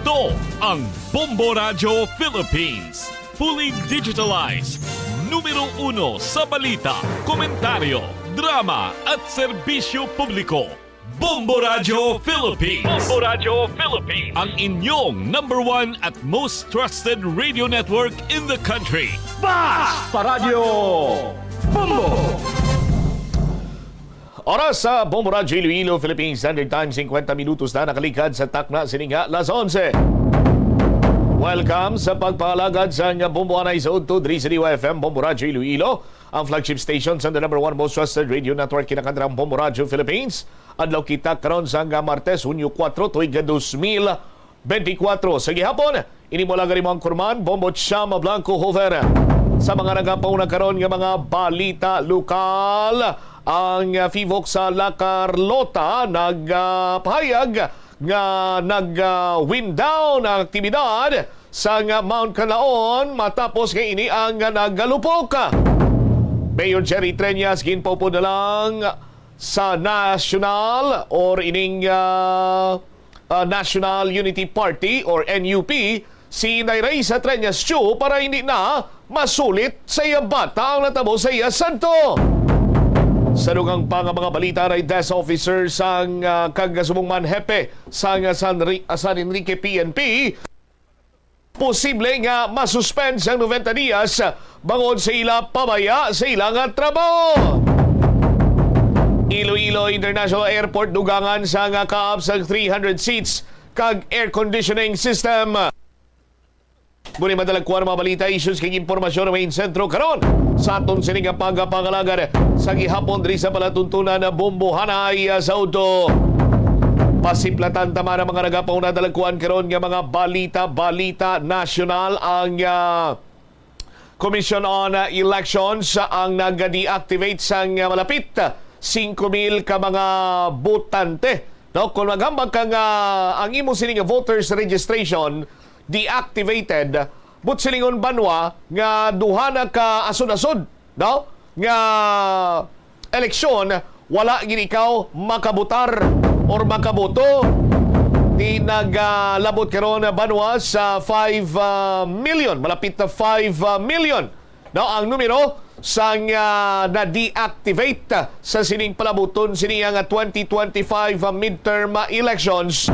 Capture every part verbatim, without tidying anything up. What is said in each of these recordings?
Ito ang Bombo Radyo Philippines. Fully digitalized. Numero uno sa balita, komentaryo, drama at serbisyo publiko. Bombo Radyo Philippines. Bombo Radyo Philippines. Ang inyong number one at most trusted radio network in the country. Bas! Paradyo Bombo! Oras sa Bombo Radyo Iloilo, Philippine Standard Time, singkwenta minutos na nakalikad sa takna sini nga las onse. Welcome sa pagpangalagad sa nga Bombo Anay sa Udto, diri sa D Y F M, Bombo Radyo Iloilo, ang flagship station sa the number one most trusted radio network, kinakandrang Bombo Radyo Philippines. Adlaw kita karon sa nga Martes, Hunyo kuwatro, tuig nga dos mil benti kuwatro. Sa gihapon, ini mo lang ang Kurman, Bombo Chama Blanco Hoven. Sa mga nagapauna karon nga mga balita lokal, ang, ah, FIVOC sa La Carlota nagpahayag nga nag-wind down ang aktibidad sa nga Mount Canlaon matapos nga ini ang nagalupok. Mayor Jerry Treñas ginpaupod na lang sa national or ining, ah, ah, National Unity Party or N U P si Inday Raisa Treñas Chu para hindi na masulit sa iya bata ang natabo sa iya sadto. Sa dugang pa nga mga balita, Ray Desk Officer sang, ah, kag subong man hepe sang, ah, San Ri-, ah, San Enrique P N P, posible nga masuspend sang noventa dias bangod sa ila pabaya sa ila nga trabaho. Iloilo International Airport dugangan sa nga kaap sa three hundred seats kag air conditioning system. Muni madalagkuan ang mga balita, issues kag impormasyon nga main sentro karon sa aton sini nga pagpangalagad sa gihapon diri sa palatuntunan na Bombohanay, ah, sa Udto. Pasiplatan ta man ang mga nagapauna dalagkuan karon nga mga balita, balita nasyonal. Ang, ah, Commission on, ah, Elections ang nag-deactivate sang, ah, malapit singko mil ka mga botante, no? Kung maghambal ka nga ang imo sini nga voters registration deactivated, but silingon banwa nga duha na ka asod-asod, no, nga eleksyon, wala gid ikaw makabutar or makaboto. Di nagalabot karon banwa sa five, ah, million, malapit na five, ah, million, no, ang numero sang, ah, na-deactivate sa sining palabuton sini nga twenty twenty-five midterm elections.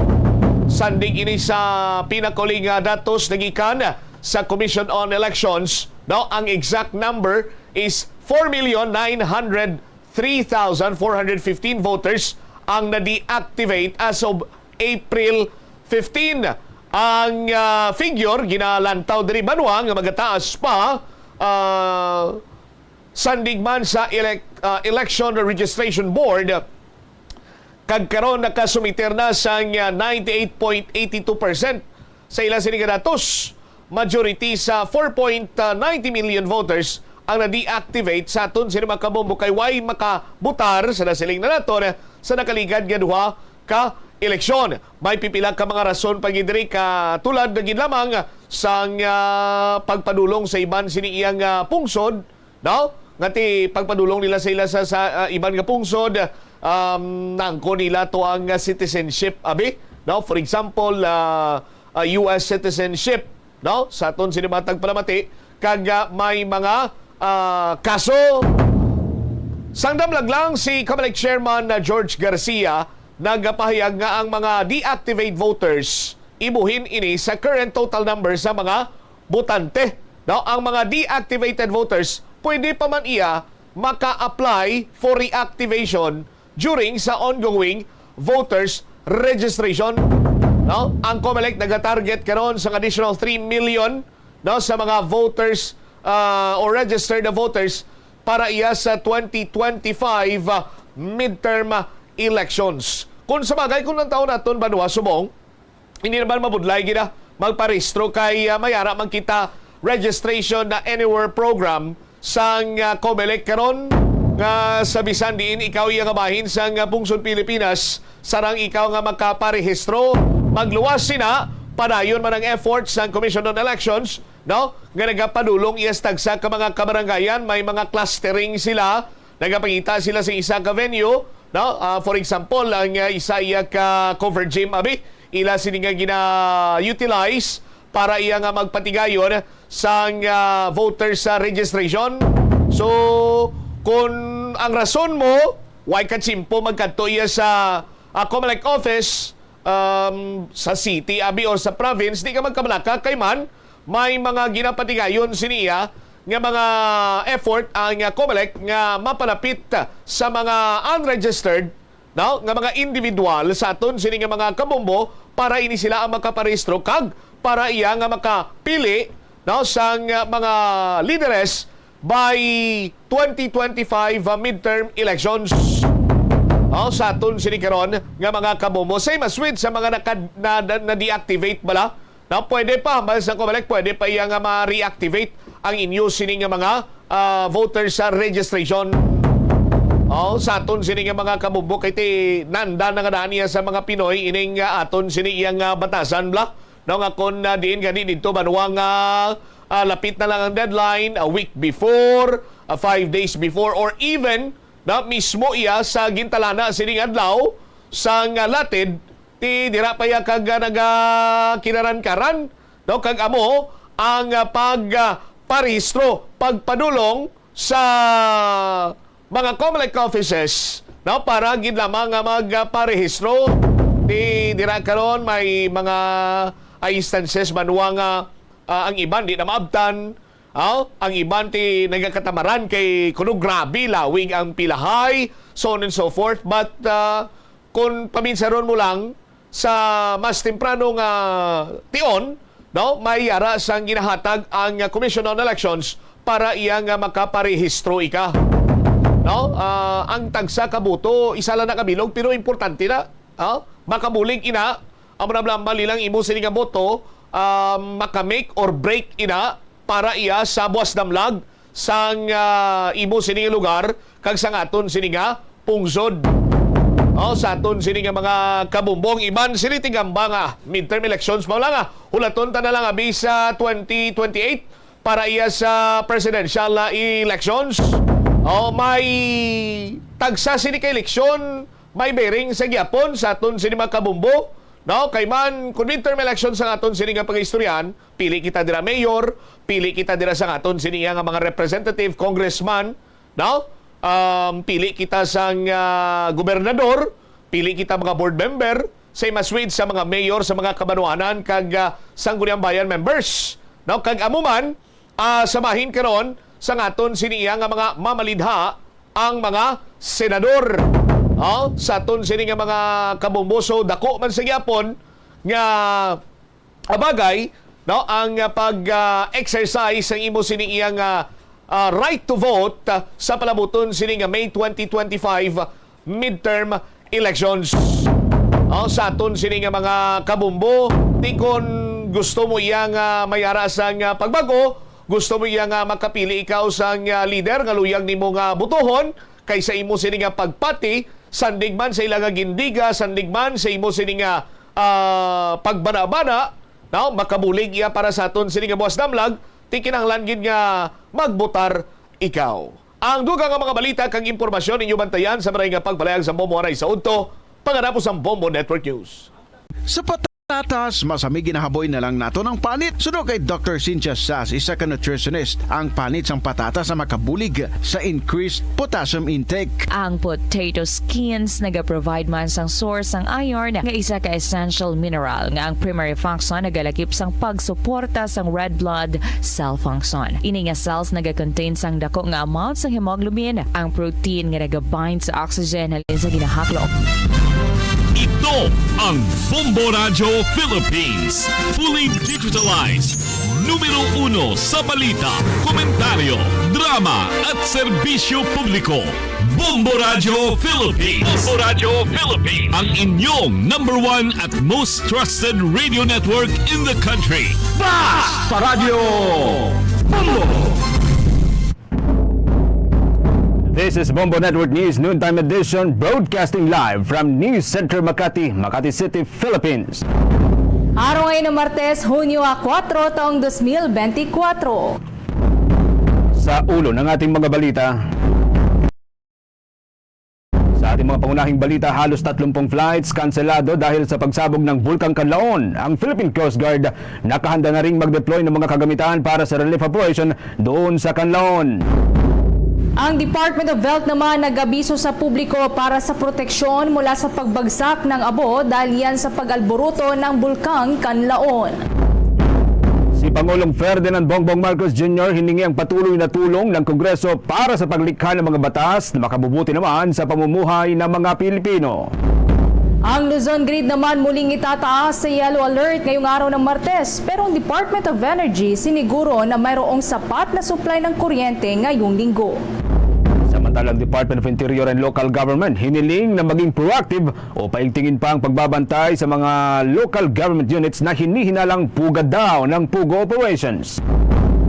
Sandig ini sa pinakauling nga datos nagikan sa Commission on Elections, no, ang exact number is four million nine hundred three thousand four hundred fifteen voters ang na-deactivate as of April fifteen. Ang, ah, figure ginalantaw diri banwa nga magataas pa, ah, sandig man sa elec-, ah, Election Registration Board, kag karon nakasumiter na sang, ah, ninety-eight point eight two percent sa ila sini nga datos. Majority sa four point ninety million voters ang na-deactivate sa aton sini mga kabombo kay way makabutar sa nasiling na naton sa nakaligad nga duha ka eleksyon. May pipila ka mga rason pa gid diri, katulad na gid lamang sang, ah, pagpadulong sa iban sini iyang, ah, pungsod, no? Nga ti pagpadulong nila sa ila sa, sa, ah, iban nga pungsod, um, naangkon nila to ang, ah, citizenship, abi, no? For example, ah, ah, U S citizenship, no? Sa aton sini mga tagpalamati, kag, ah, may mga, ah, kaso. Sang damlag lang, si Comelec Chairman na George Garcia nagapahayag nga ang mga deactivate voters, ibuhin ini sa current total number sa mga botante. No, ang mga deactivated voters, pwede pa man iya maka-apply for reactivation during sa ongoing voters registration. No, ang Comelec nagatarget karon sa additional three million, no, sa mga voters, ah, or registered voters para iya sa twenty twenty-five, ah, midterm elections. Kung sa bagay, kung ang taon naton banwa subong, hindi naman mabudlay gid, ah, magparehistro kay, ah, may ara man kita registration na anywhere program sang, ah, Comelec karon, nga sa bisan diin ikaw iya nga bahin sang, ah, pungsod Pilipinas, sarang ikaw nga makaparehistro. Magluwas sina, padayon man ang effort sang Commission on Elections, no, nga nagapadulong iya sa tagsa ka mga kabarangayan. May mga clustering sila, nagapangita sila sa isa ka venue, no? Ah, for example, ang, ah, isa iya ka cover gym, abi, ila sini nga gina-utilize para iya nga magpatigayon sang, ah, voters, ah, registration. So, kung ang rason mo, why ka tsimpo magkadto iya sa, ah, Comelec office, um, sa city, abi, or sa province, di ka magkabalaka, kay man, may mga ginapatigayon sini iya nga mga effort ang, ah, Comelec nga mapalapit sa mga unregistered, no, nga mga individual sa aton sini nga mga kabombo para ini sila ang makaparehistro kag para iya nga makapili, no, sang, ah, mga lideres by twenty twenty-five, ah, midterm elections. Oh, sa aton sini karon nga mga kabombo, same as with sa mga nakad-, na, na, na-deactivate bala, na pwede pa, hambal sa Comelec, pwede pa iya nga ma-reactivate ang inyo sini nga mga, ah, voters, ah, registration. Oh, sa aton sini nga mga kabombo, kay ti nanda na nga daan niya sa mga Pinoy ining, ah, aton sini iyang, ah, batasan bala. No, nga kon, ah, diin gani didto banwa nga, ah, lapit na lang ang deadline, a week before, ah, five days before, or even na mismo iya sa gintalana sining adlaw sang, ah, latid, ti dira pa iya kag, ah, nagakinaran-karan, no? Kag amo ang, ah, pag, ah, parehistro, pagpadulong sa mga Comelec offices, no, para gid lamang nga magparehistro. Ti dira karon may mga, ah, instances banwa nga, ah, ang iban di na maabtan, ah, ang iban ti nagakatamaran kay kuno grabe lawig ang pilahay, so on and so forth. But, ah, kung paminsaron mo lang, sa mas temprano nga tion, no, may yara sang ginahatag ang Commission on Elections para iya nga makaparehistro ika. No? Ah, ang tagsa ka boto, isa lang na ka bilog, pero importante na. Ah, makabulig ina, amo na lang bali lang imo sini nga boto, ah, maka-make or break ina para iya sa buwas damlag sang, ah, imo sini nga lugar kag sang aton sini nga pungsod. Oh, sa aton sini nga mga kabumbong, iban sini tigamba nga midterm elections mao lang, ah. Hulaton ta na lang abi sa twenty twenty-eight para iya sa presidential, ah, elections. Oh, may tagsa sini ka eleksyon, may bearing sa gyapon sa aton sini mga kabumbo. No, kay man, kung midterm elections ang aton sini nga pag-istoryahan, pili kita dira mayor, pili kita dira sa aton sini nga mga representative, congressman, no? Um, pili kita sang, ah, gobernador, pili kita mga board member, same as with sa mga mayor sa mga kabanwanan kag, ah, sangguniang bayan members, no? Kag amo man, ah, sa bahin karon sang aton sini nga mga mamalidha ang mga senador. Oh, sa aton sini nga mga kabumbuso, dako man sa gyapon nga, ah, bagay, no, ang, ah, pag, ah, exercise sang imo sini iyang, ah, ah, right to vote, ah, sa palabuton sini nga May twenty twenty-five midterm elections. Oh, sa aton sini nga mga kabumbo, ti kon gusto mo iya nga may ara sang, ah, pagbago, gusto mo iya nga makapili ikaw sang, ah, leader nga luyag nimo nga butohon, kay sa imo sini nga pagpati, sandig man sa ila nga gindiga, sandig man sa imo sini nga, ah, pagbanabana, no? Makabulig iya para sa aton sini nga buwas damlag, ti kinahanglan gid nga magbutar ikaw. Ang dugang nga mga balita kag impormasyon inyo bantayan sa maray nga pagpalayag sa Bombo Aray sa Udto, pagkatapos sang Bombo Network News. Sa patatas, masami ginahaboy na lang nato ng panit. Suno kay Doctor Cynthia Sas, isa ka nutritionist, ang panit sang patatas ang makabulig sa increased potassium intake. Ang potato skins nagaprovide man sang source sang iron, nga isa ka essential mineral nga ang primary function nagalakip sang pagsuporta sang red blood cell function. Ini nga cells nagakontain sang dako nga amount sang hemoglobin, ang protein nga nagabind sa oxygen halin sa ginahaklop. Ito ang Bombo Radyo Philippines, fully digitalized, numero uno sa balita, komentaryo, drama at serbisyo publiko. Bombo Radyo Philippines. Bombo Radyo Philippines. Ang inyong number one at most trusted radio network in the country. Basta Radyo Bombo! This is Bombo Network News Noontime Edition, broadcasting live from News Center Makati, Makati City, Philippines. Araw ngayon ng Martes, Hunyo a kuwatro, taong dos mil bentikwatro. Sa ulo ng ating mga balita, sa ating Mga pangunahing balita, halos tatlumpung flights kanselado dahil sa pagsabog ng Bulkang Kanlaon. Ang Philippine Coast Guard nakahanda na ring mag-deploy ng mga kagamitan para sa relief operation doon sa Kanlaon. Ang Department of Health naman nag-abiso sa publiko para sa proteksyon mula sa pagbagsak ng abo dahil yan sa pag-alburuto ng Bulkang Kanlaon. Si Pangulong Ferdinand Bongbong Marcos Junior hiningi ang patuloy na tulong ng Kongreso para sa paglikha ng mga batas na makabubuti naman sa pamumuhay ng mga Pilipino. Ang Luzon Grid naman muling itataas sa yellow alert ngayong araw ng Martes, pero ang Department of Energy siniguro na mayroong sapat na supply ng kuryente ngayong linggo. Samantala, ang Department of Interior and Local Government hiniling na maging proactive o paigtingin pa ang pagbabantay sa mga local government units na hinihinalang pugad daw ng PUGO operations.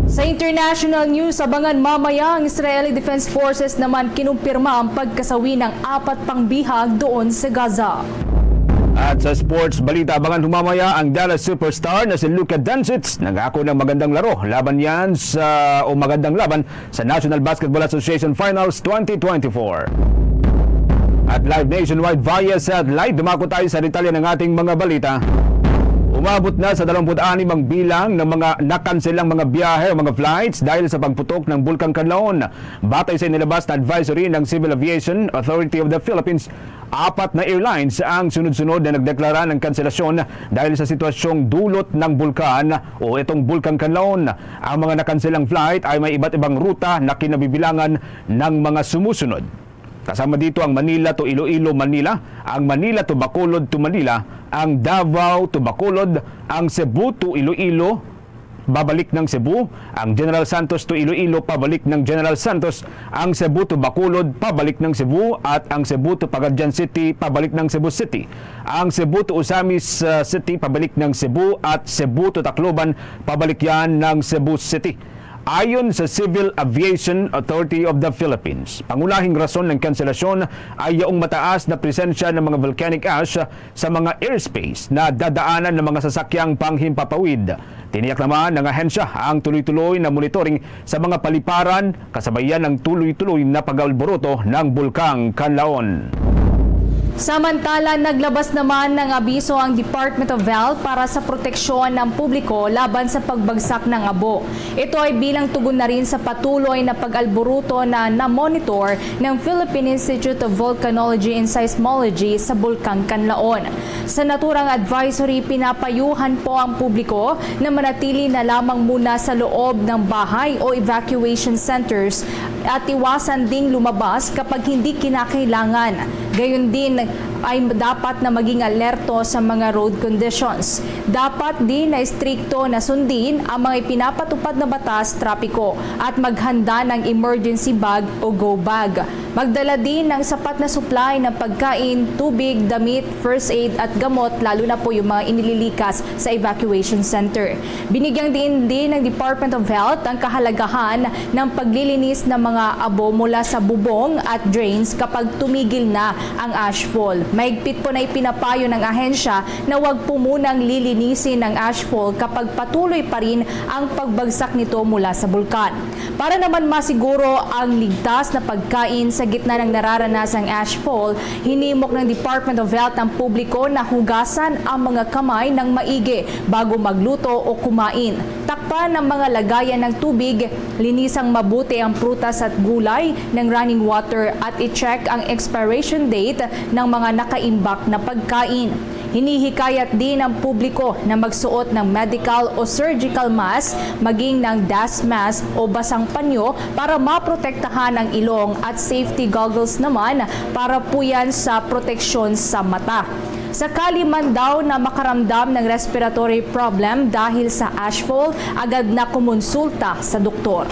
Sa international news, abangan mamaya ang Israeli Defense Forces naman kinumpirma ang pagkasawi ng apat pang bihag doon sa Gaza. At sa sports balita, abangan humamaya ang Dallas superstar na si Luka Doncic. Nangako ng magandang laro laban yan sa, o magandang laban sa National Basketball Association Finals twenty twenty-four. At live nationwide via satellite, dumako tayo sa detalye ng ating mga balita. Umabot na sa dalawampu't anim ang bilang ng mga nakanselang mga biyahe o mga flights dahil sa pagputok ng Bulkang Kanlaon. Batay sa inilabas na advisory ng Civil Aviation Authority of the Philippines, apat na airlines ang sunod-sunod na nagdeklara ng kanselasyon dahil sa sitwasyong dulot ng bulkan o itong Bulkang Kanlaon. Ang mga nakanselang flight ay may iba't ibang ruta na kinabibilangan ng mga sumusunod. Kasama dito ang Manila to Iloilo, Manila, ang Manila to Bacolod to Manila, ang Davao to Bacolod, ang Cebu to Iloilo, babalik ng Cebu, ang General Santos to Iloilo, pabalik ng General Santos, ang Cebu to Bacolod, pabalik ng Cebu, at ang Cebu to Pagadian City, pabalik ng Cebu City. Ang Cebu to Ozamiz, uh, City, pabalik ng Cebu, at Cebu to Tacloban, pabalik yan ng Cebu City. Ayon sa Civil Aviation Authority of the Philippines, pangunahing rason ng kanselasyon ay yaong mataas na presensya ng mga volcanic ash sa mga airspace na dadaanan ng mga sasakyang panghimpapawid. Tiniyak naman ng ahensya ang tuloy-tuloy na monitoring sa mga paliparan, kasabayan ng tuloy-tuloy na pag-alboroto ng Bulkang Kanlaon. Samantala, naglabas naman ng abiso ang Department of Health para sa proteksyon ng publiko laban sa pagbagsak ng abo. Ito ay bilang tugon na rin sa patuloy na pag-alburuto na na-monitor ng Philippine Institute of Volcanology and Seismology sa Bulkang Kanlaon. Sa naturang advisory, pinapayuhan po ang publiko na manatili na lamang muna sa loob ng bahay o evacuation centers at iwasan ding lumabas kapag hindi kinakailangan. Gayon din ay dapat na maging alerto sa mga road conditions. Dapat din na istrikto na sundin ang mga ipinapatupad na batas trapiko at maghanda ng emergency bag o go bag. Magdala din ng sapat na supply ng pagkain, tubig, damit, first aid at gamot, lalo na po yung mga inililikas sa evacuation center. Binigyang diin din ng Department of Health ang kahalagahan ng paglilinis ng mga abo mula sa bubong at drains kapag tumigil na ang ashfall. Mahigpit po na ipinapayo ng ahensya na wag po munang lilinisin ang ashfall kapag patuloy pa rin ang pagbagsak nito mula sa bulkan. Para naman masiguro ang ligtas na pagkain sa gitna ng nararanasang ashfall, hinimok ng Department of Health ang publiko na hugasan ang mga kamay ng maigi bago magluto o kumain. Takpan ang mga lagayan ng tubig, linisang mabuti ang prutas at gulay ng running water at i-check ang expiration date ng mga nakaimbak na pagkain. Hinihikayat din ang publiko na magsuot ng medical o surgical mask, maging ng dust mask o basang panyo para maprotektahan ang ilong at safety goggles naman para po yan sa proteksyon sa mata. Sakali man daw na makaramdam ng respiratory problem dahil sa ashfall, agad na kumonsulta sa doktor.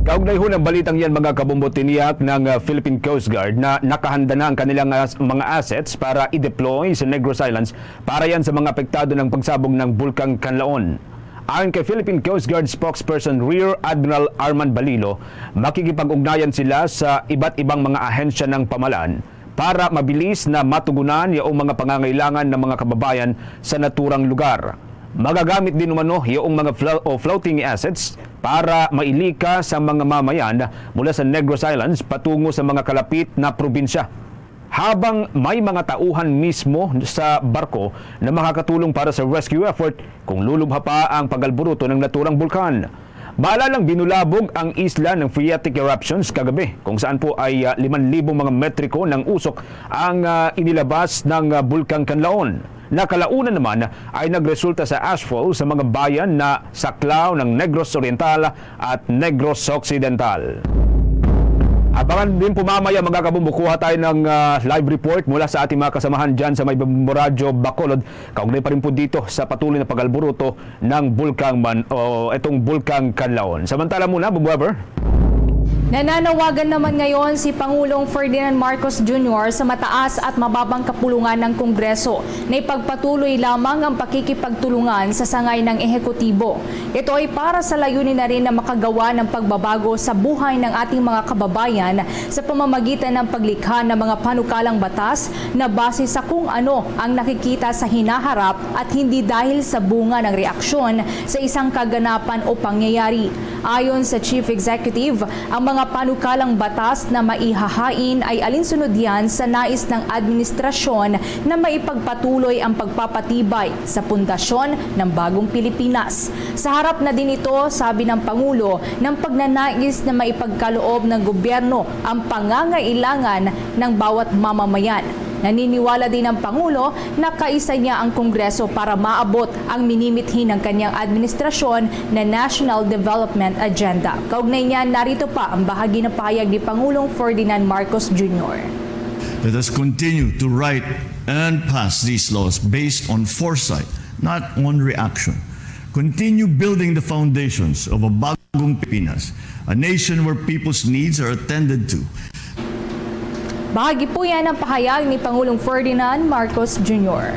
Kaugnay ho ng balitang yan, mga kabombo, tiniyak ng, uh, Philippine Coast Guard na nakahanda na ang kanilang, uh, mga assets para i-deploy sa Negros Islands para yan sa mga apektado ng pagsabog ng Bulkang Kanlaon. Ayon kay Philippine Coast Guard spokesperson Rear Admiral Arman Balilo, makikipag-ugnayan sila sa iba't ibang mga ahensya ng pamahalaan para mabilis na matugunan yaong mga pangangailangan ng mga kababayan sa naturang lugar. Magagamit din umano yaong mga flo-, o floating assets para mailika sa mga mamayan mula sa Negros Islands patungo sa mga kalapit na probinsya. Habang may mga tauhan mismo sa barko na makakatulong para sa rescue effort kung lulubha pa ang pag-alburuto ng naturang bulkan. Maalalang binulabog ang isla ng phreatic eruptions kagabi, kung saan po ay, ah, liman libong mga metriko ng usok ang, ah, inilabas ng, ah, Bulkang Kanlaon. Na kalaunan naman ay nagresulta sa ashfall sa mga bayan na Saklao ng Negros Oriental at Negros Occidental. Abangan din po mamaya, mga kabombo, kuha tayo ng, ah, live report mula sa ating mga kasamahan dyan sa may Bombo Radyo Bacolod, kaugnay pa rin po dito sa patuloy na pag-alburuto ng bulkang man, o itong Bulkang Kanlaon. Samantala muna, Bombo Ever. Nananawagan naman ngayon si Pangulong Ferdinand Marcos Junior sa mataas at mababang kapulungan ng Kongreso na ipagpatuloy lamang ang pakikipagtulungan sa sangay ng ehekutibo. Ito ay para sa layunin na rin na makagawa ng pagbabago sa buhay ng ating mga kababayan sa pamamagitan ng paglikha ng mga panukalang batas na base sa kung ano ang nakikita sa hinaharap at hindi dahil sa bunga ng reaksyon sa isang kaganapan o pangyayari. Ayon sa Chief Executive, ang mga panukalang batas na maihahain ay alinsunod yan sa nais ng administrasyon na maipagpatuloy ang pagpapatibay sa pundasyon ng bagong Pilipinas. Sa harap na din ito, sabi ng Pangulo, ng pagnanais na maipagkaloob ng gobyerno ang pangangailangan ng bawat mamamayan. Naniniwala din ang Pangulo na kaisa niya ang Kongreso para maabot ang minimithi ng kanyang administrasyon na National Development Agenda. Kaugnay niyan, narito pa ang bahagi ng pahayag ni Pangulong Ferdinand Marcos Junior. Let us continue to write and pass these laws based on foresight, not on reaction. Continue building the foundations of a bagong Pilipinas, a nation where people's needs are attended to. Bahagi po yan ng pahayag ni Pangulong Ferdinand Marcos Junior.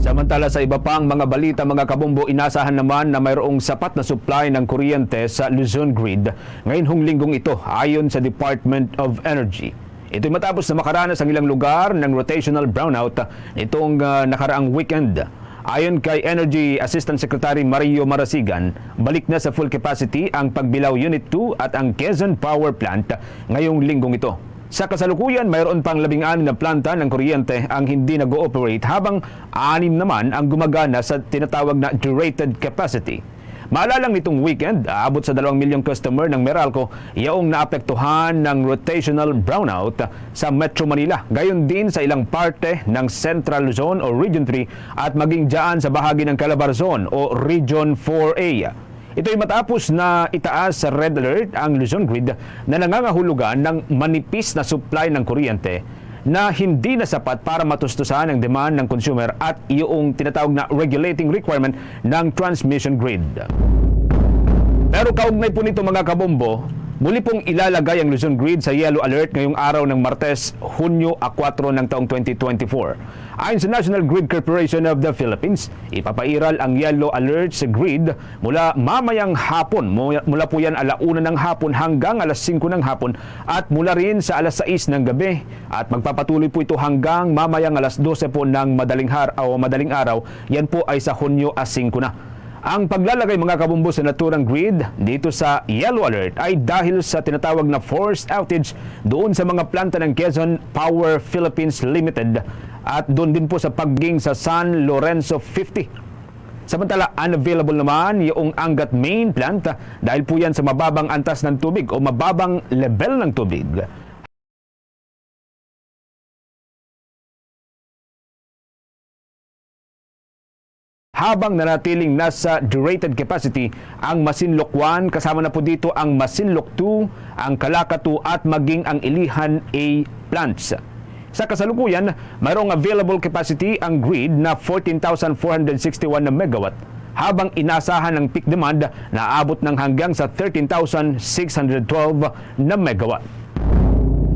Samantala, sa iba pang mga balita, mga kabombo, inasahan naman na mayroong sapat na supply ng kuryente sa Luzon Grid ngayong linggong ito, ayon sa Department of Energy. Ito'y matapos na makaranas ang ilang lugar ng rotational brownout nitong, ah, nakaraang weekend. Ayon kay Energy Assistant Secretary Mario Marasigan, balik na sa full capacity ang Pagbilao Unit two at ang Quezon Power Plant ngayong linggong ito. Sa kasalukuyan, mayroon pang labing-anim na planta ng kuryente ang hindi nag-ooperate, habang anim naman ang gumagana sa tinatawag na derated capacity. Maalalang nitong weekend, aabot sa dalawang milyong customer ng Meralco yaong naapektuhan ng rotational brownout sa Metro Manila, gayon din sa ilang parte ng Central Luzon o Region three at maging dyan sa bahagi ng Calabarzon o Region four A. Ito'y matapos na itaas sa red alert ang Luzon Grid na nangangahulugan ng manipis na supply ng kuryente na hindi na sapat para matustusan ang demand ng consumer at iyong tinatawag na regulating requirement ng transmission grid. Pero kaugnay po nito, mga kabombo, muli pong ilalagay ang Luzon Grid sa yellow alert ngayong araw ng Martes, Hunyo a kuwatro ng taong twenty twenty-four. Ayon sa National Grid Corporation of the Philippines, ipapairal ang yellow alert sa grid mula mamayang hapon, mu-, mula po yan ala una ng hapon hanggang alas singko ng hapon, at mula rin sa alas sais ng gabi, at magpapatuloy po ito hanggang mamayang alas dose po ng madaling har-, o madaling araw. Yan po ay sa Hunyo a singko na. Ang paglalagay, mga kabombo, sa naturang grid dito sa yellow alert ay dahil sa tinatawag na forced outage doon sa mga planta ng Quezon Power Philippines Limited at doon din po sa paging sa San Lorenzo fifty. Samantala, unavailable naman yung Angat Main Plant dahil po yan sa mababang antas ng tubig o mababang level ng tubig. Habang nanatiling nasa derated capacity ang Masinloc one, kasama na po dito ang Masinloc two, ang Calaca two at maging ang Ilijan A plants. Sa kasalukuyan, mayroong available capacity ang grid na fourteen thousand four hundred sixty-one na megawatt, habang inasahan ang peak demand na aabot ng hanggang sa thirteen thousand six hundred twelve na megawatt.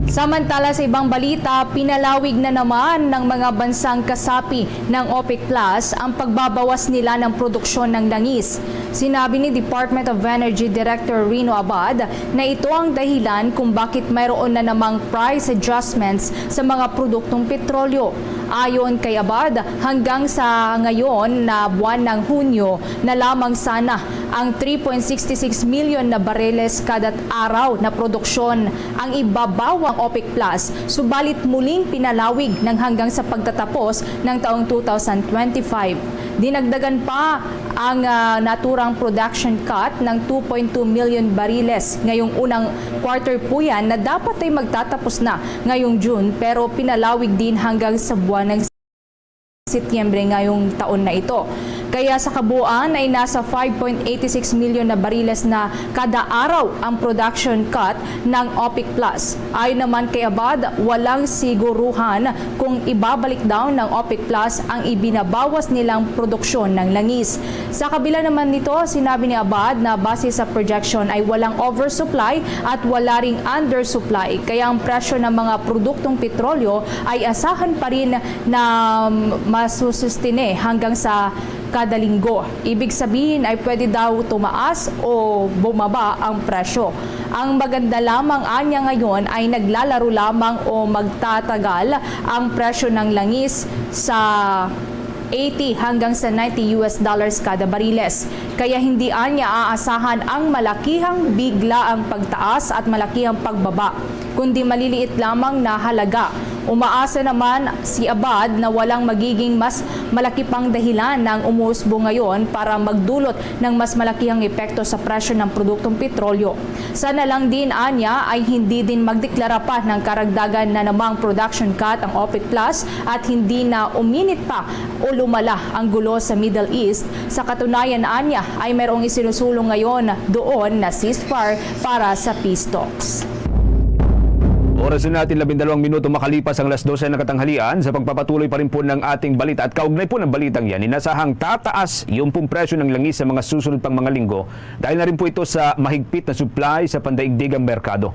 Samantala, sa ibang balita, pinalawig na naman ng mga bansang kasapi ng OPEC Plus ang pagbabawas nila ng produksyon ng langis. Sinabi ni Department of Energy Director Rino Abad na ito ang dahilan kung bakit mayroon na namang price adjustments sa mga produktong petrolyo. Ayon kay Abad, hanggang sa ngayon na buwan ng Hunyo na lamang sana ang three point six six million na bareles kada araw na produksyon ang ibabaw ang OPEC Plus, subalit muling pinalawig ng hanggang sa pagtatapos ng taong two thousand twenty-five. Dinagdagan pa ang, ah, naturang production cut ng two point two million bariles ngayong unang quarter po yan na dapat ay magtatapos na ngayong June, pero pinalawig din hanggang sa buwan ng Setyembre ngayong taon na ito. Kaya sa kabuuan ay nasa five point eight six million na bariles na kada araw ang production cut ng OPEC Plus. Ayon naman kay Abad, walang siguruhan kung ibabalik daw ng OPEC Plus ang ibinabawas nilang produksyon ng langis. Sa kabila naman nito, sinabi ni Abad na base sa projection ay walang oversupply at wala ring undersupply, kaya ang presyo ng mga produktong petrolyo ay asahan pa rin na masusustine hanggang sa kada linggo. Ibig sabihin ay pwede daw tumaas o bumaba ang presyo. Ang maganda lamang anya ngayon ay naglalaro lamang o magtatagal ang presyo ng langis sa eighty hanggang sa ninety U S dollars kada bariles. Kaya hindi anya aasahan ang malakihang bigla ang pagtaas at malakihang pagbaba, kundi maliliit lamang na halaga. Umaasa naman si Abad na walang magiging mas malaki pang dahilan na ang umuusbo ngayon para magdulot ng mas malakihang epekto sa presyo ng produktong petrolyo. Sana lang din anya ay hindi din magdeklara pa ng karagdagan na namang production cut ang OPEC Plus at hindi na uminit pa o lumala ang gulo sa Middle East. Sa katunayan anya ay mayroong isinusulong ngayon doon na ceasefire para sa peace talks. Oras na natin, labindalawang minuto makalipas ang alas dose na katanghalian. Sa pagpapatuloy pa rin po ng ating balita at kaugnay po ng balitang yan, inasahang tataas yung pong presyo ng langis sa mga susunod pang mga linggo dahil na rin po ito sa mahigpit na supply sa pandaigdigang merkado.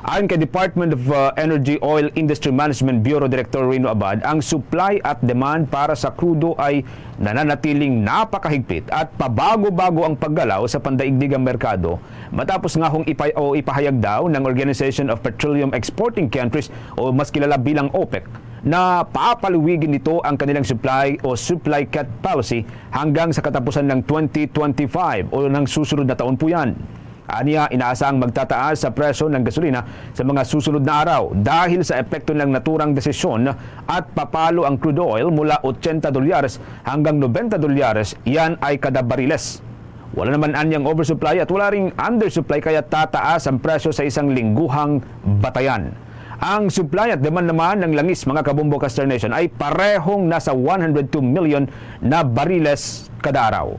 Ayon kay Department of uh, Energy Oil Industry Management Bureau Director Rino Abad, ang supply at demand para sa krudo ay nananatiling napakahigpit at pabago-bago ang paggalaw sa pandaigdigang merkado matapos nga hong ipay o ipahayag daw ng Organization of Petroleum Exporting Countries o mas kilala bilang OPEC na papaliwigin nito ang kanilang supply o supply cut policy hanggang sa katapusan ng twenty twenty-five o ng susunod na taon po yan. Aniya, inaasahang magtataas sa presyo ng gasolina sa mga susunod na araw dahil sa epekto ng naturang desisyon at papalo ang crude oil mula ochenta dolyares hanggang nobenta dolyares, yan ay kada bariles. Wala naman anyang oversupply at wala ring undersupply kaya tataas ang presyo sa isang lingguhang batayan. Ang supply at demand naman ng langis, mga kabombo Caster Nation, ay parehong nasa one hundred two million na bariles kada araw.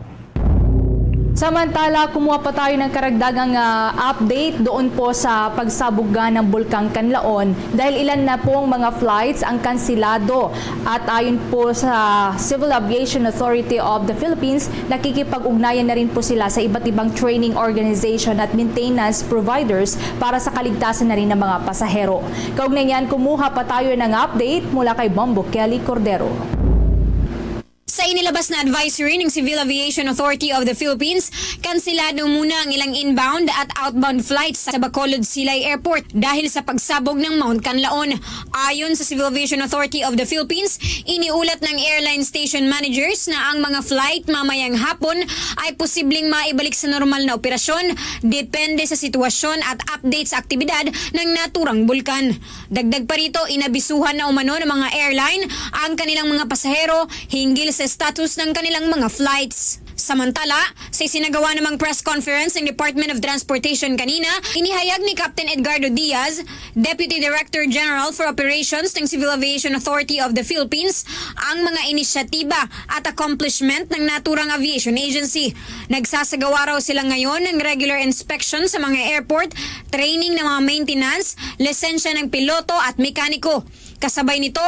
Samantala, kumuha pa tayo ng karagdagang ah, update doon po sa pagsabog nga ng Bulkang Kanlaon dahil ilan na pong mga flights ang kansilado. At ayon po sa Civil Aviation Authority of the Philippines, nakikipag-ugnayan na rin po sila sa iba't ibang training organization at maintenance providers para sa kaligtasan na rin ng mga pasahero. Kaugnay niyan, kumuha pa tayo ng update mula kay Bombo Kelly Cordero. Sa inilabas na advisory ng Civil Aviation Authority of the Philippines, kansilado muna ang ilang inbound at outbound flights sa Bacolod Silay Airport dahil sa pagsabog ng Mount Kanlaon. Ayon sa Civil Aviation Authority of the Philippines, iniulat ng airline station managers na ang mga flight mamayang hapon ay posibleng maibalik sa normal na operasyon depende sa sitwasyon at update sa aktibidad ng naturang bulkan. Dagdag pa rito, inabisuhan na umano ng mga airline ang kanilang mga pasahero hinggil sa status ng kanilang mga flights. Samantala, sa isinagawa namang press conference ng Department of Transportation kanina, inihayag ni Captain Edgardo Diaz, Deputy Director General for Operations ng Civil Aviation Authority of the Philippines, ang mga inisyatiba at accomplishment ng naturang aviation agency. Nagsasagawa raw sila ngayon ng regular inspection sa mga airport, training ng mga maintenance, lisensya ng piloto at mekaniko. Kasabay nito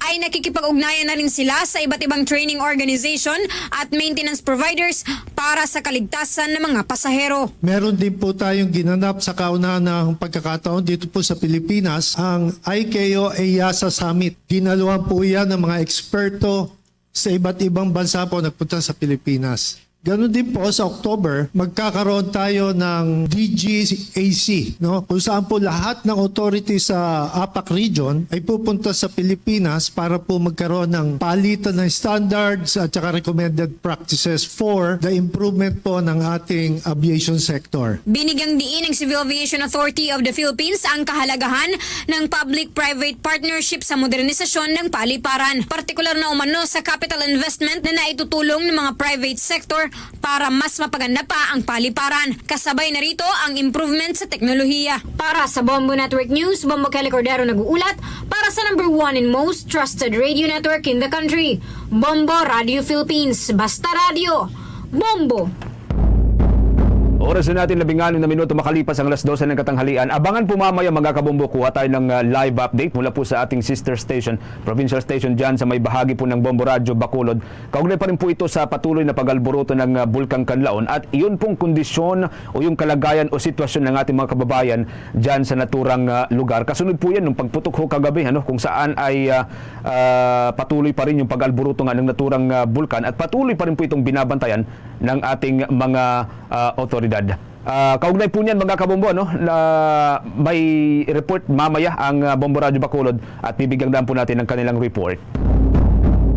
ay nakikipag-ugnayan na rin sila sa iba't ibang training organization at maintenance providers para sa kaligtasan ng mga pasahero. Meron din po tayong ginanap sa kauna-unahang pagkakataon dito po sa Pilipinas, ang I C A O EASA Summit. Ginaluhan po yan ng mga eksperto sa iba't ibang bansa po nagpunta sa Pilipinas. Ganun din po, sa October, magkakaroon tayo ng D G A C, no? Kung saan po lahat ng authority sa APAC region ay pupunta sa Pilipinas para po magkaroon ng palitan ng standards at saka recommended practices for the improvement po ng ating aviation sector. Binigyang diin ng Civil Aviation Authority of the Philippines ang kahalagahan ng public-private partnership sa modernisasyon ng paliparan, partikular na umano sa capital investment na naitutulong ng mga private sector para mas mapaganda pa ang paliparan. Kasabay na rito ang improvement sa teknolohiya. Para sa Bombo Network News, Bombo Kelly Cordero nag-uulat para sa number one and most trusted radio network in the country, Bombo Radio Philippines. Basta Radio, Bombo! Oras na natin, labing anim na minuto makalipas ang alas dose ng katanghalian. Abangan po mamaya, mga kabombo, kuha tayo ng, ah, live update mula po sa ating sister station, provincial station dyan sa may bahagi po ng Bombo Radyo Bacolod. Kaugnay pa rin po ito sa patuloy na pag-alboroto ng, ah, Bulkang Kanlaon at iyon pong kondisyon o yung kalagayan o sitwasyon ng ating mga kababayan dyan sa naturang, ah, lugar. Kasunod po yan ng pagputok ho kagabi, ano, kung saan ay, ah, ah, patuloy pa rin yung pag-alboroto nga ng naturang, ah, bulkan at patuloy pa rin po itong binabantayan ng ating mga, ah, otoridad. Ah, kaugnay po niyan, mga kabombo, no, na may report mamaya ang, ah, Bombo Radyo Bacolod at bibigyan daan po natin ng kanilang report.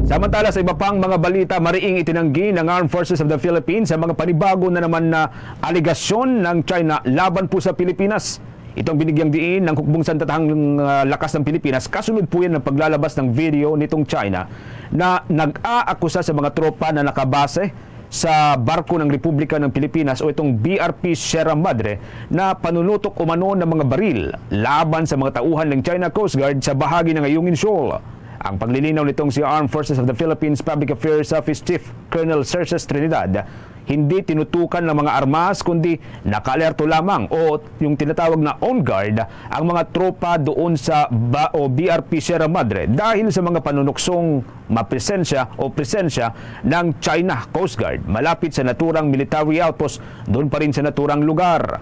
Samantala, sa iba pang mga balita, mariing itinanggi ng Armed Forces of the Philippines ang mga panibago na naman na aligasyon ng China laban po sa Pilipinas. Itong binigyang diin ng Hukbong Sandatahang, ah, Lakas ng Pilipinas, kasunod po yan ng paglalabas ng video nitong China na nag-aakusa sa mga tropa na nakabase sa barko ng Republika ng Pilipinas o itong B R P Sierra Madre na panunutok umano ng mga baril laban sa mga tauhan ng China Coast Guard sa bahagi ng Ayungin Shoal. Ang paglilinaw nitong si Armed Forces of the Philippines Public Affairs Office Chief Colonel Sergius Trinidad, hindi tinutukan ng mga armas kundi nakaalerto lamang o yung tinatawag na on guard ang mga tropa doon sa ba o B R P Sierra Madre dahil sa mga panunuksong mapresensya o presensya ng China Coast Guard malapit sa naturang military outpost doon pa rin sa naturang lugar.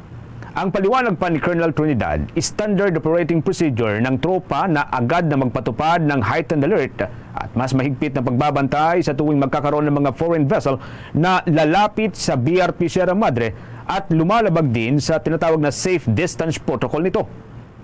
Ang paliwanag pa ni Colonel Trinidad, standard operating procedure ng tropa na agad na magpatupad ng heightened alert at mas mahigpit na pagbabantay sa tuwing magkakaroon ng mga foreign vessel na lalapit sa B R P Sierra Madre at lumalabag din sa tinatawag na safe distance protocol nito.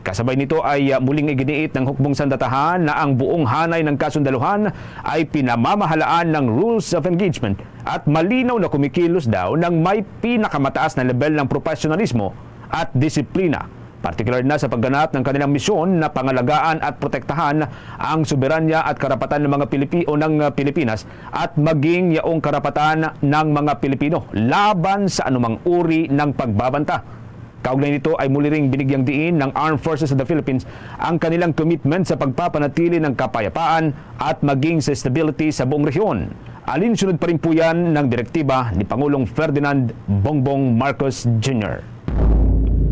Kasabay nito ay, ah, muling iginiit ng Hukbong Sandatahan na ang buong hanay ng kasundaluhan ay pinamamahalaan ng rules of engagement at malinaw na kumikilos daw ng may pinakamataas na level ng propesyonalismo at disiplina, partikular na sa pagganap ng kanilang misyon na pangalagaan at protektahan ang soberanya at karapatan ng mga Pilipi-, o ng, ah, Pilipinas at maging yaong karapatan ng mga Pilipino laban sa anumang uri ng pagbabanta. Kaugnay nito ay muli ring binigyang diin ng Armed Forces of the Philippines ang kanilang commitment sa pagpapanatili ng kapayapaan at maging sa stability sa buong rehiyon. Alinsunod pa rin po yan ng direktiba ni Pangulong Ferdinand Bongbong Marcos Junior.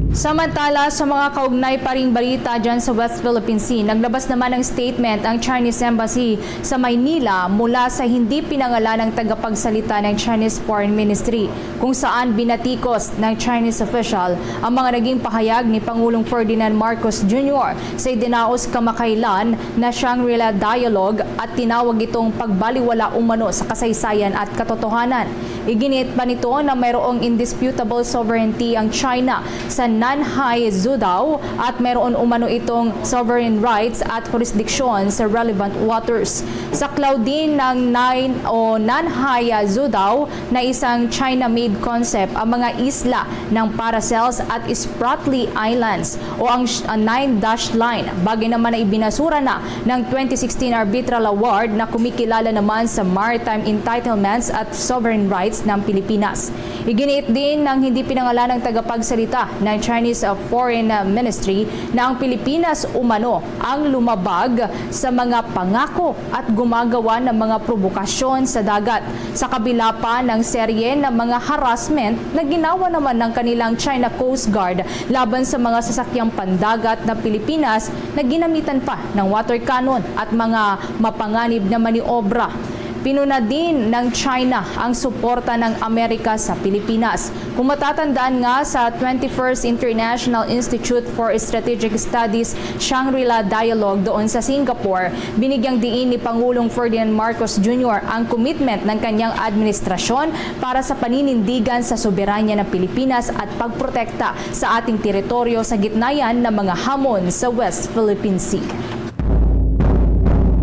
Samantala, sa mga kaugnay pa ring balita dyan sa West Philippine Sea, naglabas naman ng statement ang Chinese Embassy sa Maynila mula sa hindi pinangalanang tagapagsalita ng Chinese Foreign Ministry, kung saan binatikos ng Chinese official ang mga naging pahayag ni Pangulong Ferdinand Marcos Junior sa idinaos kamakailan na Shangri-La Dialogue at tinawag itong pagbaliwala umano sa kasaysayan at katotohanan. Iginiit pa nito na mayroong indisputable sovereignty ang China sa Nanhai Zudao at mayroon umano itong sovereign rights at jurisdiction sa relevant waters. Saklaw din ng Nine o Nanhai Zudao na isang China-made concept ang mga isla ng Paracels at Spratly Islands o ang sh-, ang Nine Dash Line, bagay naman na ibinasura na ng twenty sixteen Arbitral Award na kumikilala naman sa maritime entitlements at sovereign rights ng Pilipinas. Iginiit din ng hindi pinangalanang tagapagsalita ng Chinese, uh, Foreign, uh, Ministry na ang Pilipinas umano ang lumabag sa mga pangako at gumagawa ng mga probokasyon sa dagat, sa kabila pa ng serye ng mga harassment na ginawa naman ng kanilang China Coast Guard laban sa mga sasakyang pandagat na Pilipinas na ginamitan pa ng water cannon at mga mapanganib na maniobra. Pinuna din ng China ang suporta ng Amerika sa Pilipinas. Kung matatandaan nga, sa twenty-first International Institute for Strategic Studies Shangri-La Dialogue doon sa Singapore, binigyang diin ni Pangulong Ferdinand Marcos Junior ang commitment ng kanyang administrasyon para sa paninindigan sa soberanya ng Pilipinas at pagprotekta sa ating teritoryo sa gitna yan ng mga hamon sa West Philippine Sea.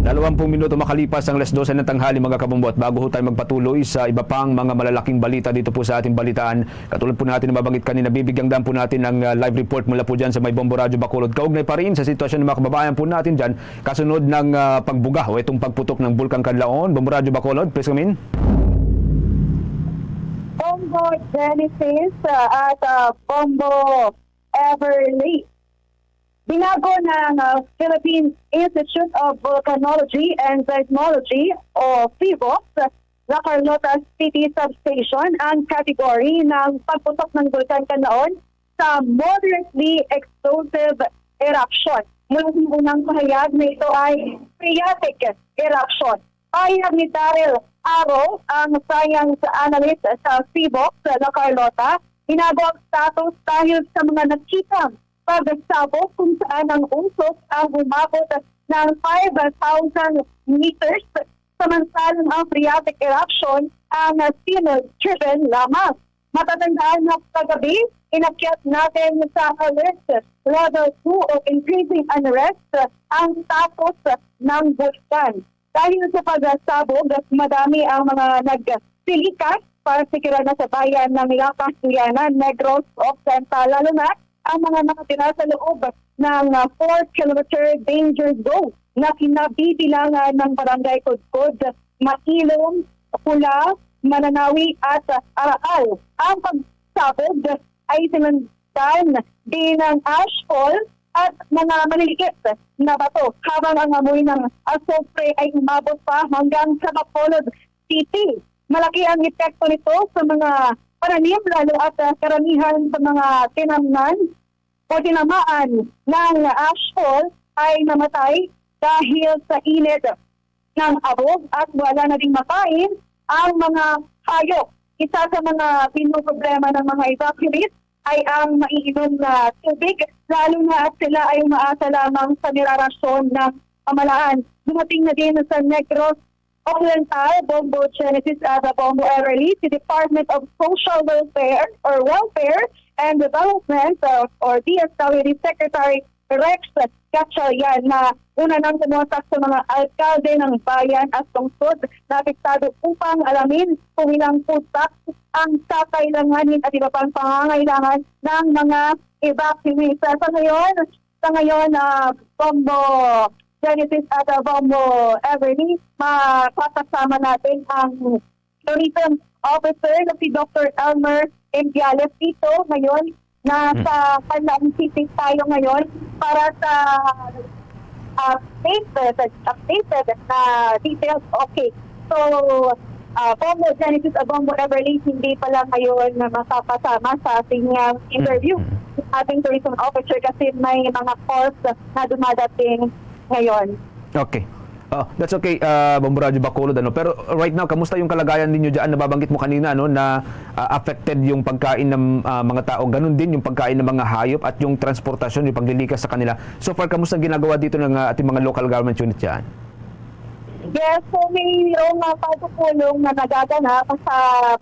Dalawampung minuto makalipas ang alas dose ng tanghali, mga kabombo, at bago ho tayo magpatuloy sa iba pang mga malalaking balita dito po sa ating balitaan, katulad po natin na mabanggit kanina, bibigyan daan po natin ang, ah, live report mula po dyan sa may Bombo Radyo Bacolod. Kaugnay pa rin sa sitwasyon ng mga kababayan po natin dyan, kasunod ng, ah, pagbuga o itong pagputok ng Bulkan Kanlaon. Bombo Radyo Bacolod, please come in. Bombo Genesis, ah, at, ah, Bombo Everly. Binago ng, ah, Philippine Institute of Volcanology and Seismology o PHIVOLCS La Carlota City Substation ang category ng pagputok ng Bulkan Kanlaon sa moderately explosive eruption. Mula sa unang pahayag na ito ay phreatic eruption. Pahayag ni Daryl Arrow, ang science analyst sa PHIVOLCS La Carlota, binago ang status dahil sa mga nakitang pagsabog kung saan ang usok ang umabot ng five thousand meters, samantalang ang phreatic eruption ang single driven lamang. Matatandaan na kagabi, inakyat natin sa alert level two o increasing unrest ang status ng bulkan. Dahil sa pagsabog, madami ang mga nagpilikas para sa kirana sa bayan ng La Castellana, Negros Occidental, lalo na ang mga nakatira sa loob ng, ah, four kilometer danger zone na kinabibilangan ng Barangay Kudkod, Mailom, Pula, Mananawi at Araal. Ang pagsabog ay sinundan din ng ashfall at mga maliliit na bato, habang ang amoy ng asupre ay umabot pa hanggang sa Bacolod City. Malaki ang epekto nito sa mga pananim, lalo at, ah, karamihan sa mga tinamnan o tinamaan ng ashfall ay namatay dahil sa init ng abog at wala na ding makain ang mga hayop. Isa sa mga pinoproblema ng mga evacuees ay ang maiinom na tubig, lalo na at sila ay umaasa lamang sa nirarasyon ng pamalaan. Dumating na din sa Negros Occidental, Bombo Genesis at Bombo Everly, si Department of Social Welfare or Welfare and Development, uh, or D S W D Secretary Rex Gatchalian, na una nang kumontak sa mga alkalde ng bayan at lungsod na apektado upang alamin kung ilang food packs ang kakailanganin at iba pang pangangailangan ng mga evacuees. Sa ngayon, sa ngayon, ah, Bombo Genesis at, ah, Bombo Everly, makakasama natin ang tourism officer na si Doctor Elmer Imbiales dito ngayon. Mm. Nasa Panlauan City tayo ngayon para sa updated, updated na details. Okay. So, ah, Bombo Genesis at Bombo Everly, hindi pala ngayon na makakasama sa ating, ah, interview. Mm, mm. Ating tourism officer kasi may mga calls na dumadating ngayon. Okay. Oh, that's okay, ah, Bombo Radyo Bacolod, ano. Pero right now, kamusta yung kalagayan ninyo diyan? Nababanggit mo kanina, ano, na, ah, affected yung pagkain ng, ah, mga tao, ganun din yung pagkain ng mga hayop at yung transportasyon, yung paglilikas sa kanila. So far, kamusta ang ginagawa dito ng, ah, ating mga local government unit diyan? Yes, so mayroong, ah, pagpupulong na nagaganap sa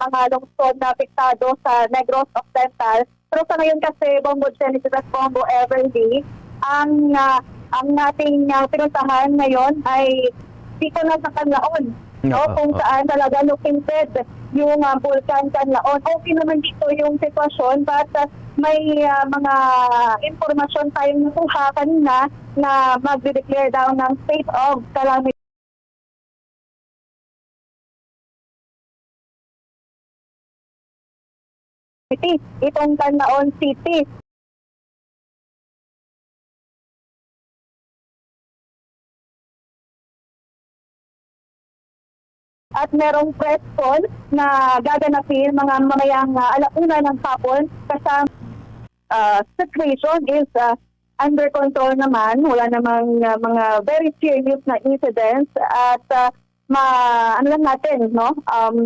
mga lungsod na apektado sa Negros Occidental. Pero sa ngayon kasi, Bombo Genesis at Bombo Everly, ang, ah, ang ating, ah, pinuntahan ngayon ay dito na sa Canlaon, no? Oo, kung oo. Saan talaga located yung, ah, Bulkan Canlaon. Okay naman dito yung sitwasyon, but, ah, may, ah, mga impormasyon tayong nakuha kanina na magde-declare daw ng state of calamity itong Canlaon City. At merong press con na gaganapin mga mamayang, ah, ala una ng hapon, kasama, ah, situation is, ah, under control naman. Wala namang, ah, mga very serious na incidents at, ah, ma-, ano lang natin, no? Um,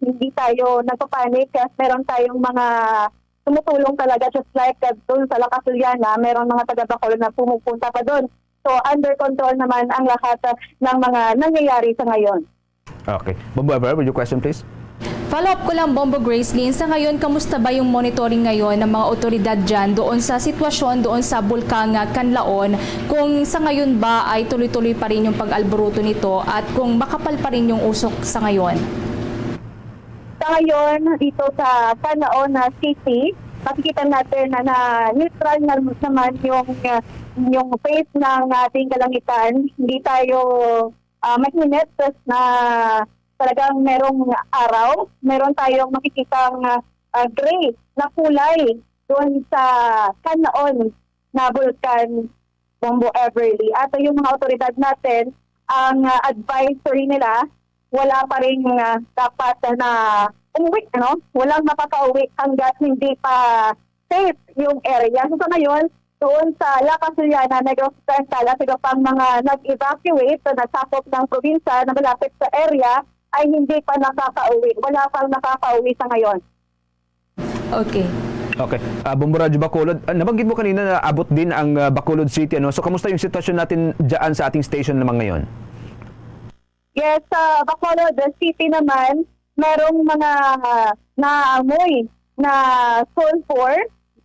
hindi tayo nagpapanik. Meron tayong mga tumutulong talaga, just like, uh, doon sa La Castellana, meron mga taga Bacolod na pumupunta pa doon. So, under control naman ang lahat, uh, ng mga nangyayari sa ngayon. Okay. Bombo Ever, with your question, please. Follow up ko lang, Bombo Gracelyn. Sa ngayon, kamusta ba yung monitoring ngayon ng mga otoridad dyan doon sa sitwasyon doon sa Bulkang, ah, Kanlaon? Kung sa ngayon ba ay tuloy-tuloy pa rin yung pag-alboroto nito at kung makapal pa rin yung usok sa ngayon? Sa ngayon, dito sa Kanlaon na City, makikita natin na, na neutral na naman yung, ah, yung face ng ating kalangitan. Hindi tayo, ah, mainit na talagang merong araw. Meron tayong makikitang, ah, ah, gray na kulay doon sa Kanlaon na bulkan, Bombo Everly. At yung mga otoridad natin, ang, ah, advisory nila, wala pa rin, ah, dapat na umuwi, ano? Walang makakauwi hanggat hindi pa safe yung area. So, sa ngayon, doon sa La Castellana, Negros Occidental, at iba pang mga nag-evacuate na sakop ng probinsya na malapit sa area ay hindi pa nakakauwi. Wala pang nakakauwi sa ngayon. Okay. Okay. Ah, Bombo Radyo Bacolod, ah, nabanggit mo kanina na abot din ang, ah, Bacolod City, ano? So, kamusta yung sitwasyon natin dyan sa ating station naman ngayon? Yes, sa Bacolod City naman, merong mga, ah, naamoy na sulfur.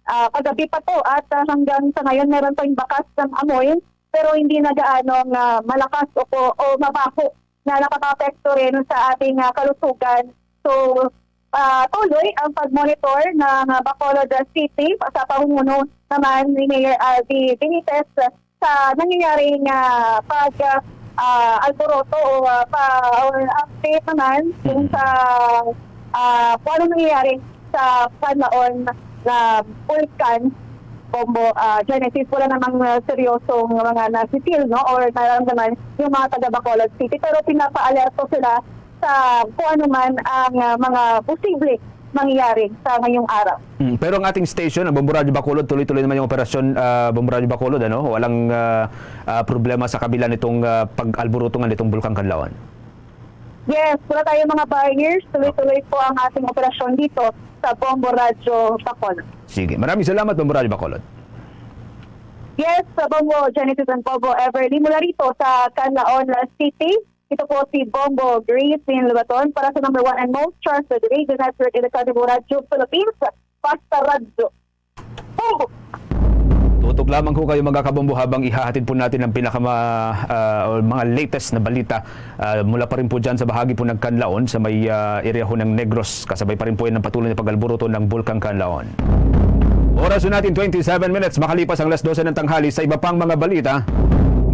Ah, kagabi pa to at, ah, hanggang sa ngayon meron pa yung bakas ng amoy, pero hindi na gaano nga malakas o, o, o mabaho na nakakaapekto rin sa ating, ah, kalusugan. So, ah, tuloy ang pag-monitor ng, ah, Bacolod City sa pamumuno naman ni Mayor Albi Benitez sa nangyayaring, ah, pag, ah, alboroto o, ah, pa, or update naman kung Mm. sa, ah, kung anong nangyayari sa Kanlaon na bulkan, Bombo, ah, Genesis. Wala namang, ah, seryosong mga nasitil, no, or naramdaman yung mga taga Bacolod City. Pero pinapaalerto sila sa kung ano man ang, ah, mga posible mangyari sa ngayong araw. Mm, pero ang ating station, ang Bombo Radyo Bacolod, tuloy-tuloy naman yung operasyon, ah, Bombo Radyo Bacolod, ano? Walang, ah, ah, problema sa kabila nitong, ah, pag-alboroto nga nitong Bulkang Kanlaon. Yes, wala tayong mga barriers. Tuloy-tuloy po ang ating operasyon dito sa Bombo Radyo Bacolod. Sige. Maraming salamat, Bombo Radyo Bacolod. Yes, sa Bombo, Genesis and Bombo Everly, mula rito sa Canlaon City. Ito po si Bombo Grace in Lubaton para sa number one and most trusted radio network in the country, Radyo Philippines, Basta Radyo. Bombo! Tutok lamang ko kayo, mga kabombo, habang ihahatid po natin ang pinakama, ah, o mga latest na balita, ah, mula pa rin po dyan sa bahagi po ng Canlaon, sa may, ah, area ho ng Negros. Kasabay pa rin po yan ng patuloy na pag-alboroto ng Bulkang Canlaon. Oras po natin, twenty-seven minutes, makalipas ang alas dose ng tanghali. Sa iba pang mga balita,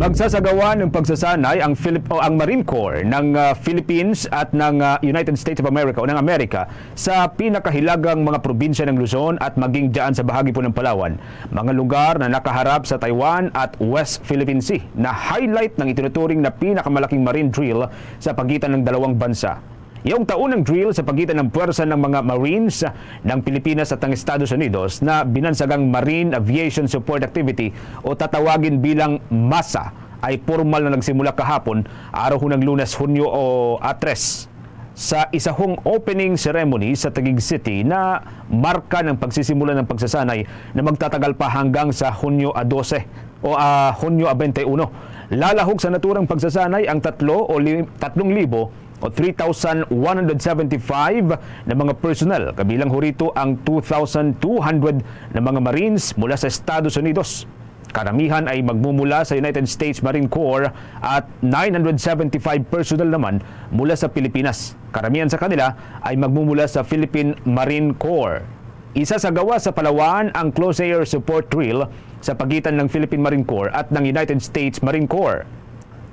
magsasagawa ng pagsasanay ang Philip-, o ang Marine Corps ng, ah, Philippines at ng, ah, United States of America o ng Amerika sa pinakahilagang mga probinsya ng Luzon at maging dyan sa bahagi po ng Palawan, mga lugar na nakaharap sa Taiwan at West Philippine Sea, na highlight ng itinuturing na pinakamalaking marine drill sa pagitan ng dalawang bansa. Yung taunang drill sa pagitan ng puwersa ng mga Marines ng Pilipinas at ng Estados Unidos na binansagang Marine Aviation Support Activity o tatawagin bilang masa ay pormal na nagsimula kahapon, araw ng Lunes, Hunyo o, ah, tres, sa isahong opening ceremony sa Taguig City na marka ng pagsisimula ng pagsasanay na magtatagal pa hanggang sa Hunyo a dose o, ah, Hunyo a twenty-one. Lalahok sa naturang pagsasanay ang tatlo o li-, tatlong libo o three thousand one hundred seventy-five na mga personnel, kabilang ho rito ang two thousand two hundred na mga Marines mula sa Estados Unidos. Karamihan ay magmumula sa United States Marine Corps at nine hundred seventy-five personnel naman mula sa Pilipinas. Karamihan sa kanila ay magmumula sa Philippine Marine Corps. Isasagawa sa Palawan ang Close Air Support Drill sa pagitan ng Philippine Marine Corps at ng United States Marine Corps.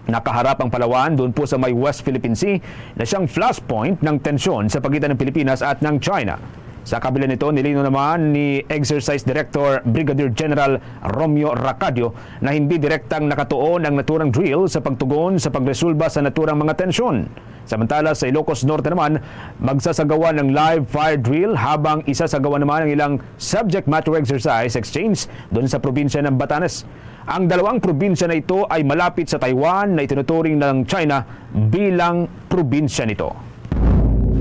Nakaharap ang Palawan doon po sa may West Philippine Sea na siyang flashpoint ng tensyon sa pagitan ng Pilipinas at ng China. Sa kabila nito, nilinaw naman ni Exercise Director Brigadier General Romeo Racadio na hindi direktang nakatuon ang naturang drill sa pagtugon sa pagresolba sa naturang mga tensyon. Samantala, sa Ilocos Norte naman, magsasagawa ng live fire drill habang isasagawa naman ang ilang subject matter exercise exchange doon sa probinsya ng Batanes. Ang dalawang probinsya na ito ay malapit sa Taiwan na itinuturing ng China bilang probinsya nito.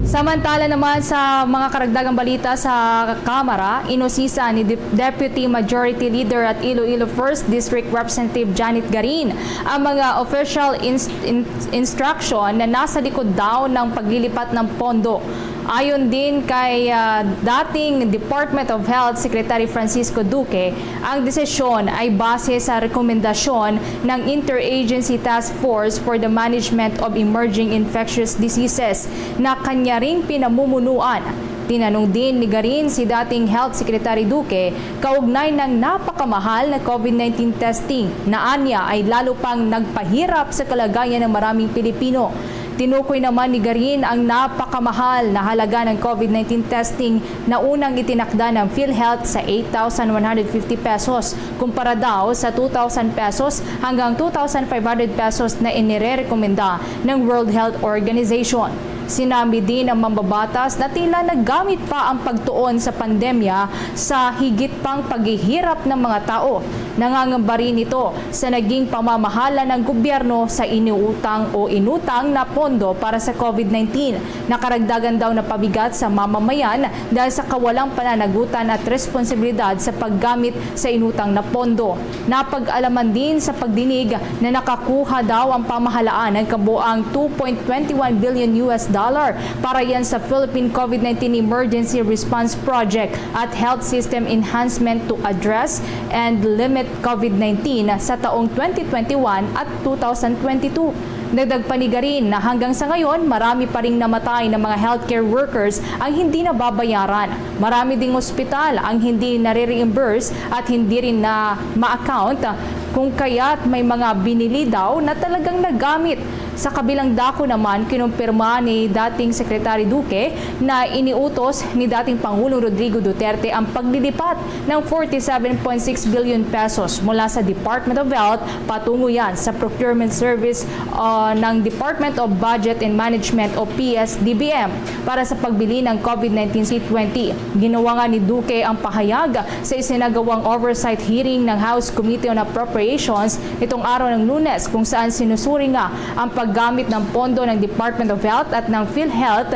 Samantala naman, sa mga karagdagang balita sa Kamara, inusisa ni Dep-, Deputy Majority Leader at Iloilo First District Representative Janet Garin ang mga official ins-, in-, instruction na nasa likod daw ng paglilipat ng pondo. Ayon din kay, ah, dating Department of Health Secretary Francisco Duque, ang desisyon ay base sa rekomendasyon ng Interagency Task Force for the Management of Emerging Infectious Diseases na kanya ring pinamumunuan. Tinanong din ni Garin si dating Health Secretary Duque kaugnay ng napakamahal na COVID nineteen testing na anya ay lalo pang nagpahirap sa kalagayan ng maraming Pilipino. Tinukoy naman ni Garin ang napakamahal na halaga ng COVID nineteen testing na unang itinakda ng PhilHealth sa eight thousand one hundred fifty pesos, kumpara daw sa two thousand pesos hanggang two thousand five hundred pesos na inirerekomenda ng World Health Organization. Sinabi din ng mambabatas na tila naggamit pa ang pagtuon sa pandemya sa higit pang paghihirap ng mga tao. Nangangamba rin ito sa naging pamamahala ng gobyerno sa iniutang o inutang na pondo para sa COVID nineteen. Nakaragdagan daw na pabigat sa mamamayan dahil sa kawalang pananagutan at responsibilidad sa paggamit sa inutang na pondo. Napag-alaman din sa pagdinig na nakakuha daw ang pamahalaan ng kabuang two point twenty one billion U S dollar para yan sa Philippine COVID nineteen Emergency Response Project at Health System Enhancement to address and limit COVID nineteen sa taong twenty twenty-one at two thousand twenty-two. Dagdag pa ni Garin na hanggang sa ngayon, marami pa ring namatay na mga healthcare workers ang hindi nababayaran. Marami ding ospital ang hindi nare-reimburse at hindi rin na ma-account, kung kaya't may mga binili daw na talagang nagamit. Sa kabilang dako naman, kinumpirma ni dating Secretary Duque na iniutos ni dating Pangulong Rodrigo Duterte ang paglilipat ng forty-seven point six billion pesos mula sa Department of Health patungo yan sa procurement service, uh, ng Department of Budget and Management o P S D B M para sa pagbili ng COVID nineteen C twenty. Ginawa nga ni Duque ang pahayag sa isinagawang oversight hearing ng House Committee on Appropriations nitong araw ng Lunes, kung saan sinusuri nga ang paggamit ng pondo ng Department of Health at ng PhilHealth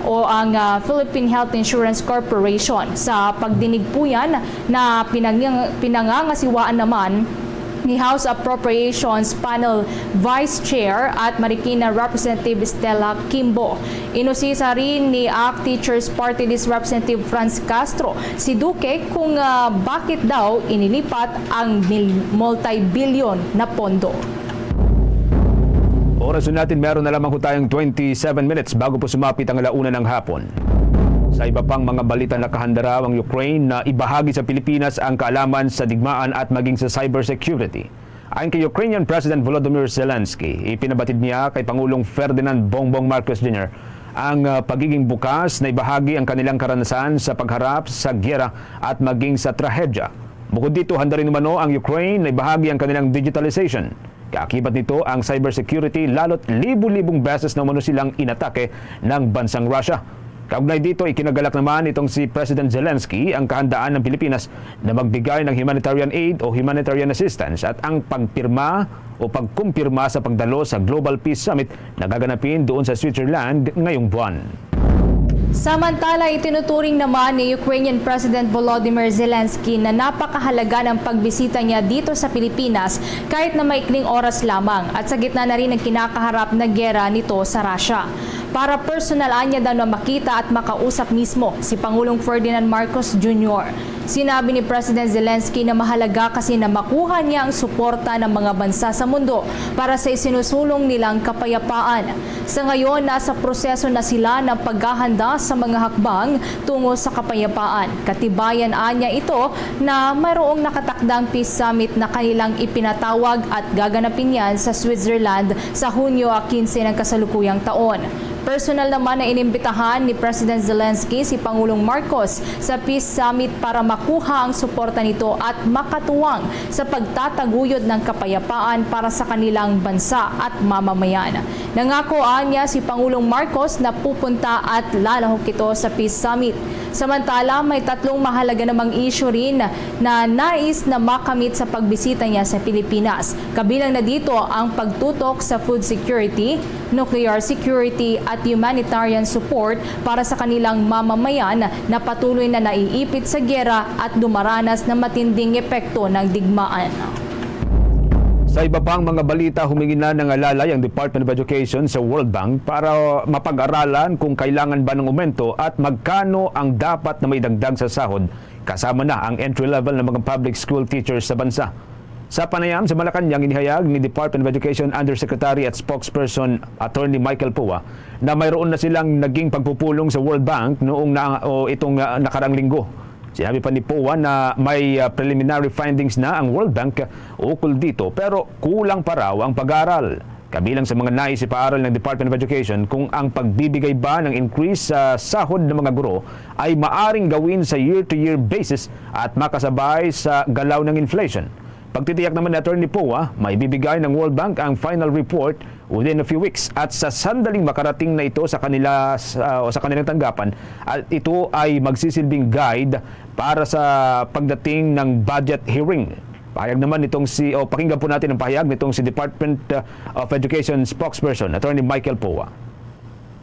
o ang, ah, Philippine Health Insurance Corporation. Sa pagdinig po yan na pinangang-, pinangangasiwaan naman ni House Appropriations Panel Vice Chair at Marikina Representative Stella Kimbo. Inusisa rin ni ACT Teachers Party List Representative Franz Castro si Duque kung, ah, bakit daw inilipat ang mil-, multi-billion na pondo. Oras na natin, meron na lamang po tayong twenty-seven minutes bago po sumapit ang alauna ng hapon. Sa iba pang mga balita, nakahanda raw ang Ukraine na ibahagi sa Pilipinas ang kaalaman sa digmaan at maging sa cybersecurity. Ayon kay Ukrainian President Volodymyr Zelensky, ipinabatid niya kay Pangulong Ferdinand Bongbong Marcos Junior ang, ah, pagiging bukas na ibahagi ang kanilang karanasan sa pagharap sa giyera at maging sa trahedya. Bukod dito, handa rin umano ang Ukraine na ibahagi ang kanilang digitalization. Kaakibat nito ang cybersecurity, lalo't libu-libong beses na umano silang inatake ng bansang Russia. Kaugnay dito, ikinagalak naman itong si President Zelensky ang kahandaan ng Pilipinas na magbigay ng humanitarian aid o humanitarian assistance at ang pagpirma o pagkumpirma sa pagdalo sa Global Peace Summit na gaganapin doon sa Switzerland ngayong buwan. Samantala, itinuturing naman ni Ukrainian President Volodymyr Zelensky na napakahalaga ng pagbisita niya dito sa Pilipinas kahit na maikling oras lamang at sa gitna na rin ng kinakaharap na gera nito sa Russia. Para personal anya daw na makita at makausap mismo si Pangulong Ferdinand Marcos Junior. Sinabi ni President Zelensky na mahalaga kasi na makuha niya ang suporta ng mga bansa sa mundo para sa isinusulong nilang kapayapaan. Sa ngayon, nasa proseso na sila ng paghahanda sa mga hakbang tungo sa kapayapaan. Katibayan anya ito na mayroong nakatakdang peace summit na kanilang ipinatawag at gaganapin yan sa Switzerland sa Hunyo quince ng kasalukuyang taon. Personal naman na inimbitahan ni President Zelensky si Pangulong Marcos sa Peace Summit para makuha ang suporta nito at makatuwang sa pagtataguyod ng kapayapaan para sa kanilang bansa at mamamayan. Nangako anya si Pangulong Marcos na pupunta at lalahok ito sa Peace Summit. Samantala, may tatlong mahalaga namang isyu rin na nais na makamit sa pagbisita niya sa Pilipinas. Kabilang na dito ang pagtutok sa food security, nuclear security at humanitarian support para sa kanilang mamamayan na patuloy na naiipit sa giyera at dumaranas ng matinding epekto ng digmaan. Sa iba pang mga balita, humingi na ng alalay ang Department of Education sa World Bank para mapag-aralan kung kailangan ba ng umento at magkano ang dapat na maidagdag sa sahod, kasama na ang entry level ng mga public school teachers sa bansa. Sa panayam sa Malacañang, inihayag ni Department of Education Undersecretary at Spokesperson Attorney Michael Pua na mayroon na silang naging pagpupulong sa World Bank noong na, o itong, ah, nakarang linggo. Sinabi pa ni Pua na may, ah, preliminary findings na ang World Bank ukol dito, pero kulang pa raw ang pag-aaral. Kabilang sa mga nais ipaaral ng Department of Education kung ang pagbibigay ba ng increase sa sahod ng mga guro ay maaring gawin sa year-to-year basis at makasabay sa galaw ng inflation. Pagtitiyak naman ni Attorney Pua, maibibigay ng World Bank ang final report within a few weeks at sa sandaling makarating na ito sa kanila, sa, o sa kanilang tanggapan, at ito ay magsisilbing guide para sa pagdating ng budget hearing. Pahayag naman nitong si, o pakinggan po natin ang pahayag nitong si Department, uh, of Education spokesperson, Attorney Michael Pua.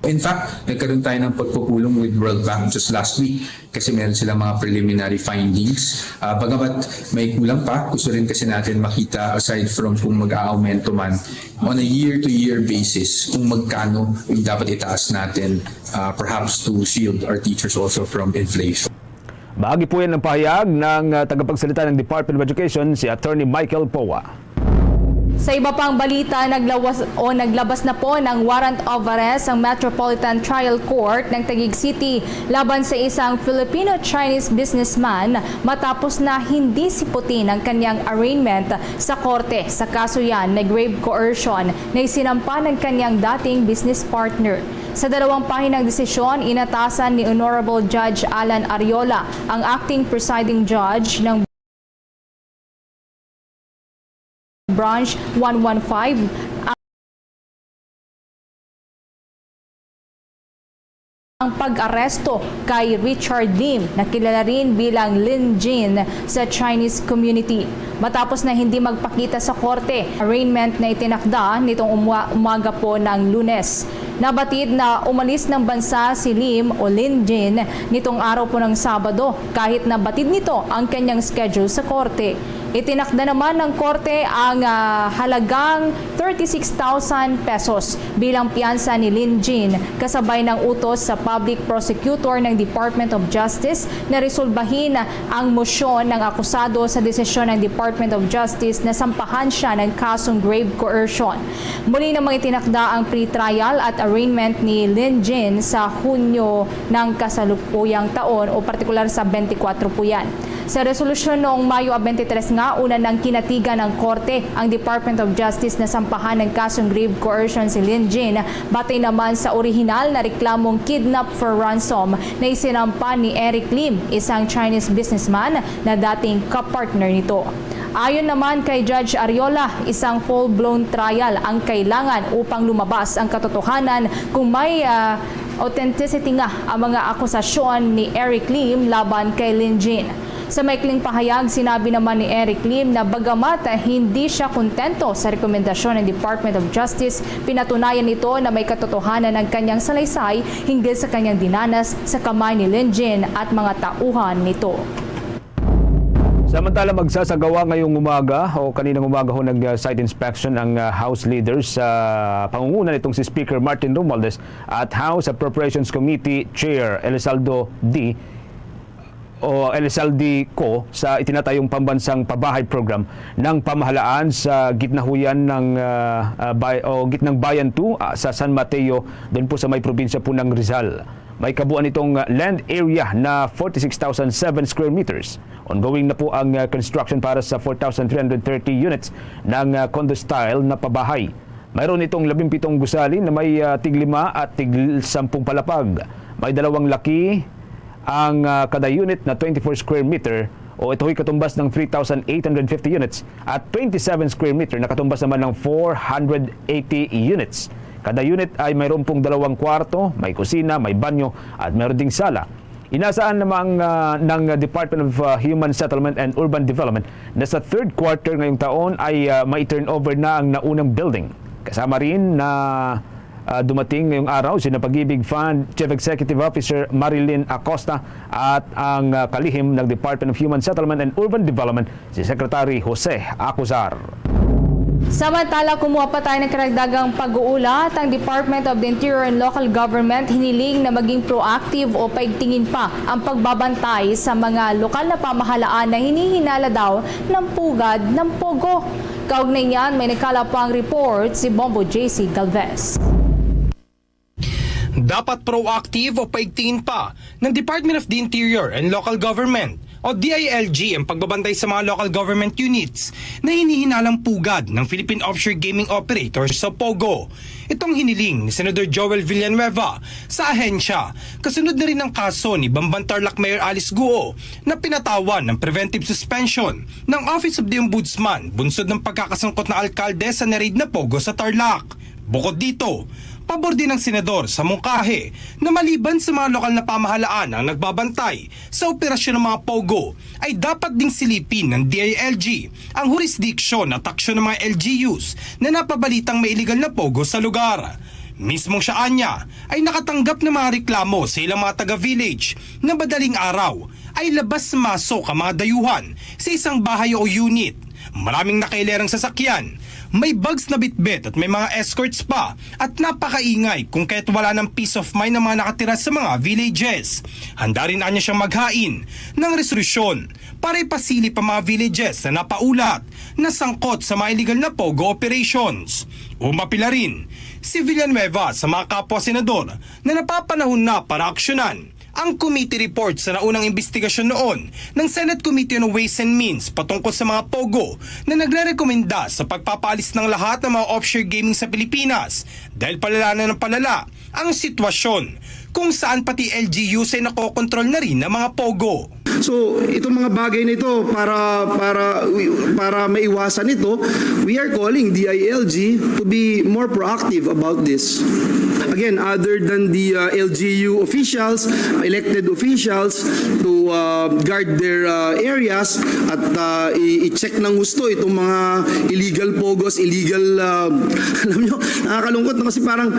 In fact, nagkaroon tayo ng pagpupulong with World Bank just last week kasi meron silang mga preliminary findings. Ah, bagamat may kulang pa, gusto rin kasi natin makita, aside from kung mag-aaumento man, on a year-to-year basis, kung magkano yung dapat itaas natin, ah, perhaps to shield our teachers also from inflation. Bahagi po yan ng pahayag ng, ah, tagapagsalita ng Department of Education, si Attorney Michael Poa. Sa iba pang balita, naglawas o naglabas na po ng warrant of arrest ang Metropolitan Trial Court ng Taguig City laban sa isang Filipino-Chinese businessman matapos na hindi siputin ang kanyang arraignment sa korte sa kaso yan na grave coercion na isinampa ng kanyang dating business partner. Sa dalawang pahinang desisyon, inatasan ni Honorable Judge Alan Ariola, ang acting presiding judge ng Branch one one five, ang pag-aresto kay Richard Lim, na kilala rin bilang Lin Jin sa Chinese community. Matapos na hindi magpakita sa korte, arraignment na itinakda nitong umwa-, umaga po ng Lunes. Nabatid na umalis ng bansa si Lim o Lin Jin nitong araw po ng Sabado, kahit na batid nito ang kanyang schedule sa korte. Itinakda naman ng korte ang, ah, halagang thirty-six thousand pesos bilang piyansa ni Lin Jin, kasabay ng utos sa public prosecutor ng Department of Justice na resolbahin ang motion ng akusado sa desisyon ng Department of Justice na sampahan siya ng kasong grave coercion. Muli namang itinakda ang pre-trial at arraignment ni Lin Jin sa Hunyo ng kasalukuyang taon, o partikular sa twenty-four po yan. Sa resolusyon noong Mayo twenty-three nga, una nang kinatigan ng korte ang Department of Justice na sampahan ng kasong grave coercion si Lin Jin, batay naman sa orihinal na reklamong kidnap for ransom na isinampa ni Eric Lim, isang Chinese businessman na dating kapartner nito. Ayon naman kay Judge Ariola, isang full-blown trial ang kailangan upang lumabas ang katotohanan kung may, ah, authenticity nga ang mga akusasyon ni Eric Lim laban kay Lin Jin. Sa maikling pahayag, sinabi naman ni Eric Lim na bagamat hindi siya kontento sa rekomendasyon ng Department of Justice, pinatunayan nito na may katotohanan ang kanyang salaysay hinggil sa kanyang dinanas sa kamay ni Lin Jin at mga tauhan nito. Samantala, magsasagawa ngayong umaga o kaninang umaga ho nag, uh, site inspection ang, uh, House leaders sa pangunguna nitong si Speaker Martin Romualdez at House Appropriations Committee Chair Elizaldo D o Elizaldi Co sa itinatayong pambansang pabahay program ng pamahalaan sa gitnahuyan ng, uh, uh, bay-, o gitnang bayan two, uh, sa San Mateo, doon po sa may probinsya po ng Rizal. May kabuuan itong, uh, land area na forty-six thousand seven square meters. Ongoing na po ang, uh, construction para sa four thousand three hundred thirty units ng, uh, condo style na pabahay. Mayroon itong labing pitong gusali na may, ah, tiglima at tig sampung palapag. May dalawang laki ang, ah, kada unit na twenty-four square meter, o ito'y katumbas ng three thousand eight hundred fifty units, at twenty-seven square meter na katumbas naman ng four hundred eighty units. Kada unit ay mayroon pong dalawang kwarto, may kusina, may banyo, at mayroon ding sala. Inaasahan namang, ah, ng Department of, ah, Human Settlement and Urban Development na sa third quarter ngayong taon ay, ah, mai-turnover na ang naunang building. Kasama rin na, ah, dumating ngayong araw si Pag-ibig Fund Chief Executive Officer Marilyn Acosta at ang, ah, kalihim ng Department of Human Settlement and Urban Development, si Secretary Jose Acuzar. Samantala, kumuha pa tayo ng karagdagang pag-uulat. Ang Department of the Interior and Local Government hiniling na maging proactive o paigtingin pa ang pagbabantay sa mga lokal na pamahalaan na hinihinala daw ng pugad ng pogo. Kaugnay niyan, may nagkalap pang report si Bombo J C Galvez. Dapat proactive o paigtingin pa ng Department of the Interior and Local Government o D I L G ang pagbabantay sa mga local government units na hinihinalang pugad ng Philippine Offshore Gaming Operators o pogo. Itong hiniling ni Senador Joel Villanueva sa ahensya kasunod na rin ng kaso ni Bamban Tarlac Mayor Alice Guo na pinatawan ng preventive suspension ng Office of the Ombudsman bunsod ng pagkakasangkot ng alkalde sa na-raid na pogo sa Tarlac. Bukod dito, pabor din ang senador sa mungkahi na maliban sa mga lokal na pamahalaan ang nagbabantay sa operasyon ng mga pogo, ay dapat ding silipin ng D I L G ang hurisdiksyon at aksyon ng mga L G Us na napabalitang may iligal na pogo sa lugar. Mismong siya anya ay nakatanggap ng mga reklamo sa ilang mga taga-village na madaling araw ay labas-masok ang mga dayuhan sa isang bahay o unit. Maraming nakailerang sasakyan, may bags na bitbit at may mga escorts pa, at napakaingay kung kaya't wala ng peace of mind ang mga nakatira sa mga villages. Handa rin anya siyang maghain ng resolusyon para ipasilip ang mga villages na napaulat na sangkot sa mga illegal na pogo operations. Umapila rin si Villanueva sa mga kapwa senador na napapanahon na para aksyonan ang committee report sa naunang imbestigasyon noon ng Senate Committee on Ways and Means patungkol sa mga pogo na nagrerekomenda sa pagpapaalis ng lahat ng mga offshore gaming sa Pilipinas dahil palala na ng palala ang sitwasyon kung saan pati L G Us ay nakokontrol na rin ng mga pogo. So, itong mga bagay na ito, para, para, para maiwasan ito, we are calling D I L G to be more proactive about this. Again, other than the, uh, L G U officials, elected officials to, uh, guard their, uh, areas at, uh, i- i-check ng husto itong mga illegal pogos, illegal, uh, alam nyo, nakakalungkot na kasi parang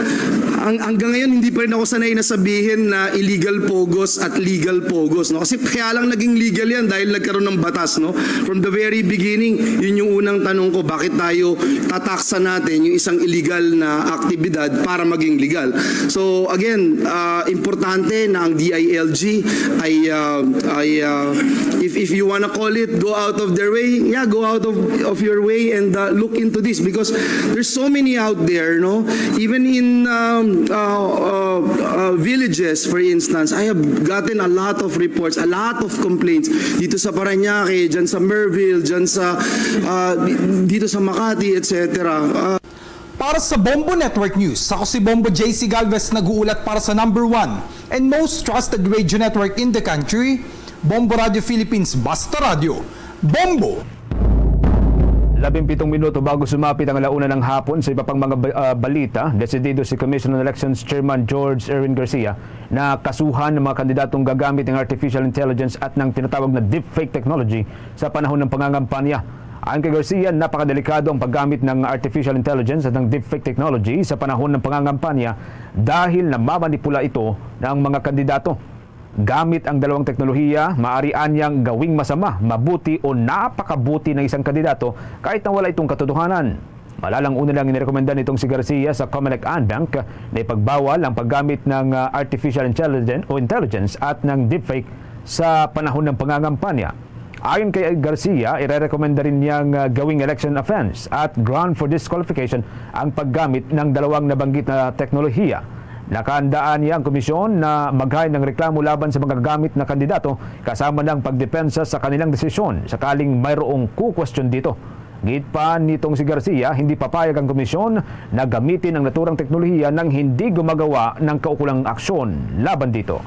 ang, hanggang ngayon hindi pa rin ako sanay na sabihin na illegal pogos at legal pogos, no? Kasi kaya lang naging legal yan dahil nagkaroon ng batas, no? From the very beginning, yun yung unang tanong ko, bakit tayo tataksan natin yung isang illegal na aktibidad para maging legal? So again, uh, importante na ang D I L G ay, uh, ay uh, if, if you wanna call it, go out of their way, yeah, go out of, of your way and, uh, look into this because there's so many out there, no? Even in, um, uh, uh, uh, villages, for instance, I have gotten a lot of reports, a lot of complaints dito sa Parañaque, dyan sa Merville, dyan sa, uh, di- dito sa Makati, et cetera. Uh, Para sa Bombo Network News, ako si Bombo J C Galvez, nag-uulat para sa number one and most trusted radio network in the country, Bombo Radio Philippines, Basta Radio, Bombo! Labing pitong minuto bago sumapit ang alauna ng hapon, sa iba pang mga ba- ah, balita, desidido si Commission on Elections Chairman George Erwin Garcia na kasuhan ng mga kandidatong gagamit ng artificial intelligence at ng tinatawag na deepfake technology sa panahon ng pangangampanya. Ayon kay Garcia, napakadelikado ang paggamit ng artificial intelligence at ng deepfake technology sa panahon ng pangangampanya dahil namamanipula ito ng mga kandidato. Gamit ang dalawang teknolohiya, maaari anyang gawing masama, mabuti o napakabuti ng isang kandidato kahit na wala itong katotohanan. Malalang una lang inirekomenda nitong si Garcia sa Comelec Anbank na ipagbawal ang paggamit ng, ah, artificial intelligence o intelligence at ng deepfake sa panahon ng pangangampanya. Ayon kay Garcia, irerekomenda rin niyang, ah, gawing election offense at ground for disqualification ang paggamit ng dalawang nabanggit na teknolohiya. Nakahandaan niya ang komisyon na maghain ng reklamo laban sa mga gamit na kandidato kasama ng pagdepensa sa kanilang desisyon sakaling mayroong kukwestiyon dito. Git pa nitong si Garcia, hindi papayag ang komisyon na gamitin ang naturang teknolohiya nang hindi gumagawa ng kaukulang aksyon laban dito.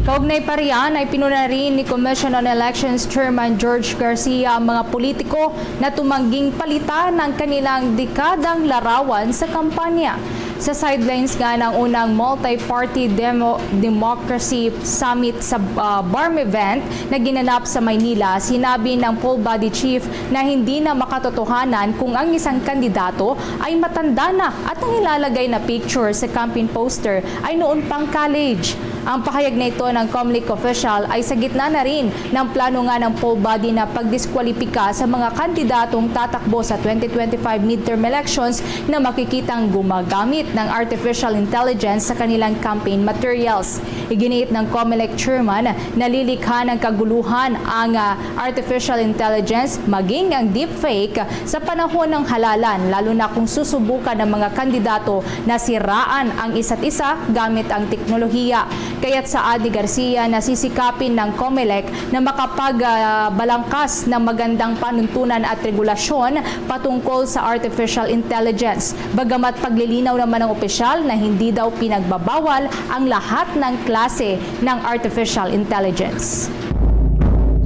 Kaugnay pa riyan ay pinuna rin ni Commission on Elections Chairman George Garcia ang mga politiko na tumangging palitan ang kanilang dekadang larawan sa kampanya. Sa sidelines nga ng unang multi-party demo democracy summit sa, ah, BARMM event na ginanap sa Maynila, sinabi ng poll body chief na hindi na makatotohanan kung ang isang kandidato ay matanda na at ang ilalagay na picture sa campaign poster ay noon pang college. Ang pahayag na ito ng Comelec official ay sa gitna na rin ng plano nga ng poll body na pagdiskwalipika sa mga kandidatong tatakbo sa twenty twenty-five midterm elections na makikitang gumagamit ng artificial intelligence sa kanilang campaign materials. Iginiit ng Comelec chairman na lilikha ng kaguluhan ang, ah, artificial intelligence, maging ang deepfake, sa panahon ng halalan, lalo na kung susubukan ng mga kandidato na siraan ang isa't isa gamit ang teknolohiya. Kaya't saad ni Garcia na sisikapin ng Comelec na makapagbalangkas ng magandang panuntunan at regulasyon patungkol sa artificial intelligence. Bagamat paglilinaw naman ng opisyal na hindi daw pinagbabawal ang lahat ng klase ng artificial intelligence.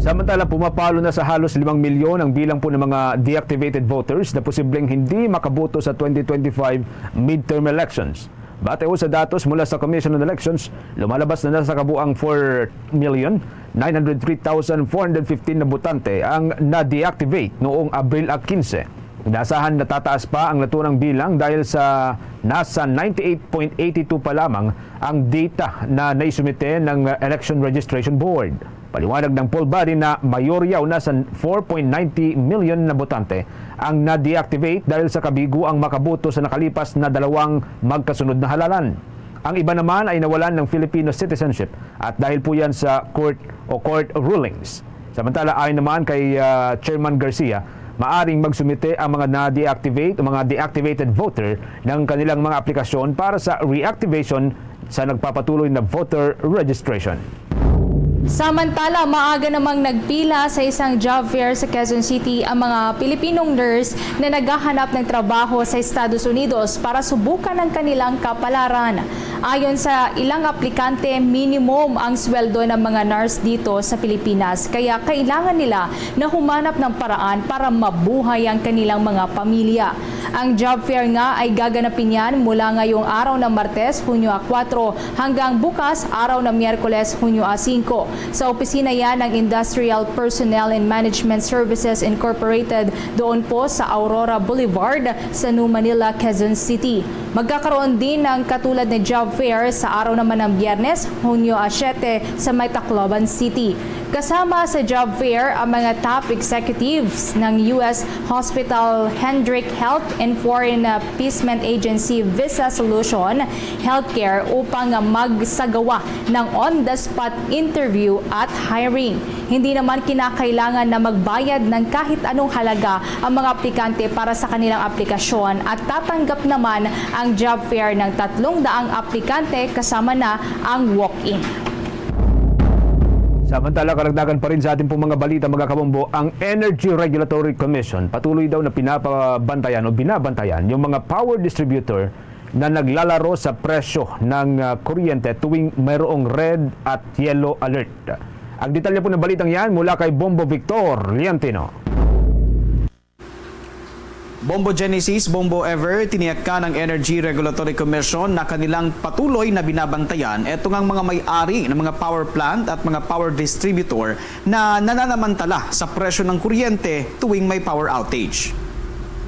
Samantala, pumapalo na sa halos limang milyon ang bilang po ng mga deactivated voters na posibleng hindi makaboto sa twenty twenty-five midterm elections. Batay sa datos mula sa Commission on Elections, lumalabas na nasa kabuang four million nine hundred three thousand four hundred fifteen na botante ang na-deactivate noong Abril quince. Inaasahan na tataas pa ang naturang bilang dahil sa nasa ninety-eight point eighty two pa lamang ang data na naisumite ng Election Registration Board. Paliwanag ng poll body na mayoryaw na sa four point ninety million na botante ang na-deactivate dahil sa kabigo ang makaboto sa nakalipas na dalawang magkasunod na halalan. Ang iba naman ay nawalan ng Filipino citizenship at dahil po yan sa court o court rulings. Samantala, ayon naman kay, ah, Chairman Garcia, maaring magsumite ang mga na-deactivate o mga deactivated voter ng kanilang mga aplikasyon para sa reactivation sa nagpapatuloy na voter registration. Samantala, maaga namang nagpila sa isang job fair sa Quezon City ang mga Pilipinong nurse na naghahanap ng trabaho sa Estados Unidos para subukan ang kanilang kapalaran. Ayon sa ilang aplikante, minimum ang sweldo ng mga nurse dito sa Pilipinas, kaya kailangan nila na humanap ng paraan para mabuhay ang kanilang mga pamilya. Ang job fair nga ay gaganapin yan mula ngayong araw na Martes, Hunyo a kuwatro, hanggang bukas, araw na Miyerkules, Hunyo a singko. Sa opisina yan ng Industrial Personnel and Management Services Incorporated, doon po sa Aurora Boulevard, sa New Manila, Quezon City. Magkakaroon din ng katulad na job fair sa araw naman ng Biyernes, Hunyo a siyete, sa may Tacloban City. Kasama sa job fair ang mga top executives ng U S hospital Hendrick Health and Foreign, uh, Placement Agency Visa Solution Healthcare upang magsagawa ng on-the-spot interview at hiring. Hindi naman kinakailangan na magbayad ng kahit anong halaga ang mga aplikante para sa kanilang aplikasyon at tatanggap naman ang job fair ng tatlong daang aplikante kasama na ang walk-in. Samantala, karagdagan pa rin sa ating pong mga balita, mga kabombo, ang Energy Regulatory Commission patuloy daw na pinapabantayan o binabantayan yung mga power distributor na naglalaro sa presyo ng, ah, kuryente tuwing mayroong red at yellow alert. Ang detalye po ng balitang yan mula kay Bombo Victor Liantino. Bombo Genesis, Bombo Ever, tiniyak ka ng Energy Regulatory Commission na kanilang patuloy na binabantayan eto ngang mga may-ari ng mga power plant at mga power distributor na nananamantala sa presyo ng kuryente tuwing may power outage.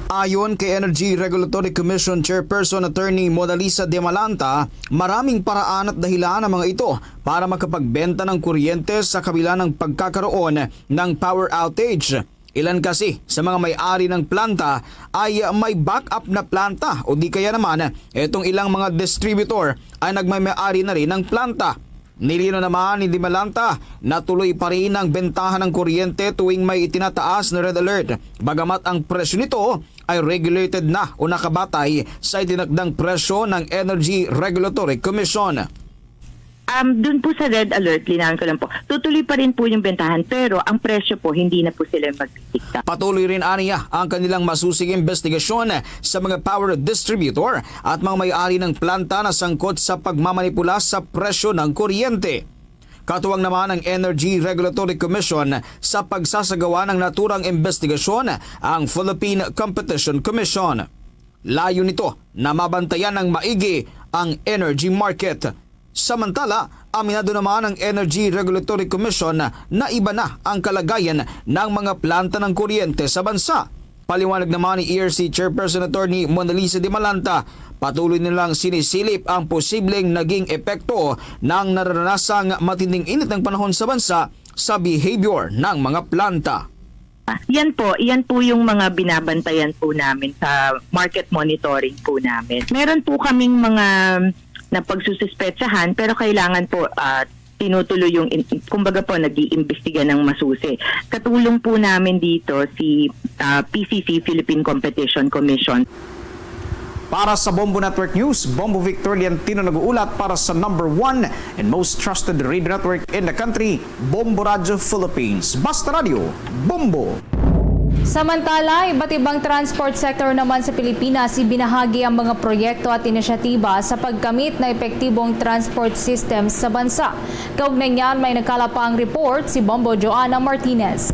Ayon kay Energy Regulatory Commission Chairperson Attorney Monalisa Demalanta, maraming paraan at dahilan ang mga ito para makapagbenta ng kuryente sa kabila ng pagkakaroon ng power outage. Ilan kasi sa mga may-ari ng planta ay may backup na planta o di kaya naman itong ilang mga distributor ay nagmamay-ari na rin ng planta. Nilino naman ni Dimalanta na tuloy pa rin ang bentahan ng kuryente tuwing may itinataas na red alert, bagamat ang presyo nito ay regulated na o nakabatay sa itinakdang presyo ng Energy Regulatory Commission. Um, doon po sa red alert, linawin ko lang po, tutuloy pa rin po yung bentahan, pero ang presyo po, hindi na po sila magdidikta. Patuloy rin aniya ang kanilang masusing investigasyon sa mga power distributor at mga may-ari ng planta na sangkot sa pagmamanipula sa presyo ng kuryente. Katuwang naman ang Energy Regulatory Commission sa pagsasagawa ng naturang investigasyon, ang Philippine Competition Commission. Layo nito na mabantayan ng maigi ang energy market. Samantala, aminado naman ang Energy Regulatory Commission na iba na ang kalagayan ng mga planta ng kuryente sa bansa. Paliwanag naman ni E R C Chairperson Attorney Mona Lisa Dimalanta, patuloy nilang sinisilip ang posibleng naging epekto ng nararanasang matinding init ng panahon sa bansa sa behavior ng mga planta. Yan po, yan po yung mga binabantayan po namin sa market monitoring po namin. Meron po kaming mga napagsususpetsahan, pero kailangan po, ah, tinutuloy yung in-, kumbaga po, nag-iimbestiga ng masusi. Katulong po namin dito si, ah, P C C, Philippine Competition Commission. Para sa Bombo Network News, Bombo Victor Liantino nag-uulat para sa number one and most trusted radio network in the country, Bombo Radyo Philippines. Basta Radyo, Bombo! Samantala, iba't ibang transport sector naman sa Pilipinas ibinahagi ang mga proyekto at inisyatiba sa pagkamit na epektibong transport system sa bansa. Kaugnay niyan, may nagkalapang report si Bombo Joanna Martinez.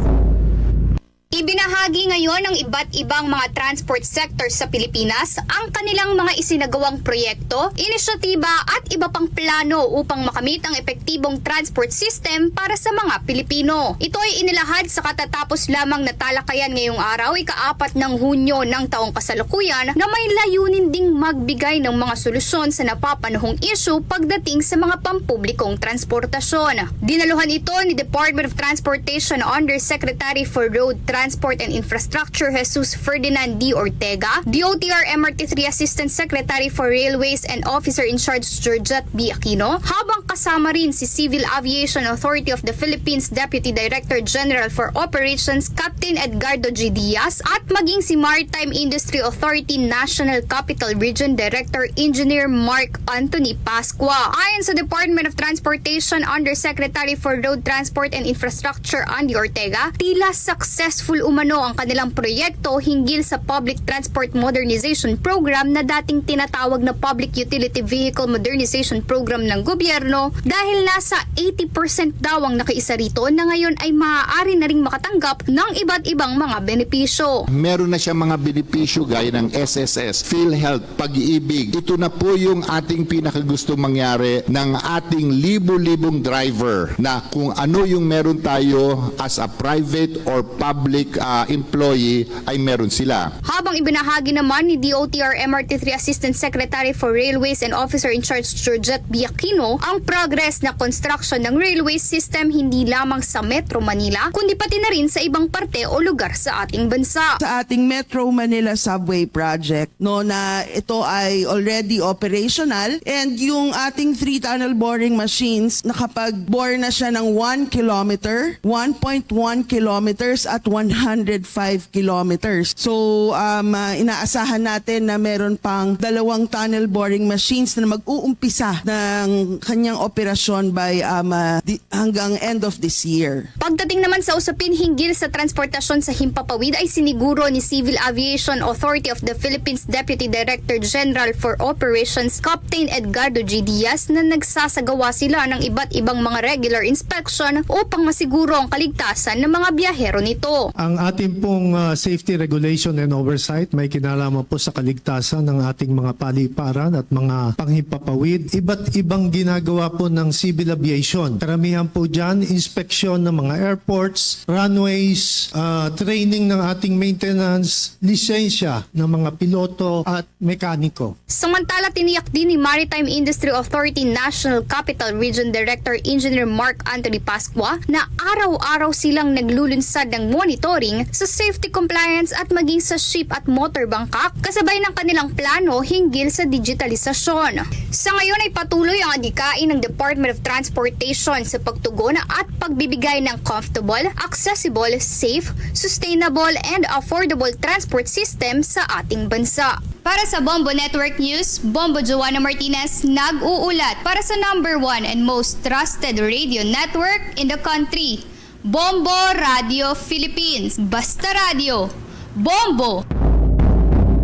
Ibinahagi ngayon ng iba't ibang mga transport sector sa Pilipinas ang kanilang mga isinagawang proyekto, inisyatiba at iba pang plano upang makamit ang epektibong transport system para sa mga Pilipino. Ito ay inilahad sa katatapos lamang na talakayan ngayong araw, ika-apat ng Hunyo ng taong kasalukuyan, na may layunin ding magbigay ng mga solusyon sa napapanahong isyu pagdating sa mga pampublikong transportasyon. Dinaluhan ito ni Department of Transportation Undersecretary for Road Transport and Infrastructure Jesus Ferdinand D. Ortega, D O T R M R T three Assistant Secretary for Railways and Officer in Charge Georgette B. Aquino, habang kasama rin si Civil Aviation Authority of the Philippines Deputy Director General for Operations Captain Edgardo G. Diaz at maging si Maritime Industry Authority National Capital Region Director Engineer Mark Anthony Pascua. Ayon sa Department of Transportation Undersecretary for Road Transport and Infrastructure Andy Ortega, tila successful umano ang kanilang proyekto hinggil sa Public Transport Modernization Program na dating tinatawag na Public Utility Vehicle Modernization Program ng gobyerno, dahil nasa eighty percent daw ang nakaisa rito na ngayon ay maaari na ring makatanggap ng iba't ibang mga benepisyo. Meron na siya mga benepisyo gaya ng S S S, PhilHealth, Pag-ibig. Ito na po yung ating pinakagustong mangyari ng ating libo-libong driver, na kung ano yung meron tayo as a private or public, ah, employee, ay meron sila. Habang ibinahagi naman ni D O T R M R T three Assistant Secretary for Railways and Officer in Charge Georgette B. Aquino, ang progress na construction ng railway system hindi lamang sa Metro Manila, kundi pati na rin sa ibang parte o lugar sa ating bansa. Sa ating Metro Manila Subway Project, no, na ito ay already operational, and yung ating three tunnel boring machines, nakapag-bore na siya ng one kilometer, one point one kilometers at one hundred five kilometers. So, um, ah, inaasahan natin na meron pang dalawang tunnel boring machines na mag-uumpisa ng kanyang operasyon by, um, ah, di-, hanggang end of this year. Pagdating naman sa usapin hinggil sa transportasyon sa himpapawid, ay siniguro ni Civil Aviation Authority of the Philippines Deputy Director General for Operations Captain Edgardo G. Diaz na nagsasagawa sila ng iba't ibang mga regular inspection upang masiguro ang kaligtasan ng mga biyahero nito. Ang ating pong, ah, safety regulation and oversight may kinalaman po sa kaligtasan ng ating mga paliparan at mga panghimpapawid. Iba't ibang ginagawa po ng civil aviation. Karamihan po dyan, inspeksyon ng mga airports, runways, ah, training ng ating maintenance, lisensya ng mga piloto at mekaniko. Samantala, tiniyak din ni Maritime Industry Authority National Capital Region Director Engineer Mark Anthony Pascua na araw-araw silang naglulunsad ng monitoring sa safety compliance at maging sa ship at motor bangkak, kasabay ng kanilang plano hinggil sa digitalisasyon. Sa ngayon ay patuloy ang adikain ng Department of Transportation sa pagtugon at pagbibigay ng comfortable, accessible, safe, sustainable, and affordable transport system sa ating bansa. Para sa Bombo Network News, Bombo Joanna Martinez nag-uulat para sa number one and most trusted radio network in the country, Bombo Radio Philippines. Basta Radio, Bombo!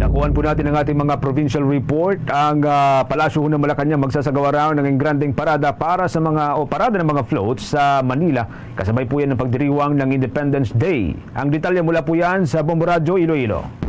Nakuhan po natin ang ating mga provincial report. Ang ah, Palasyo ng Malacañang magsasagawa raw ng grandeng parada para sa mga o parada ng mga floats sa Manila. Kasabay po yan ng pagdiriwang ng Independence Day. Ang detalye mula po yan sa Bombo Radyo Iloilo.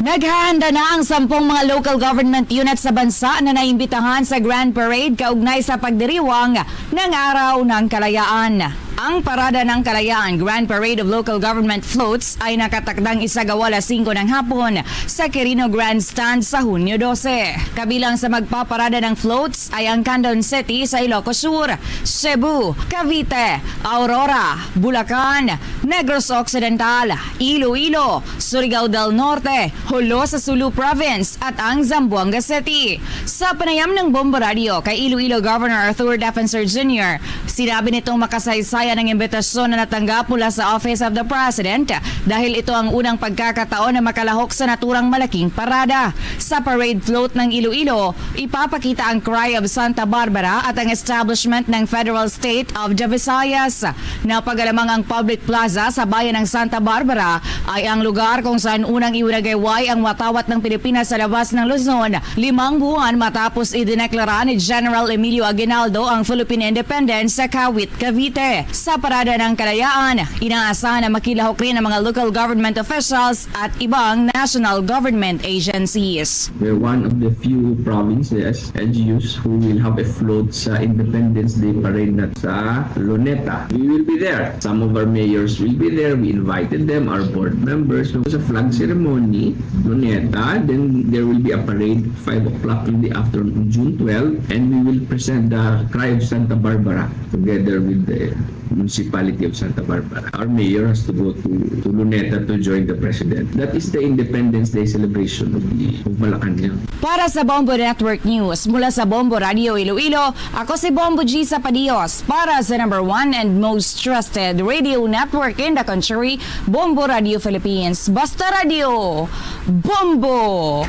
Naghahanda na ang sampung mga local government units sa bansa na naimbitahan sa Grand Parade kaugnay sa pagdiriwang ng Araw ng Kalayaan. Ang Parada ng Kalayaan, Grand Parade of Local Government Floats, ay nakatakdang isagawa alas singko ng hapon sa Quirino Grandstand sa Hunyo dose. Kabilang sa magpaparada ng floats ay ang Candon City sa Ilocos Sur, Cebu, Cavite, Aurora, Bulacan, Negros Occidental, Iloilo, Surigao del Norte, Jolo sa Sulu Province, at ang Zamboanga City. Sa panayam ng Bombo Radio kay Iloilo Governor Arthur Defensor Junior, sinabi nitong makasaysayan ang imbitasyon na natanggap mula sa Office of the President dahil ito ang unang pagkakataon na makalahok sa naturang malaking parada. Sa parade float ng Iloilo, ipapakita ang Cry of Santa Barbara at ang establishment ng Federal State of the Visayas. Napagalamang ang public plaza sa bayan ng Santa Barbara ay ang lugar kung saan unang iwinagayway ang watawat ng Pilipinas sa labas ng Luzon, limang buwan matapos idineklara ni General Emilio Aguinaldo ang Philippine Independence sa Kawit, Cavite. Sa Parada ng Kalayaan, inaasahan na makilahok rin ang mga local government officials at ibang national government agencies. We're one of the few provinces, L G Us, who will have a float sa Independence Day Parade na sa Luneta. We will be there. Some of our mayors will be there. We invited them, our board members. So, sa flag ceremony, Luneta, then there will be a parade five o'clock in the afternoon, June twelve, and we will present the Cry of Santa Barbara together with the Municipality of Santa Barbara. Our mayor has to go to, to Luneta to join the president. That is the Independence Day celebration of the, of Malacañang. Para sa Bombo Network News, mula sa Bombo Radio Iloilo, ako si Bombo G Sapadios para sa number one and most trusted radio network in the country, Bombo Radio Philippines. Basta Radio, Bombo!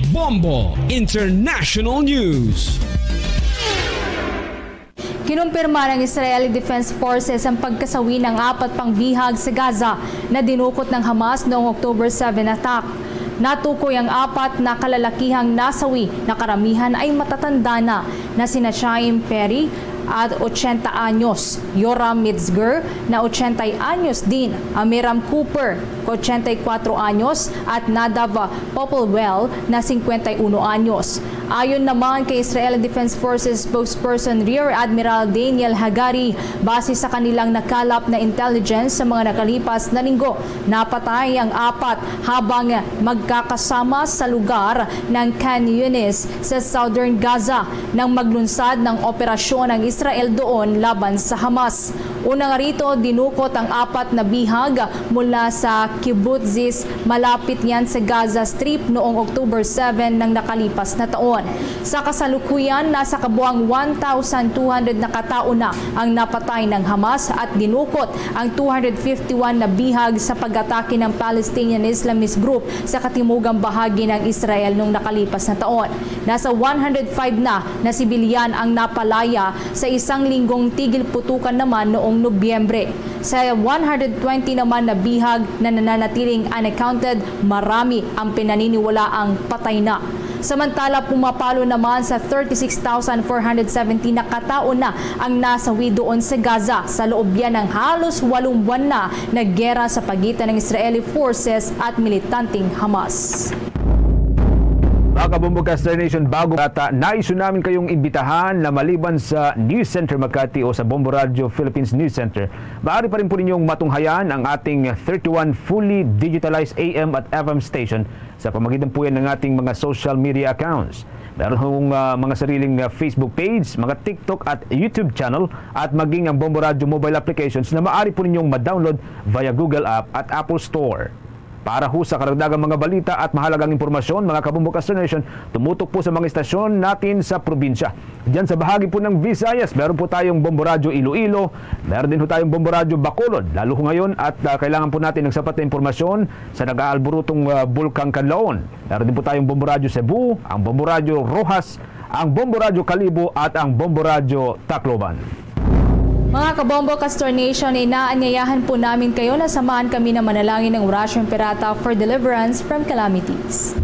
Bombo International News. Kinumpirma ng Israeli Defense Forces ang pagkasawi ng apat pang bihag sa Gaza na dinukot ng Hamas noong October seven attack. Natukoy ang apat na kalalakihang nasawi na karamihan ay matatanda na, na sina Shaim Perry at ochenta anyos, Yoram Mitzger na ochenta anyos din, Amiram Cooper, ochenta y cuatro anyos, at Nadav Popplewell na singkwenta y uno anyos. Ayon naman kay Israel Defense Forces spokesperson Rear Admiral Daniel Hagari, base sa kanilang nakalap na intelligence sa mga nakalipas na linggo, napatay ang apat habang magkakasama sa lugar ng Khan Yunis sa southern Gaza nang maglunsad ng operasyon ang Israel doon laban sa Hamas. Una nga rito, dinukot ang apat na bihag mula sa kibbutzes malapit niyan sa Gaza Strip noong October seven ng nakalipas na taon. Sa kasalukuyan, nasa kabuang one thousand two hundred na katao na ang napatay ng Hamas at dinukot ang two hundred fifty-one na bihag sa pag-atake ng Palestinian Islamist group sa katimugang bahagi ng Israel noong nakalipas na taon. Nasa one hundred five na na sibilyan ang napalaya sa isang linggong tigil putukan naman noong Nobyembre. Sa one hundred twenty naman na bihag na nananatiling unaccounted, marami ang pinaniniwalaang patay na. Samantala, pumapalo naman sa thirty-six thousand four hundred seventy na katao na ang nasawi doon sa Gaza sa loob yan ng halos walong buwan na na gera sa pagitan ng Israeli forces at militanteng Hamas. Mga kabombo, Caster Nation, bago ata, nais namin kayong imbitahan na maliban sa News Center Makati o sa Bombo Radio Philippines News Center, maaari pa rin po ninyong matunghayan ang ating thirty-one fully digitalized A M at F M station sa pamagitan po yan ng ating mga social media accounts. Meron hong ah, mga sariling ah, Facebook page, mga TikTok at YouTube channel, at maging ang Bombo Radio mobile applications na maaari po ninyong ma-download via Google App at Apple Store. Para ho sa karagdagang mga balita at mahalagang impormasyon, mga Kabombo Castro Nation, tumutok po sa mga istasyon natin sa probinsya. Diyan sa bahagi po ng Visayas, meron po tayong Bombo Radyo Iloilo, meron din ho tayong Bombo Radyo Bacolod, lalo ho ngayon at, ah, kailangan po natin ng sapat na impormasyon sa nag-aalburutong, ah, Bulkang Kanlaon. Meron din po tayong Bombo Radyo Cebu, ang Bombo Radyo Roxas, ang Bombo Radyo Kalibo at ang Bombo Radyo Tacloban. Mga Kabombo Castro Nation, inaanyayahan po namin kayo na samahan kami na manalangin ng Orasyo Imperata for deliverance from calamities.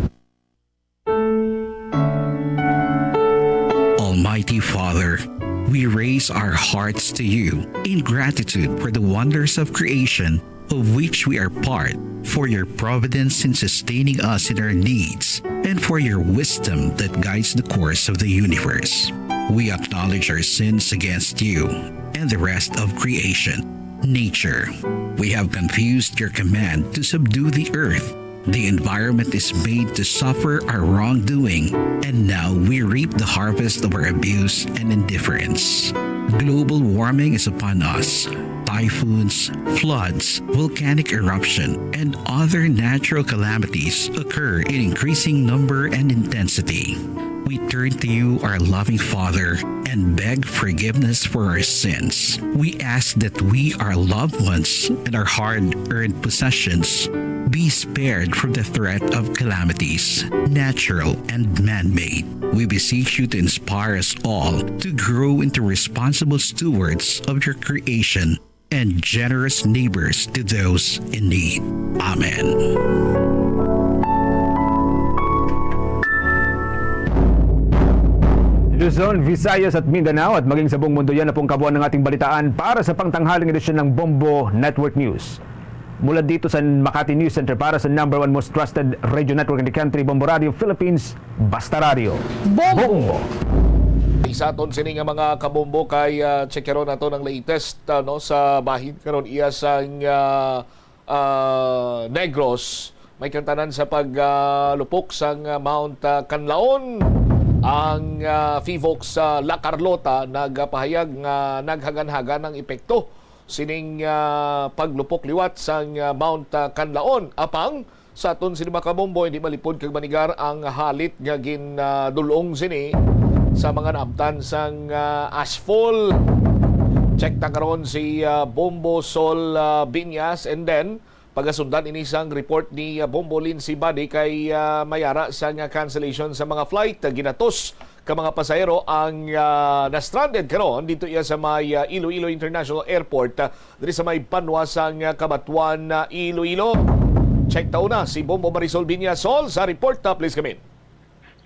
Almighty Father, we raise our hearts to you in gratitude for the wonders of creation of which we are part, for your providence in sustaining us in our needs, and for your wisdom that guides the course of the universe. We acknowledge our sins against you and the rest of creation, nature. We have confused your command to subdue the earth. The environment is made to suffer our wrongdoing, and now we reap the harvest of our abuse and indifference. Global warming is upon us. Typhoons, floods, volcanic eruption, and other natural calamities occur in increasing number and intensity. We turn to you, our loving Father, and beg forgiveness for our sins. We ask that we, our loved ones, and our hard earned possessions be spared from the threat of calamities, natural and man made. We beseech you to inspire us all to grow into responsible stewards of your creation and generous neighbors to those in need. Amen. Luzon, Visayas at Mindanao at maging sa buong mundo, yan na pong kabuuan ng ating balitaan para sa pangtanghaling edisyon ng Bombo Network News. Mula dito sa Makati News Center para sa number one most trusted radio network in the country, Bombo Radio Philippines, Basta Radio. Bombo! Sa aton sini nga mga kabombo kay, ah, check karon nato ng latest, ah, no, sa bahin karon iya sang, ah, ah, Negros. May kantanan sa pag, ah, lupok sang, ah, Mount, ah, Kanlaon. Ang, ah, PHIVOLCS sa La Carlota nagapahayag nga naghaganhagan ang epekto sining, ah, paglupok liwat sang, ah, Mount, ah, Kanlaon. Apang sa aton sini mga kabombo, hindi malipod kag manigar ang halit nga gin, ah, dul-ong sini sa mga naabtan sang, ah, ashfall. Check ta karon si, ah, Bombo Sol, ah, Binyas, and then pagasundan ini sang report ni, ah, Bombo Lindsay Badi kay, ah, mayara sang, ah, cancellation sa mga flight, ah, ginatos ka mga pasahero ang, ah, na-stranded karon dito iya sa may, ah, Iloilo International Airport, ah, diri sa may banwa sang, ah, Cabatuan, ah, Iloilo. Check ta una si Bombo Marisol Binyasol sa report. Ah, please come in.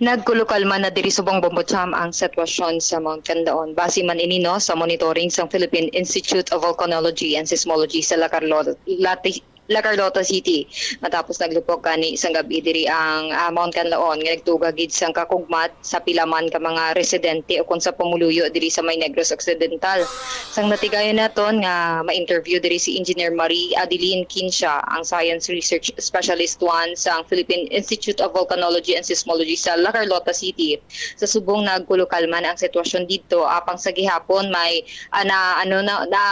Nagkulukalma na diri subong Bombo Cham ang sitwasyon sa Mount Kanlaon. Base man ini, no, sa monitoring sang Philippine Institute of Volcanology and Seismology sa La Carlota, Lati-, La Carlota City. Matapos naglupok gani sang gab-i diri ang, ah, Mount Kanlaon nga nagtuga gid sang kakugmat sa pila man ka mga residente ukon sa pumuluyo diri sa may Negros Occidental. Sang natigayon naton nga ma-interview diri si Engineer Marie Adeline Kinsha, ang science research specialist one sang Philippine Institute of Volcanology and Seismology sa La Carlota City. Sa subong nagkulukalma na ang sitwasyon didto, apang sa gihapon may, ah, na, ano na, na,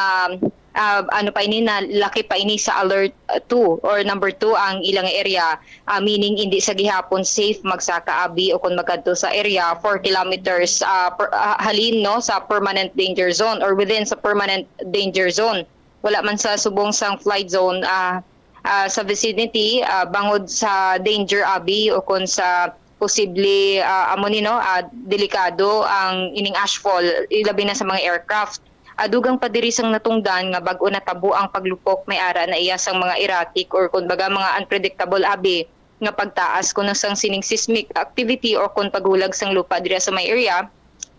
ah, ano pa ini, na laki pa ini sa alert, ah, two or number two ang ilang area, ah, meaning hindi sa gihapon safe magsaka abi o kung magkadto sa area four kilometers, ah, per, ah, halin, no, sa permanent danger zone or within sa permanent danger zone. Wala man sa subong sang flight zone, ah, ah, sa vicinity, ah, bangod sa danger abi o kung sa posible, ah, amo ni, no, ah, delikado ang ining ashfall, ilabi na sa mga aircraft. Ah, dugang pa diri sang natungdan nga bag-o natabo ang paglupok, may ara na iya sang mga erratic or kun baga mga unpredictable abi nga pagtaas kuno sang sining seismic activity or kun paghulag sang lupa dira sa may area,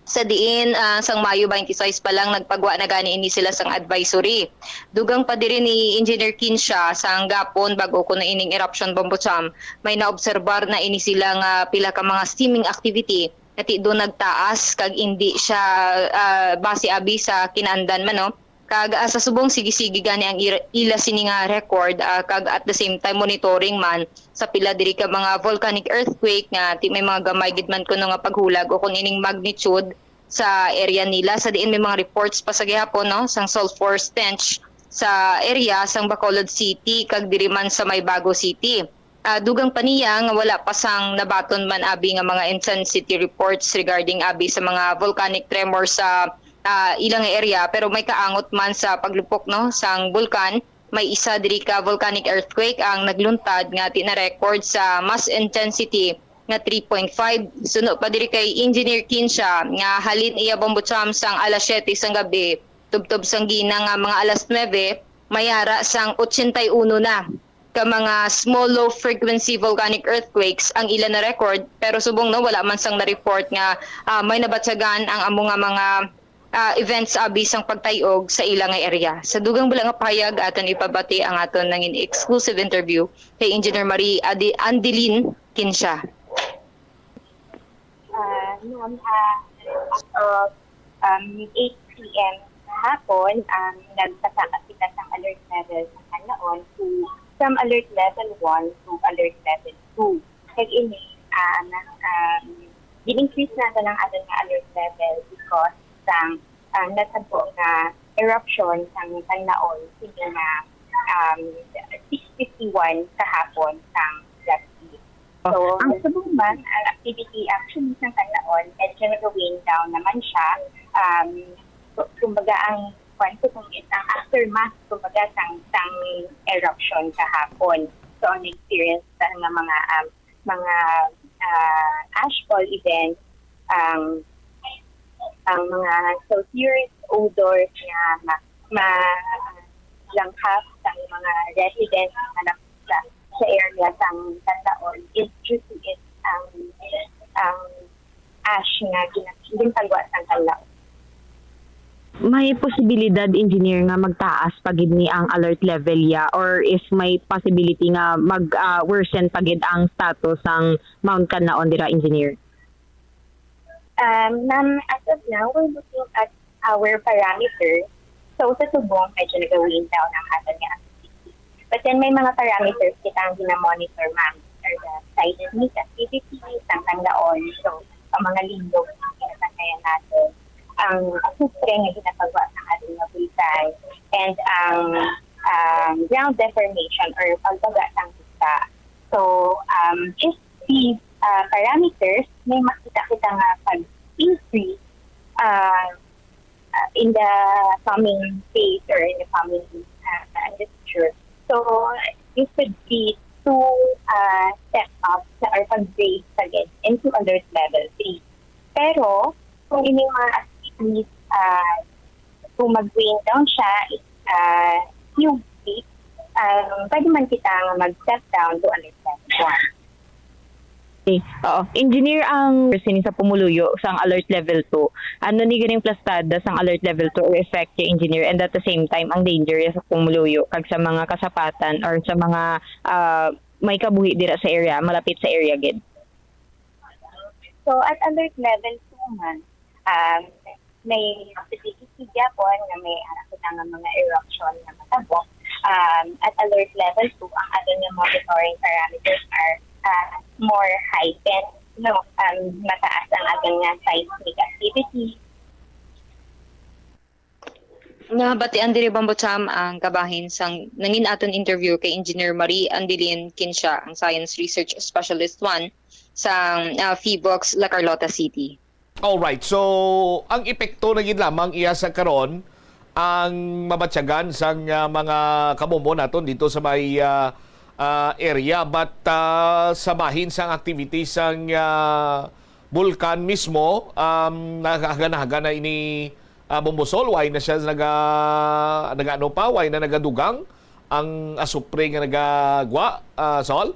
sa diin, ah, sang Mayo twenty-six pa lang nagpagwa na gani ini sila sang advisory. Dugang pa diri ni Engineer Kinsha, sang gapon bag-o kuno ining eruption Bombo Cham, may naobserbar na ini sila nga pila ka mga steaming activity nga ti do nagtaas kag indi siya, ah, base abi sa kinaandan man, no? Kag, ah, sa subong sige-sige gani ang ira-, ila sini nga record, ah, kag at the same time monitoring man sa pila diri ka mga volcanic earthquake nga ti may mga gamay gid man kuno nga paghulag o kun ining magnitude sa area nila, sa diin may mga reports pa sa gihapon, no, sang sulfur stench sa area sang Bacolod City kag diri man sa may Bago City. Ah, dugang pa niya nga wala pa sang nabaton man abi nga mga intensity reports regarding abi sa mga volcanic tremor sa, ah, ilang area, pero may kaangot man sa paglupok, no, sang bulkan. May isa diri ka volcanic earthquake ang nagluntad nga ti na-record sa mass intensity nga three point five. Suno pa diri kay Engineer Kinsha nga halin iya Bombo Cham sang alas siyete sang gabi tubtob sang gina nga mga alas nuebe, may ara sang ochenta y uno na ka mga small low frequency volcanic earthquakes ang ila na-record, pero subong, no, wala man sang na-report nga, ah, may nabatyagan ang amo nga mga, ah, events abi sang pagtay-og sa ila nga area. Sa dugang bala nga pahayag, aton ipabati ang aton nangin exclusive interview kay Engineer Marie Adi Andilin Kinsha. Ah, ma'am, ah, as of, um, eight p.m. kahapon, um, nagpasaka kita sang alert level sa Canlaon to, from alert level one to alert level two. Kag ini, ah, na, um, gin-increase nato ang aton nga alert level because sang, ah, natabo nga eruption sang Canlaon sini nga, um, six fifty-one kahapon sang gabi. So, ang subong man, ang activity actually sang Canlaon, medyo nag-wind down naman siya. Um, kumbaga, ang kwan ko kung is ang aftermath, kumbaga, sang, sang eruption kahapon. So, ang experience sa nga mga, um, mga, ah, ashfall events, ang, ang mga sulfurous odor nga ma, ma, langhap sa mga residents nga nap, sa, sa area sang Canlaon is due to it ang, ang ash nga gina, ginpagwa sang Canlaon. May posibilidad, Engineer, nga magtaas pa gid ni ang alert level ya, or if may possibility nga mag, ah, worsen pa gid ang status sang Mount Canlaon dira, Engineer? Um, ma'am, as of now, we're looking at our parameters. So, sa subong, medyo nag-wind down ang aton nga activity. But then, may mga parameters kita ang gina-monitor, ma'am. Or the seismic activity, sang Canlaon. So, ang mga lindog, ang ginabantayan natin. Ang asupre nga ginapagwa sa aton nga bulkan. And ang, um, ground deformation or pagbaga sang yuta. So, um, if these, uh, parameters, may makita kita nga pag-increase, uh, uh, in the coming days or in the coming, uh, in the future. So, this could be to, uh, step up sa, or pag-raise again into alert level three. Pero, kung ining mga activities, uh, kung mag-wind down siya, uh, few weeks, um, pwede man kita nga mag-step down to alert level one. Okay. Oo. Engineer, ang sini sa pumuluyo sang alert level two, ano ni ganing plastada sang alert level two or effect ya, Engineer, and at the same time ang danger ya sa pumuluyo kag sa mga kasapatan or sa mga, ah, may kabuhi dira sa area, malapit sa area gid? So, at alert level two man, um, may possibility gyapon nga may ara kita nga mga eruption nga matabo. Um, at alert level two, ang aton nga monitoring parameters are, uh, more heightened, no? Um, mataas ang aton nga seismic activity. Nabatian diri, Bombo Cham, ang kabahin sang nangin aton interview kay Engineer Marie Andelin Kinsha, ang Science Research Specialist one sa, ah, PHIVOLCS La Carlota City. Alright, so ang epekto na gid lamang iya sa karon ang mabatyagan sang, ah, mga kabombo naton dito sa may, ah, ah, area, but, ah, sa bahin sang activity sang, ah, bulkan mismo, um, nagahaganahaga na ini, ah, Bombo Sol, way na siya naga, nagaano pa, way na nagadugang ang asupre nga nagagwa, ah, Sol?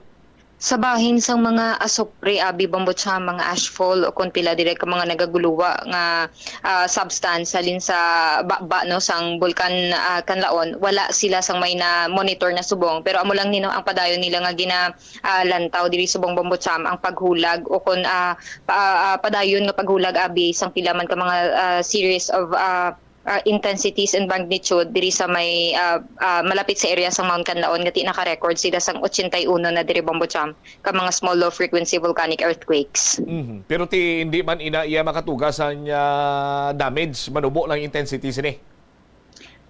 Sa bahin sang mga asupre, abi, Bombo Cham, mga ashfall o kon pila diri ka mga nagaguluwa nga, ah, substance halin sa baba, no, sang bulkan, ah, Kanlaon, wala sila sang may na-monitor na subong. Pero amo lang ni, no, ang padayon nila nga gina, ah, lantaw diri subong, Bombo Cham, ang paghulag o kon, ah, pa, ah, padayon nga paghulag abi sang pila man ka mga, ah, series of, ah, ah, intensities and magnitude diri sa may, ah, ah, malapit sa area sang Mount Kanlaon nga ti naka-record sila sang ochenta y uno na diri, Bombo Cham, ka mga small low frequency volcanic earthquakes. Mhm. Pero ti hindi man ina iya makatuga sang, ah, damage, manubo lang intensity sini.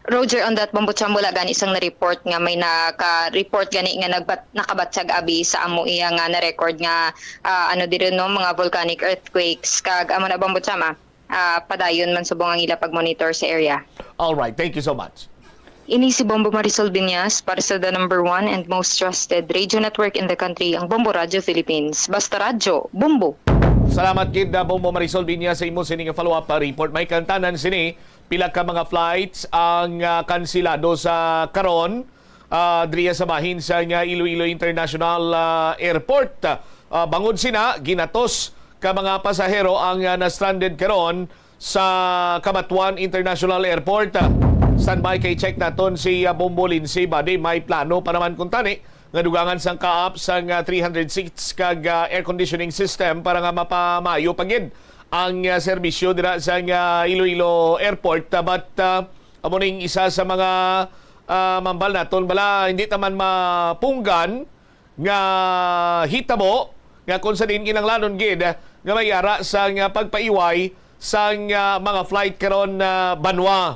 Roger, on that, Bombo Cham, wala gani sang na-report nga may naka-report gani nga nagbat-, nakabatyag abi sa amo iya nga na-record nga, ah, ano diri, no, mga volcanic earthquakes. Kag amo na, Bombo Cham, ah, ah, padayon man subong ang ila pag-monitor sa area. All right, thank you so much. Ini si Bombo Marisol Biñas para sa the number one and most trusted radio network in the country, ang Bombo Radio Philippines. Basta radyo, Bombo! Salamat gid, uh, Bombo Marisol Biñas, sa imo sini nga follow-up, uh, report. May kantanan sini, pila ka mga flights ang, uh, kansilado sa karon, uh, diriya sa bahin sa nga Iloilo International, uh, Airport. Uh, bangod sina, ginatos ka mga pasahero ang, uh, na-stranded karon sa Cabatuan International Airport. Standby kay check naton si, ah, Bombo Lindsay. Body, may plano pa naman kuntani nga dugangan sang kaap sang, ah, three hundred seats kag, ah, air conditioning system para nga mapamayo pa gid ang, ah, serbisyo dira sa, ah, Iloilo Airport. Ah, but, ah, amo ning isa sa mga, ah, mambal naton bala, hindi ta man mapunggan nga hitabo nga kung sa diin kinahanglanon gid nga may ara sang, ah, pagpaiway sang, ah, mga flight karon na banwa.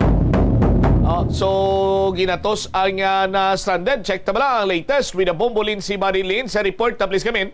Ah, so, ginatos ang, ah, na-stranded. Check ta bala ang latest with the Bombo Lindsay Body Lin sa report. Ta, please come in.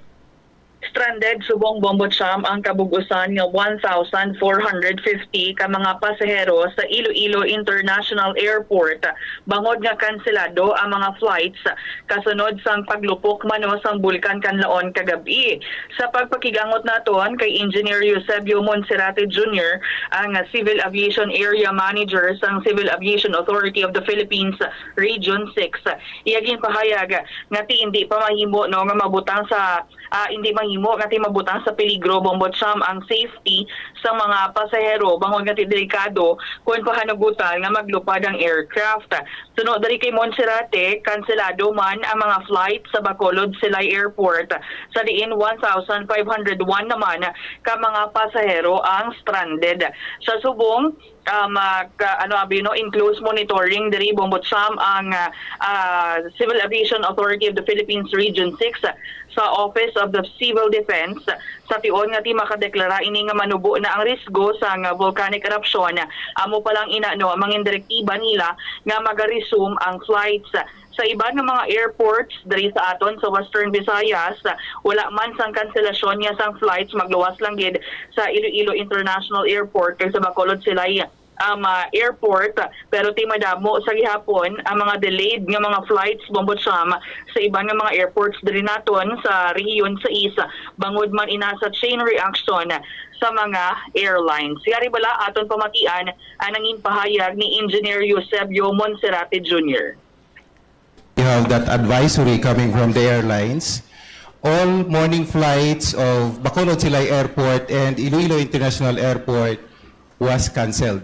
Stranded subong Bombo Cham ang kabug-usan nga one thousand four hundred fifty ka mga pasahero sa Iloilo International Airport bangod nga kanselado ang mga flights kasunod sang paglupok mano sang Bulkan Kanlaon kagab-i. Sa pagpakigangot naton kay Engineer Eusebio Monserrate Junior, ang Civil Aviation Area Manager sang Civil Aviation Authority of the Philippines Region six, iya ginpahayag nga ti indi pa mahimo, no, nga mabutang sa ah, indi mahimo nga ti mabutang sa peligro, Bombo Cham, ang safety sa mga pasahero bangod nga ti delikado kon pahanugutan nga maglupad ang aircraft. Suno diri kay Monserrate, kanselado man ang mga flight sa Bacolod Silay Airport, sa diin one thousand five hundred one naman ka mga pasahero ang stranded. Sa subong, um, ah, ka, ano abi, no, in close monitoring diri, Bombo Cham, ang, ah, ah, Civil Aviation Authority of the Philippines Region six, ah, sa Office of the Civil Defense, sa tion nga ti makadeklara ini nga manubo na ang risgo sang volcanic eruption. Amo pa lang ina, no, mangin direktiba nila nga maga-resume ang flights. Sa iban nga mga airports diri sa aton sa Western Visayas, wala man sang kanselasyon niya sang flights, magluwas lang gid sa Iloilo International Airport kag sa Bacolod Silay, um, ah, Airport, pero ti madamo sa gihapon ang mga delayed nga mga flights, Bombo Cham, sa iban nga mga airports diri naton sa rehiyon sa East, bangod man ina sa chain reaction sa mga airlines. Yari bala aton pamatian ang nangin pahayag ni Engineer Eusebio Monserrate Junior. We have that advisory coming from the airlines. All morning flights of Bacolod Silay Airport and Iloilo International Airport was canceled.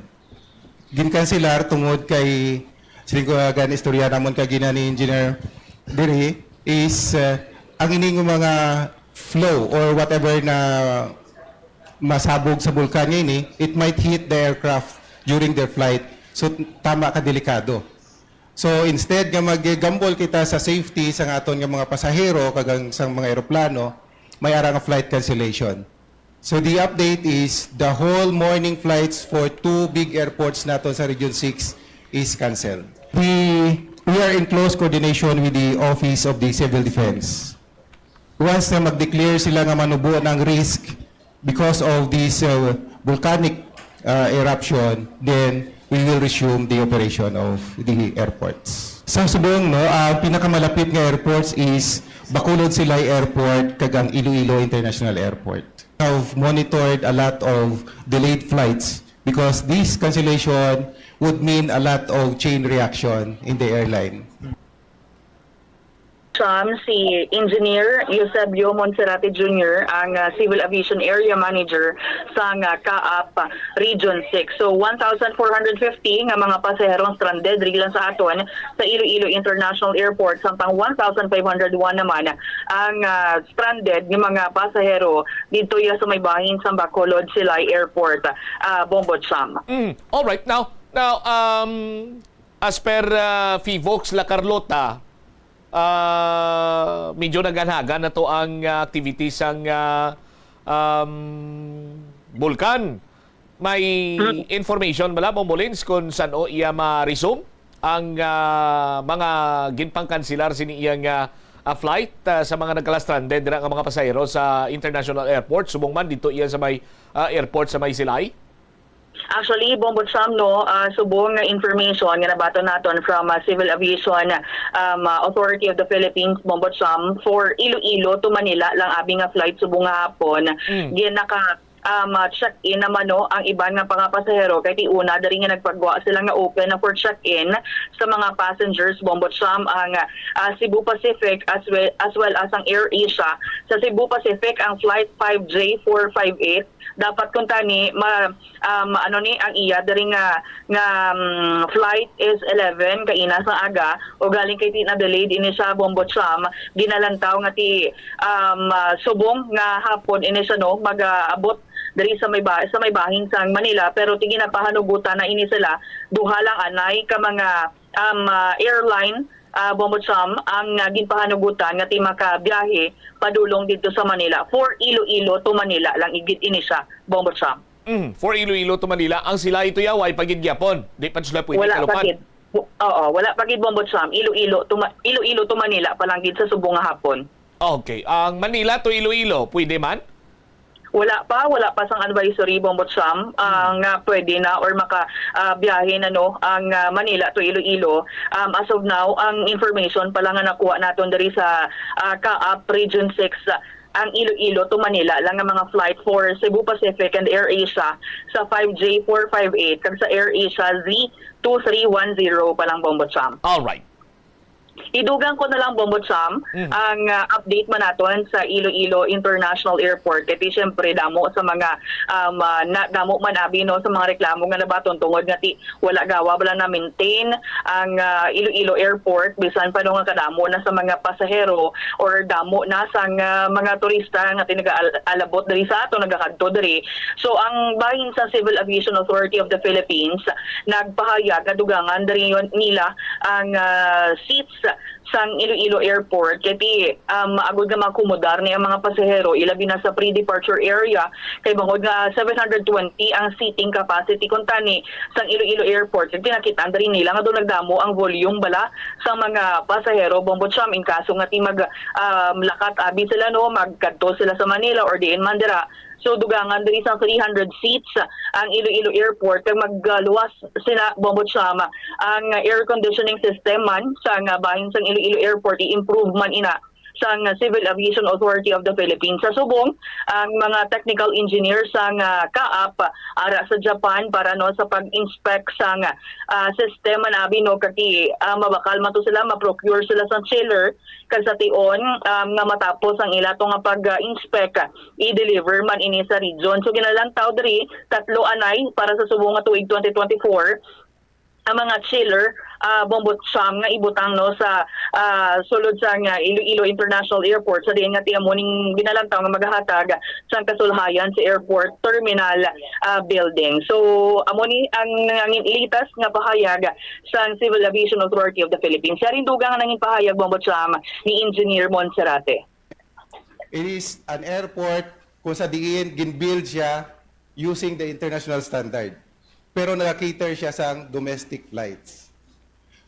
Ginkanselar tungod kay, siling ko, ah, gan istorya namon kagina ni Engineer diri is, ah, ang ining mga flow or whatever na masabog sa bulkan nga ini, it might hit the aircraft during their flight. So, tama ka delikado. So, instead nga mag-gamble kita sa safety sa aton nga mga pasahero kag ang sang mga eroplano, may ara nga flight cancellation. So, the update is the whole morning flights for two big airports nato sa Region six is canceled. We, we are in close coordination with the Office of the Civil Defense. Once na mag-declare sila nga manubo ng risk because of this, uh, volcanic, uh, eruption, then we will resume the operation of the airports. Sa subong, no, ang pinakamalapit nga airports is Bacolod Silay Airport kag ang Iloilo International Airport. Have monitored a lot of delayed flights because this cancellation would mean a lot of chain reaction in the airline. Cham, si Engineer Eusebio Monserrate Junior, ang, ah, Civil Aviation Area Manager sang, ah, CAAP Region six. So, one thousand four hundred fifty nga mga pasaherong stranded diri lang sa aton sa Iloilo International Airport, samtang one thousand five hundred one naman ang, ah, stranded nga mga pasahero didto ya sa may bahin sa Bacolod Silay Airport, ah, Bombo Cham. Mm, all right. Now, now, um, as per, uh, Fivox La Carlota, uh, medyo naganagan na to ang, uh, activities sang, uh, um, bulkan. May information bala, Bombolins, kung san-o iya ma-resume? ang, ah, mga ginpangkansilar sini iyang, ah, ah, flight, ah, sa mga nagkala-stranded dira nga mga pasahero sa international airport, subong man dito iya sa may, ah, airport sa may Silay? Actually, Bombot Sam, no, ah, subong nga information nga nabaton naton from, ah, Civil Aviation, um, ah, Authority of the Philippines, Bombot Sam, for Iloilo to Manila lang abi nga flight subong nga hapon, Mm. ginaka, um, ah, check-in naman, no, ang iban nga mga pasahero kay ti una diri nga nagpagwa sila nga open na for check-in sa mga passengers, Bombot Sam, ang, ah, Cebu Pacific as well, as well as ang AirAsia. Sa Cebu Pacific, ang flight five J four five eight, dapat kuntani ma-, um, ano ni ang iya diri nga, nga, um, flight is eleven kaina sang aga, o galing kay ti na-delayed ini siya, Bombot Sam, ginalantaw nga ti, um, ah, subong nga hapon ini siya, no, mag-aabot diri sa may ba-, sa may bahin sang Manila, pero ti ginapahanugutan na ini sila duha lang anay ka mga, um, ah, airline, ah, Bombot Sam, ang, ah, ginpahanugutan nga ti makabiyahe padulong didto sa Manila. For Iloilo to Manila lang igid ini siya, Bombot Sam. Mm, for Iloilo to Manila, ang Silay to ya, way pa gid gyapon. Di pa sila pwede Wala pa kalupad. gid. Oo, wala pa gid, Bombot Sam. Iloilo to Ma-, Iloilo to Manila pa lang gid sa subong nga hapon. Okay. Ang Manila to Iloilo, pwede man? Wala pa, wala pa sang advisory, Bombot Sam, ah, Hmm. nga pwede na or maka, ah, biyahe na, no, ang, ah, Manila to Iloilo. Um, as of now, ang information pa lang nga nakuha naton diri sa, ah, CAAP Region six, ah, ang Iloilo to Manila lang nga mga flight for Cebu Pacific and AirAsia sa five J four five eight kag sa AirAsia Z two three one zero pa lang, Bombot Sam. All right. Idugang ko na lang, Bombot Sam, Mhm. ang, ah, update man naton sa Iloilo International Airport. Kay ti, siyempre, damo sa mga, um, ah, na, damo man abi, no, sa mga reklamo nga nabaton tungod nga ti wala gawa, wala na-maintain ang, ah, Iloilo Airport, bisan pa, no, nga kadamo na sa mga pasahero or damo na sang, ah, mga turista nga ti nagaalabot diri sa ato, nagakadto diri. So, ang bahin sa Civil Aviation Authority of the Philippines nagpahayag nga dugangan diri yon nila ang, ah, seats sang Iloilo Airport, kay ti, um, agod nga maakomodar ni ang mga pasahero, ilabi na sa pre-departure area, kay bangod nga seven hundred twenty ang seating capacity kuntani sang Iloilo Airport, kay nakit-an diri nila nga daw nagdamo ang volume bala sang mga pasahero, Bombot Sam, in kaso nga ti mag, um, lakat abi sila, no, magkadto sila sa Manila or diin man dira. So, dugangan diri sang three hundred seats ang Iloilo Airport, kag magluwas sina, Bombot Sam, ang air conditioning system man sang bahin sang Iloilo Airport, i-improve man ina sang Civil Aviation Authority of the Philippines. Sa subong, ang mga technical engineer sang, ah, CAAP ara sa Japan para, no, sa pag-inspect sang, ah, system man abi, no, kag ti, ah, mabakal man to sila, ma-procure sila sang chiller, kag sa tion, um, nga matapos ang ila to nga pag-inspect, i-deliver man ini sa region. So, ginalantaw diri, tatlo anay para sa subong nga tuig twenty twenty-four, ang mga chiller, ah, Bombot Sam nga ibutang, no, sa, ah, sulod sang Iloilo International Airport, sa diin nga ti amo ning ginalantaw nga magahatag sang kasulhayan sa airport terminal, ah, building. So, amo ni ang, ang latest nga pahayag sang Civil Aviation Authority of the Philippines. Siya rin dugang ang nangin pahayag, Bombot Sam, ni Engineer Monserrate. It is an airport kung sa diin gin-build siya using the international standard. Pero nag-cater siya sang domestic flights.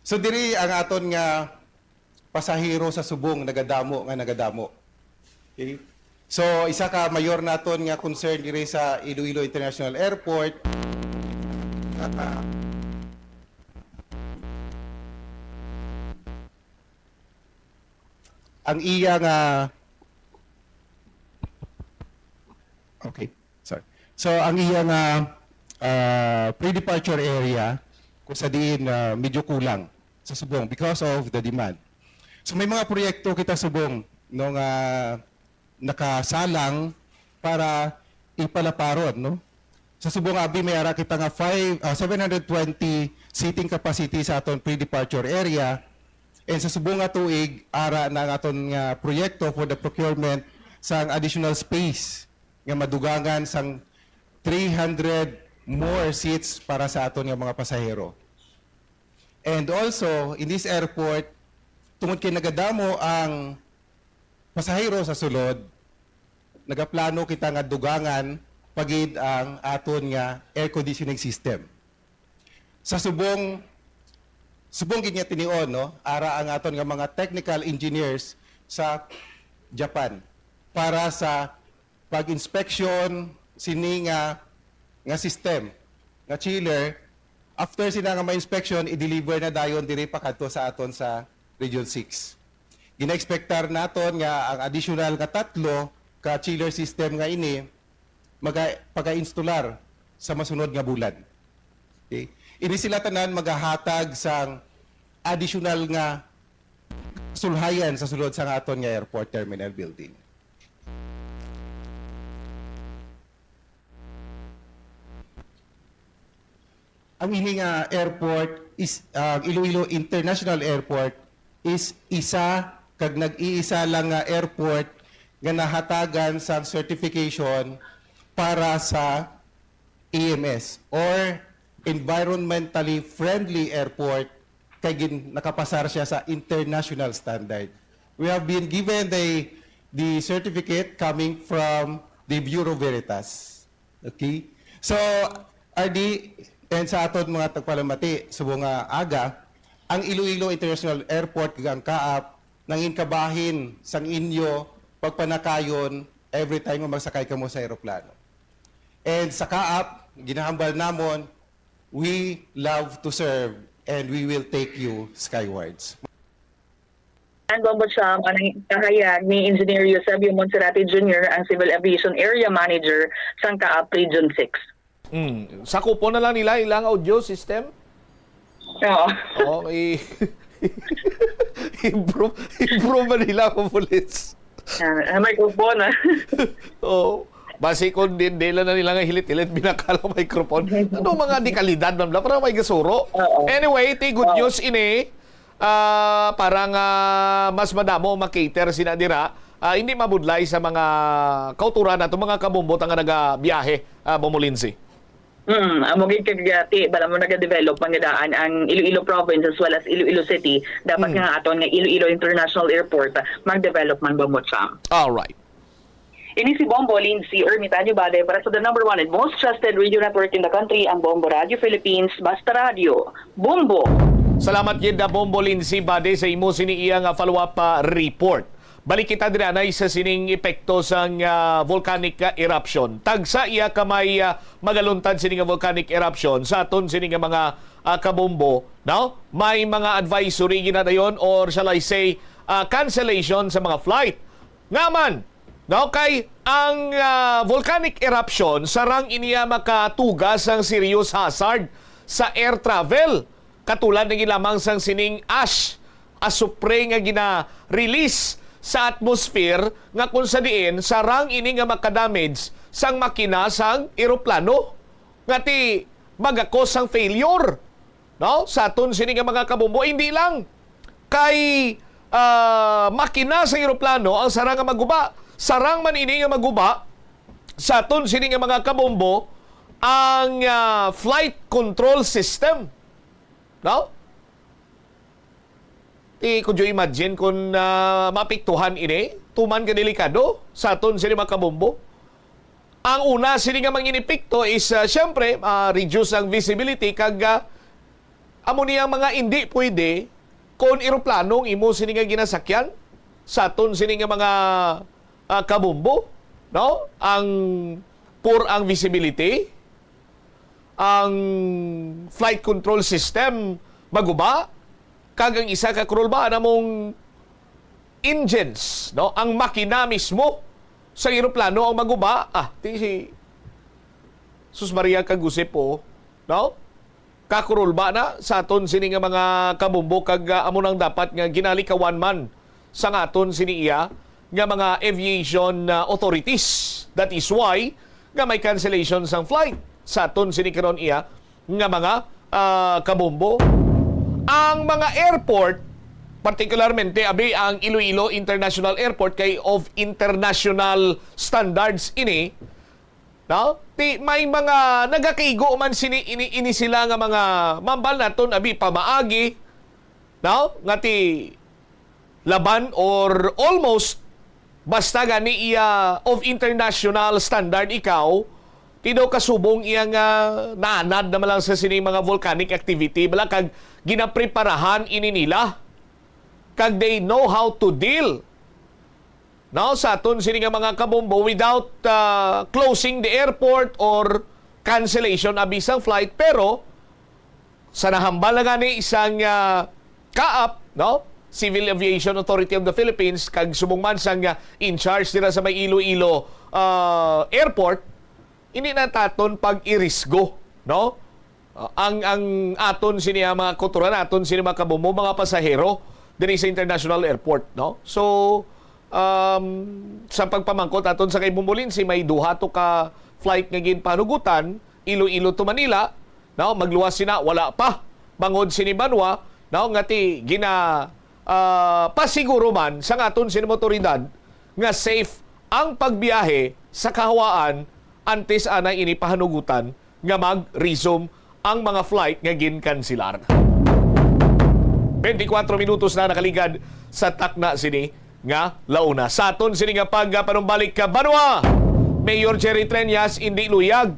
So diri ang aton nga pasahero sa subong nagadamo nga nagadamo. Okay? So isa ka mayor naton nga concern diri sa Iloilo International Airport, ang iya nga, okay, sorry. So, ang iya nga, ah, pre-departure area, kung sa diin, ah, medyo kulang sa subong because of the demand. So, may mga proyekto kita subong, no, nga nakasalang para ipalaparon, no? Sa subong abi, may ara kita nga five, ah, seven hundred twenty seating capacity sa aton pre-departure area. And sa subong nga tuig, ara na ang aton nga proyekto for the procurement sang additional space nga madugangan sang three hundred more seats para sa aton nga mga pasahero. And also, in this airport, tungod kay nagadamo ang pasahero sa sulod, nagaplano kita nga dugangan pa gid ang aton nga air conditioning system. Sa subong, Subong gid nga tinion, no? Ara ang aton nga mga technical engineers sa Japan para sa pag-inspection sini nga, nga system, nga chiller. After sina nga ma-inspection, i-deliver na dayon diri pa kadto sa aton sa Region six. Gina-expectar naton nga ang additional nga tatlo ka chiller system nga ini maga-, pagka-instalar sa masunod nga bulan. Okay? Ini sila tanan magahatag sang additional nga sulhayan sa sulod sang aton nga airport terminal building. Ang ini nga airport is, ah, Iloilo International Airport is isa kag nag-iisa lang nga airport nga nahatagan sang certification para sa E M S or environmentally friendly airport, kay gin-, nakapasar siya sa international standard. We have been given the, the certificate coming from the Bureau Veritas. Okay? So, R D, and sa aton mga tagpalamati, subong nga aga, ang Iloilo International Airport kag ang CAAP nangin kabahin sang inyo pagpanakayon every time nga magsakay kamo sa eroplano. And sa CAAP, ginahambal namon, we love to serve and we will take you skywards. Ang Bombo Cham ang kahayag ni Engineer Eusebio Monserrate Junior, ang Civil Aviation Area Manager sang CAAP Region six. Mm. Sakupon na lang nila ilang audio system. Oo. Oo, i improve, improve man nila ang bullets. Ah, microphone, ah. Oo. Basi kung di, di lang na nila nga hilit-hilit binakal ang microphone. Ano mga dekalidad man bla, parang may gasuro. Oo. Anyway, ti good Oo. news ini. Ah, para nga mas madamo ma-cater sina dira, ah, hindi mabudlay sa mga kauturan nato, mga kabumbot nga nagabiyahe, ah, Bombo Lindsay. Mm, amo gid kagati, bala mo nagadevelop man gid daan ang Iloilo Province as well as Iloilo City. Dapat Mm. nga aton nga Iloilo International Airport, ah, mag-develop man ba mo, Cham? All right. Ini si Bombo Lindsay Ermitanio Bade para sa the number one and most trusted radio network in the country, ang Bombo Radio Philippines, Basta Radio. Bombo! Salamat gid na Bombo Lindsay Bade sa imo sini iya nga follow-up, ah, report. Balik kita diri anay sa sining epekto sang, ah, volcanic, ah, eruption. Tagsa iya ka may, ah, magaluntad sini nga volcanic eruption sa aton sini nga mga, ah, kabombo, no? May mga advisory ginadayon or shall I say, ah, cancellation sa mga flight. Nga man, no, kay ang, ah, volcanic eruption sarang iniya makatuga sang serious hazard sa air travel, katulad na gid lamang sang sining ash, asupre nga gina-release sa atmosphere, nga kung sa diin sarang ini nga makadamage sang makina sang eroplano, nga ti magakos sang failure, no? Sa aton sini nga mga kabombo, hindi lang kay, ah, makina sa eroplano ang sarang nga maguba. Sarang man ini nga maguba sa aton sini nga mga kabombo ang, ah, flight control system, no? Ti, could you imagine kung, ah, maapektuhan ini? Tuman ka delikado sa aton sini mga kabombo. Ang una sini nga mangin epekto is, ah, siyempre, ah, reduce ang visibility kag, ah, amo ni ang mga hindi pwede kung eroplano ang imo sini nga ginasakyan sa aton sini nga mga, ah, kabombo, no? Ang poor ang visibility, ang flight control system maguba, kag ang isa ka kurulba namong engines, no? Ang makina mismo sa eroplano ang maguba. Ah, ti si Sus Maria kag Jose po, no? Kakurulba na sa aton sini nga mga kabombo kag, ah, amo nang dapat nga ginalikawan man sang aton sini iya nga mga aviation, ah, authorities. That is why nga may cancellation sang flight sa aton sini karon iya nga mga, ah, kabombo. Ang mga airport, partikularmente abi ang Iloilo International Airport kay of international standards ini, no? Ti may mga nagakaigo man sini ini, ini sila nga mga mambal naton abi pamaagi, no? Nga ti laban or almost basta gani iya of international standard ikaw, Ti daw kasubong iya nga naanad naman lang sa sining mga volcanic activity, bala, kag ginapreparahan ini nila. Kag they know how to deal, no, sa aton sini nga mga kabombo without, ah, closing the airport or cancellation abi sang flight. Pero sa nahambal na gani sang, ah, CAAP, no, Civil Aviation Authority of the Philippines, kag subong man sang, ah, in charge dira sa may Iloilo, ah, airport, hindi na taton pag-irisgo, no? Ah, ang, ang aton sini, ah, mga kultura naton sini, mga kabombo, mga pasahero diri sa international airport, no? So, um, sa pagpamangkot aton sa kay Bombolinsi, may duha to ka flight nga ginpanugutan, Iloilo to Manila, no? Magluwas sina, wala pa. Bangod sini banwa, no? Nga ti gina, ah, pasiguro man sa aton sini mga otoridad nga safe ang pagbiyahe sa kahawaan antes anay ini pahanugutan nga mag-resume ang mga flight nga ginkansilar. Twenty-four minutos na nakaligad sa takna sini nga launa. Sa aton sini nga pagpanumbalik ka banwa, Mayor Jerry Treñas indi luyag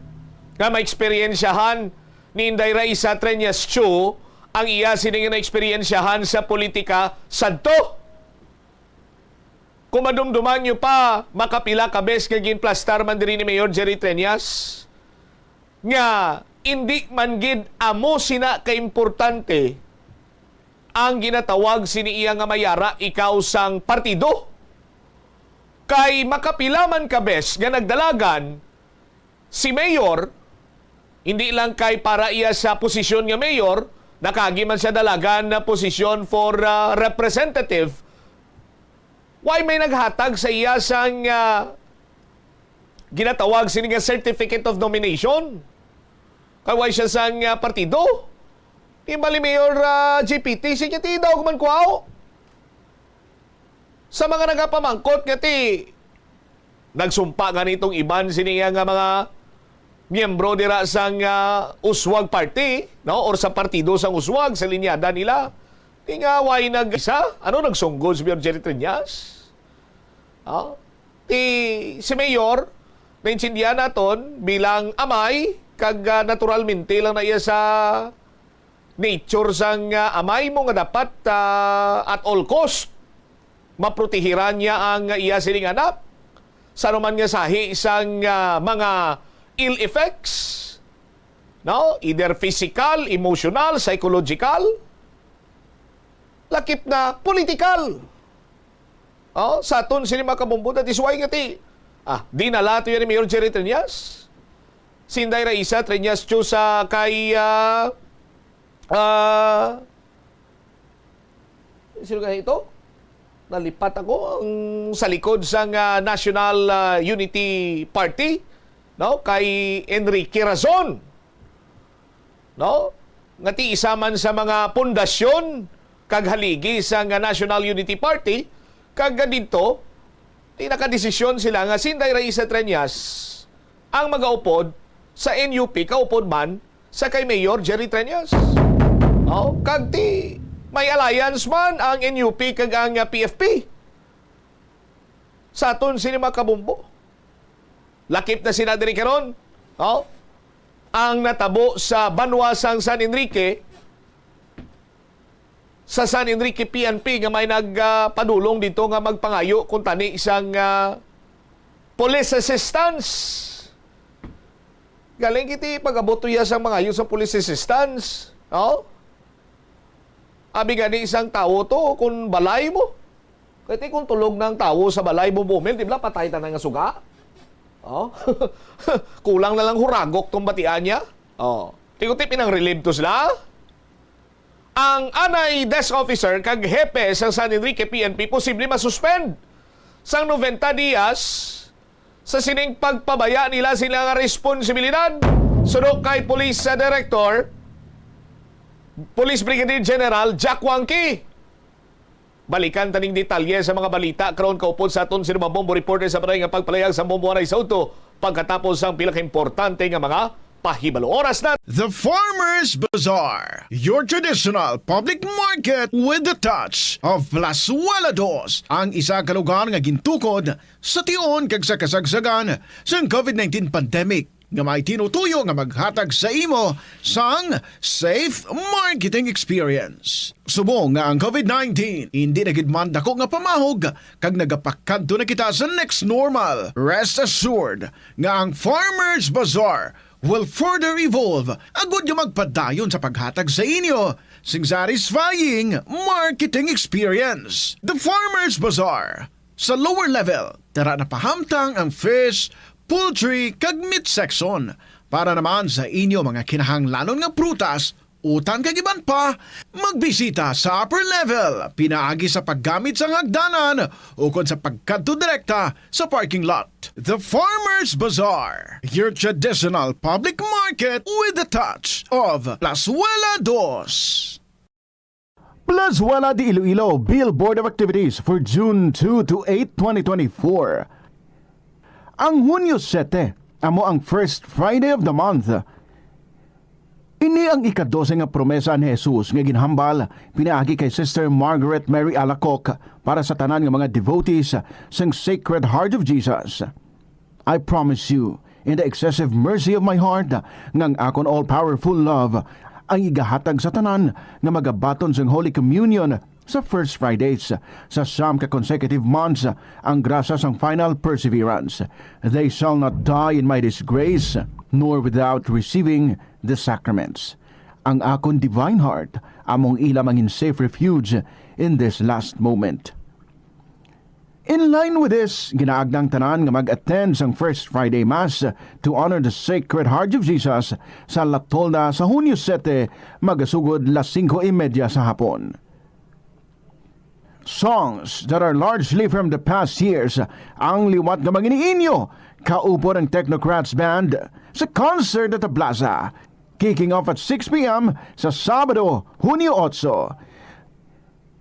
nga maeksperiensyahan ni Inday Raisa Treñas Chu ang iya sini nga naeksperiensyahan sa politika sadto. Kung madumduman nyo pa, makapila ka bes nga ginplastar man diri ni Mayor Jerry Treñas nga indi man gid amo sina kaimportante ang ginatawag sini iya nga mayara ikaw sang partido. Kay makapila man ka bes nga nagdalagan si mayor, hindi lang kay para iya sa posisyon nga mayor, nakaagi man siya dalagan na posisyon for, ah, representative. Why may naghatag sa iya sang, ah, ginatawag sini nga certificate of nomination? Kay why siya sang, ah, partido? Di ba ni Mayor, ah, G P T, sige, ti daw man kuwao. Sa mga nagapamangkot nga ti, nagsumpa gani tong iban sini nga mga miyembro dira sang, ah, Uswag Party, no? Or sa partido sang Uswag, sa linyada nila. Ti nga, why nag-isa? Ano, nagsunggol si Mayor Jerry Treñas? Ah, ti, si Mayor, naintindihan naton bilang amay, kag, ah, naturalmente lang na iya sa nature sang, ah, amay mo nga dapat, ah, at all cost, maprotehiran niya ang iya sining anak sa anuman nga sahi sang, ah, mga ill effects, no? Either physical, emotional, psychological, lakip na political. Oh, sa aton sini mga kabombo, that is why nga ti, ah, dinala to yan ni Mayor Jerry Treñas. Si Inday Raisa Treñas Chu sa kay, ah, ah, sino nga ito? Nalipat ako. Ang sa likod sang, ah, National, ah, Unity Party, no? Kay Enrique Razon, no? Nga ti isa man sa mga pundasyon kag haligi sang National Unity Party, kag didto, ti nakadesisyon sila nga si Inday Raisa Treñas ang magaupod sa N U P, kaupod man sa kay Mayor Jerry Treñas. Oh, kag ti may alliance man ang N U P kag ang, ah, P F P sa aton sini mga kabombo. Lakip na sina diri karon. Oh, ang natabo sa banwa sang San Enrique, sa San Enrique P N P nga may nagpadulong dito nga magpangayo kung tani sang, ah, police assistance. Galing kiti pag-abot to iya sang mangayo sa police assistance. Oh? Abi gani sang tawo to, kung balay mo. Kaya ti kung tulog na ang tawo sa balay mo, bumil, di ba patay tanan nga suga? Oh? Kulang na lang huragok tong batian niya. Oh. Ti ko ti pinang-relieve to sila. Ang anay desk officer kag hepe sang San Enrique P N P posible masuspend sang noventa dias sa sining pagpabaya nila sila nga responsibilidad. Suno kay Police, ah, Director, Police Brigadier General Jack Wangki. Balikan taning detalye sa mga balita karon kaupod sa aton sini mga bombo reporter sa balay nga pagpalayag sa bombo anay sa udto pagkatapos sang pila ka importante nga mga pahibalo. Oras na. The Farmers Bazaar, your traditional public market with the touch of Plazuela Dos, ang isa ka lugar nga gintukod sa tion kag sa kasagsagan sang COVID nineteen pandemic. nga may tinutuyo nga maghatag sa imo sang safe marketing experience. Subong nga ang COVID nineteen indi na gid man dako nga pamahog kag nagapakadto na kita sa next normal, rest assured nga ang Farmers Bazaar will further evolve agud nga magpadayon sa paghatag sa inyo sing satisfying marketing experience. The Farmers Bazaar, sa lower level, dara na pahamtang ang fish, poultry, kag meat section. Para naman sa inyo mga kinahanglanon nga prutas, utan kag iban pa, magbisita sa upper level pinaagi sa paggamit sang hagdanan ukon sa pagkadto direkta sa parking lot. The Farmers Bazaar, your traditional public market with a touch of Plazuela Dos. Plazuela de Iloilo Billboard of Activities for June two to eight, twenty twenty-four. Ang Hunyo sete amo ang first Friday of the month. Ini ang ikadose nga promesa ni Jesus nga ginhambal pinaagi kay Sister Margaret Mary Alacoque para sa tanan nga mga devotees sang Sacred Heart of Jesus. I promise you, in the excessive mercy of my heart, nga ang akon all-powerful love ang igahatag sa tanan nga magabaton sang Holy Communion sa first Fridays sa siyam ka consecutive months, ang grasya sang final perseverance. They shall not die in my disgrace, nor without receiving the sacraments. Ang akon divine heart among ila mangin safe refuge in this last moment. In line with this, ginaagda ang tanan nga mag-attend sang First Friday Mass to honor the Sacred Heart of Jesus sa La Tolda sa Hunyo sete, magasugod las singko y media sa hapon. Songs that are largely from the past years ang liwat nga mangin-inyo, kaupod ang Technocrats Band sa concert at the Plaza, kicking off at six p m sa Sabado, Hunyo otso.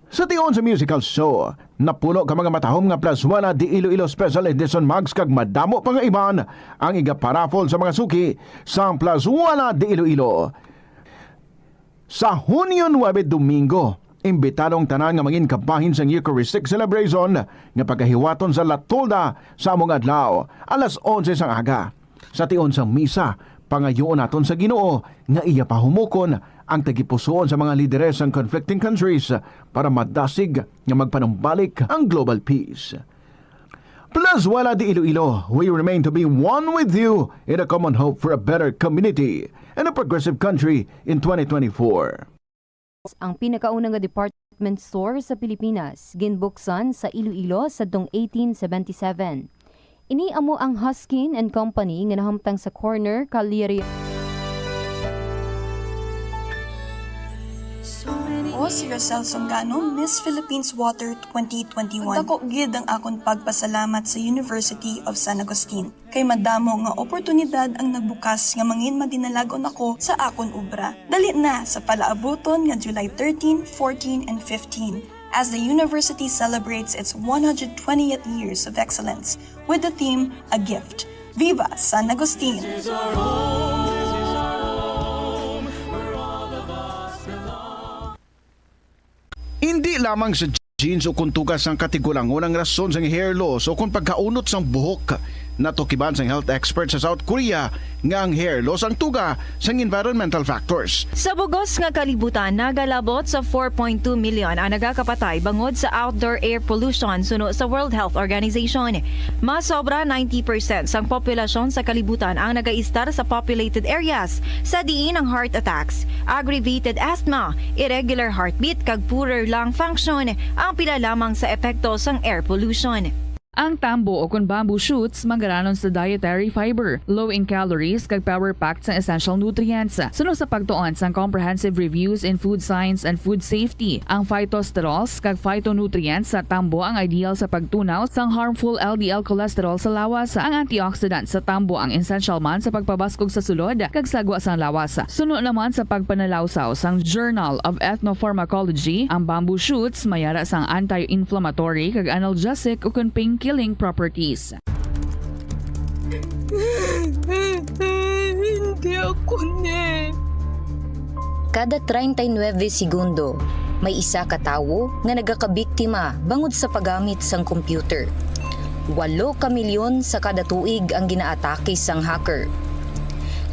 Sa tion sa musical show, napuno ka mga matahom nga Plazuela de Iloilo Special Edition mugs kag madamo pa nga iban ang igaparaffle sa mga suki sang Plazuela de Iloilo. Sa Hunyo nuebe, Domingo, imbitado ang tanan nga mangin kabahin sang Eucharistic celebration nga pagahiwaton sa La Tolda sa among adlaw, alas onse sang aga. Sa tion sang misa, pangayoon naton sa Ginoo nga iya pahumokon ang tagipusoon sa mga lideres sang conflicting countries para madasig nga magpanumbalik ang global peace. Plazuela de Iloilo, we remain to be one with you in a common hope for a better community and a progressive country in twenty twenty-four. Ang pinakauna nga department store sa Pilipinas ginbuksan sa Iloilo sadtong eighteen seventy-seven. Ini amo ang Hoskin and Company nga nahamtang sa corner Calleria. Ako si Rosel Songano, Miss Philippines Water twenty twenty-one. Dako gid ang akon pagpasalamat sa University of San Agustin, kay madamo nga oportunidad ang nagbukas nga mangin madinalagon ako sa akon obra. Dali na sa palaabuton nga July thirteen, fourteen, and fifteen, as the university celebrates its one hundred twentieth years of excellence with the theme A Gift. Viva San Agustin! Indi lamang sa jeans o kuntugas ang katigulangon ang rason sang hair loss o kon pagkaunot sang buhok. Natukiban sang health expert sa South Korea nga ang hair loss ang tuga sang environmental factors. Sa bugos nga kalibutan, nagalabot sa four point two million ang nagakapatay bangod sa outdoor air pollution, suno sa World Health Organization. Mas sobra ninety percent sang populasyon sa kalibutan ang nagaistar sa populated areas, sa diin ang heart attacks, aggravated asthma, irregular heartbeat, kag poorer lung function ang pila lamang sa epekto sang air pollution. Ang tambo, o kon bamboo shoots, mangaranon sa dietary fiber, low in calories, kag power-packed sang essential nutrients. Suno sa pagtuon sang Comprehensive Reviews in Food Science and Food Safety, ang phytosterols kag phytonutrients sa tambo ang ideal sa pagtunaw sang harmful L D L cholesterol sa lawas. Ang antioxidant sa tambo ang essential man sa pagpabaskog sa sulod kag sagwa sang lawas. Suno naman sa pagpanalawsaw sang Journal of Ethnopharmacology, ang bamboo shoots mayara sang anti-inflammatory kag analgesic ukon pain-killing properties. Hindi ako ni. Kada treinta y nueve segundo, may isa ka tawo nga nagakabiktima bangod sa paggamit sang computer. Walo ka milyon sa kada tuig ang ginaatake sang hacker.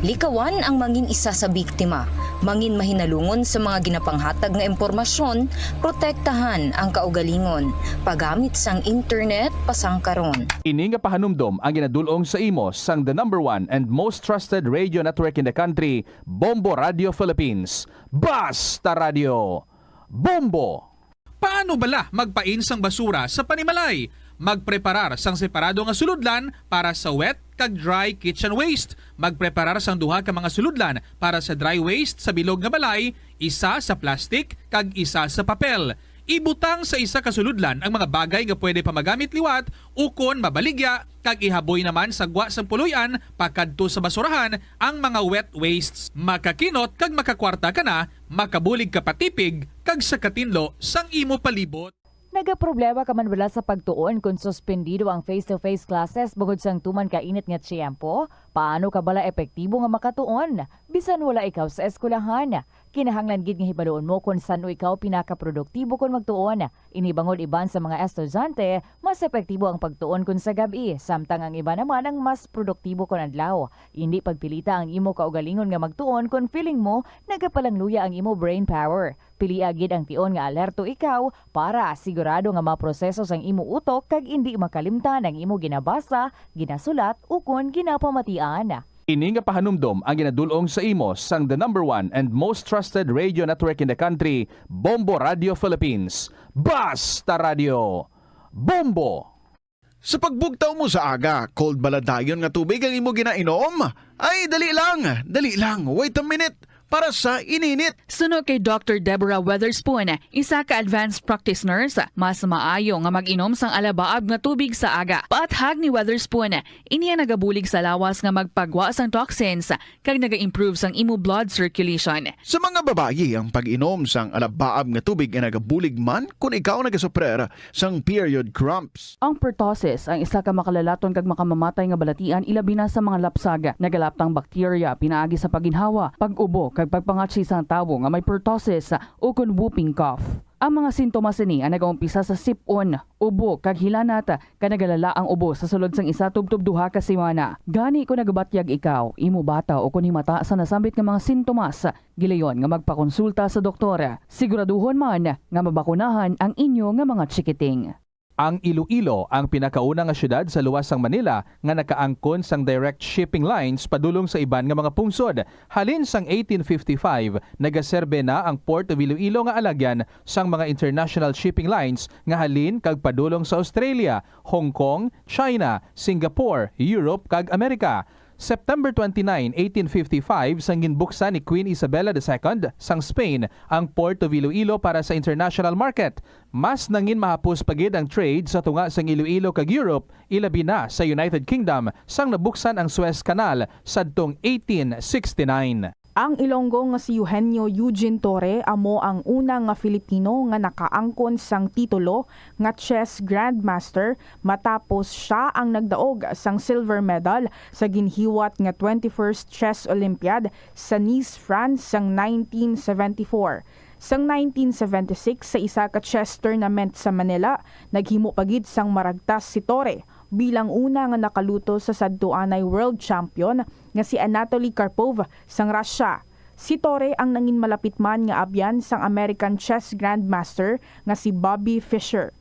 Likawan ang mangin isa sa biktima. Mangin mahinalungon sa mga ginapanghatag nga impormasyon, protektahan ang kaugalingon. Paggamit sang internet, pasangkaron. Ini nga pahanumdom ang ginadul-ong sa imo sang the number one and most trusted radio network in the country, Bombo Radio Philippines. Basta Radio, Bombo! Paano bala magpain sang basura sa panimalay? Magpreparar sang separado nga sulodlan para sa wet kag dry kitchen waste. Magpreparar sang duha ka mga sulodlan para sa dry waste sa bilog nga balay, isa sa plastic kag isa sa papel. Ibutang sa isa ka sulodlan ang mga bagay nga pwede pa magamit liwat ukon mabaligya, kag ihaboy naman sa gwa sang puloy-an pakadto sa basurahan ang mga wet wastes. Makakinot kag makakwarta ka na, makabulig ka pa tipig kag sa katinlo sang imo palibot. Nagaproblema ka man bala sa pagtuon kon suspendido ang face-to-face classes bangod sang tuman ka init nga tiyempo? Paano ka bala epektibo nga makatuon bisan wala ikaw sa eskwelahan? Kinahanglan gid nga hibaluon mo kon san-o ikaw pinakaproduktibo kon magtuon. Ini bangod iban sa mga estudyante, mas epektibo ang pagtuon kon sa gab-i, samtang ang iban naman ang mas produktibo kon adlaw. Indi pagpilita ang imo kaugalingon nga magtuon kon feeling mo nagapalangluya ang imo brain power. Pilia gid ang tion nga alerto ikaw para sigurado nga maproseso sang imo utok kag indi makalimtan ang imo ginabasa, ginasulat, ukon ginapamatian. Ini nga pahanumdom ang ginadul-ong sa imo sang the number one and most trusted radio network in the country, Bombo Radio Philippines. Basta Radio, Bombo! Sa pagbugtaw mo sa aga, cold bala dayon nga tubig ang imo ginainom? Ay, dali lang, dali lang, wait a minute, para sa ininit. Suno kay Doctor Deborah Weatherspoon, isa ka advanced practice nurse, mas maayo nga mag-inom sang alabaab nga tubig sa aga. Paathag ni Weatherspoon, ini ang nagabulig sa lawas nga magpagwa sang toxins kag naga-improve sang imo blood circulation. Sa mga babayi, ang pag-inom sang alabaab nga tubig ay nagabulig man kon ikaw nagasuprer sang period cramps. Ang pertussis ang isa ka makalalaton kag makamamatay nga balatian, ilabi na sa mga lapsag. Nagalaptang bakterya pinaagi sa pagginhawa, pag-ubo, kag pagpangatsi sang tawo nga may pertussis ukon whooping cough. Ang mga sintomas ini ang nagaumpisa sa sip-on, ubo, kag hilanat, kag nagalala ang ubo sa sulod sang isa tubtob duha ka semana. Gani, kon nagabatyag ikaw, imo bata, ukon himata sa nasambit nga mga sintomas, gilayon nga magpakonsulta sa doktor. Siguraduhon man nga mabakunahan ang inyo nga mga chikiting. Ang Iloilo ang pinakauna nga siyudad sa luwas sang Manila nga nakaangkon sang direct shipping lines padulong sa iban nga mga pungsod. Halin sang eighteen fifty-five, nagaserbe na ang Port of Iloilo nga alagyan sang mga international shipping lines nga halin kag padulong sa Australia, Hong Kong, China, Singapore, Europe, kag Amerika. September twenty-nine, eighteen fifty-five, sang ginbuksan ni Queen Isabella the Second sang Spain ang Port of Iloilo para sa international market. Mas nangin mahapos pa gid ang trade sa tunga sang Iloilo kag Europe, ilabi na sa United Kingdom, sang nabuksan ang Suez Canal sadtong eighteen sixty-nine. Ang Ilonggo nga si Eugenio Eugene Torre amo ang una nga Filipino nga nakaangkon sang titulo nga chess grandmaster, matapos sia ang nagdaog sang silver medal sa ginhiwat nga twenty-first Chess Olympiad sa Nice, France, sang nineteen seventy-four. Sang nineteen seventy-six, sa isa ka chess tournament sa Manila, naghimo pa gid sang maragtas si Torre bilang una nga nakaluto sa sadtuanay world champion nga si Anatoly Karpov sang Russia. Si Torre ang nangin malapit man nga abyan sang American chess grandmaster nga si Bobby Fischer.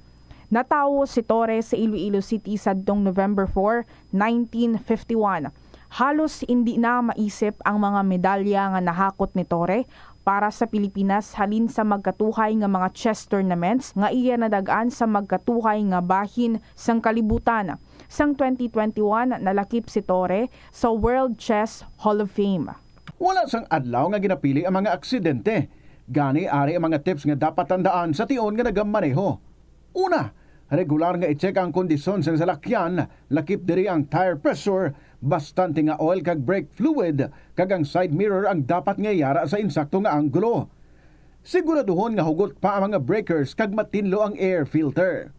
Natawo si Torre sa Iloilo City sadtong November four, nineteen fifty-one. Halos indi na maisip ang mga medalya nga nahakot ni Torre para sa Pilipinas halin sa magkatuhay nga mga chess tournaments nga iya nadag-an sa magkatuhay nga bahin sang kalibutan. Sang twenty twenty-one, nalakip si Torre sa World Chess Hall of Fame. Wala sang adlaw nga ginapili ang mga aksidente. Gani, ari ang mga tips nga dapat tandaan sa tion nga nagamaneho. Una, regular nga i-check ang kondisyon sang salakyan, lakip diri ang tire pressure, bastante nga oil kag brake fluid, kag ang side mirror ang dapat nga yara sa insakto nga anggulo. Siguraduhon nga hugot pa ang mga breakers kag matinlo ang air filter.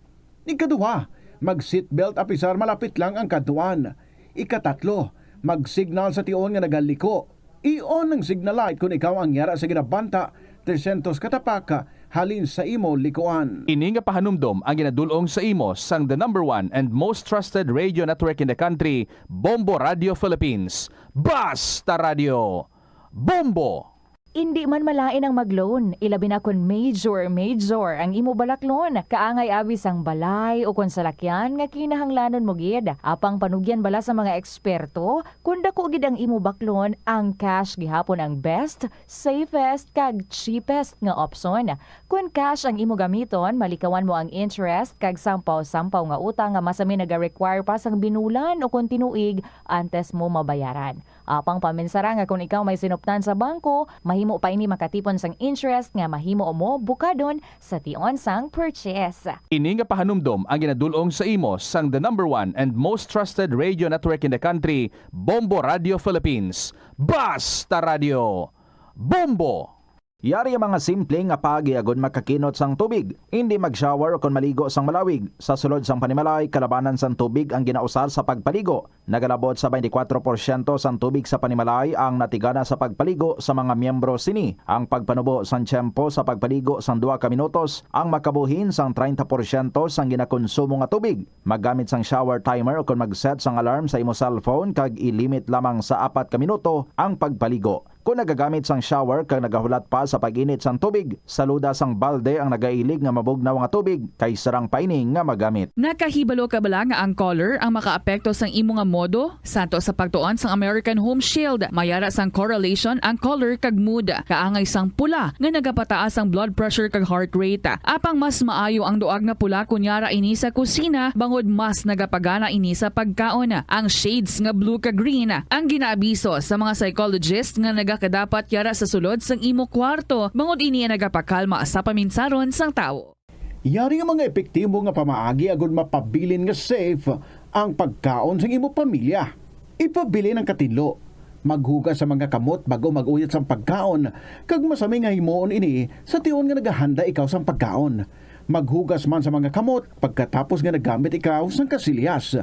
Ikaduha, mag-seatbelt apisar malapit lang ang kadtuan. Ikatatlo, mag-signal sa tion nga nagaliko. I-on ang signal light kon ikaw ang yara sa ginabanta tresyentos ka tapak halin sa imo likuan. Ini nga pahanumdom ang ginadul-ong sa imo sang the number one and most trusted radio network in the country, Bombo Radio Philippines. Basta Radyo, Bombo! Indi man malain ang mag-loan, ilabi na kon major, major ang imo balaklon. Kaangay abi sang balay o kon salakyan nga kinahanglanon mo gid. Apang panugyan bala sa mga eksperto, kon dako gid ang imo baklon, ang cash gihapon ang best, safest, kag cheapest nga option. Kon cash ang imo gamiton, malikawan mo ang interest kag sampaw-sampaw nga utang nga masami naga-require pa sang binulan o kon tinuig antes mo mabayaran. Apang paminsara nga kon ikaw may sinuptan sa bangko, mahimo pa ini makatipon sang interest nga mahimo mo bukadon sa tion sang purchase. Ini nga pahanumdom ang ginadul-ong sa imo sang the number one and most trusted radio network in the country, Bombo Radio Philippines. Basta Radio, Bombo! Yari ang mga simple nga paagi agud makakinot sang tubig. Indi mag-shower o kon maligo sang malawig. Sa sulod sang panimalay, kalabanan sang tubig ang ginausar sa pagpaligo. Nagalabot sa twenty-four porsyento sang tubig sa panimalay ang natigana sa pagpaligo sa mga miyembro sini. Ang pagpanubo sang tiyempo sa pagpaligo sang duha ka minutos ang makabuhin sang treinta porsyento sang ginakonsumo nga tubig. Maggamit sang shower timer o kon mag-set sang alarm sa imo cellphone kag i-limit lamang sa apat ka minuto ang pagpaligo. Kon nagagamit sang shower kag nagahulat pa sa pag-init sang tubig, saluda sang balde ang nagailig nga mabugnaw nga tubig kay sarang pa ini nga magamit. Nakahibalo ka bala nga ang color ang makaapekto sang imo nga modo? Santo sa pagtuon sang American Home Shield, may ara sang correlation ang color kag mood. Kaangay sang pula nga nagapataas ang blood pressure kag heart rate. Apang mas maayo ang duag nga pula kon yara ini sa kusina, bangod mas nagapagana ini sa pagkaon. Ang shades nga blue kag green ang ginaabiso sa mga psychologist nga nagakadapat yara sa sulod sang imo kwarto, bangod ini ang nagapakalma sa paminsaron sang tawo. Yari nga mga epektibo nga pamaagi agud mapabilin nga safe ang pagkaon sang imo pamilya. Ipabilin ang katinlo. Maghugas sa mga kamot bag-o mag-uyat sang pagkaon, kag masami nga himuon ini sa tion nga nagahanda ikaw sang pagkaon. Maghugas man sa mga kamot pagkatapos nga naggamit ikaw sang kasilyas.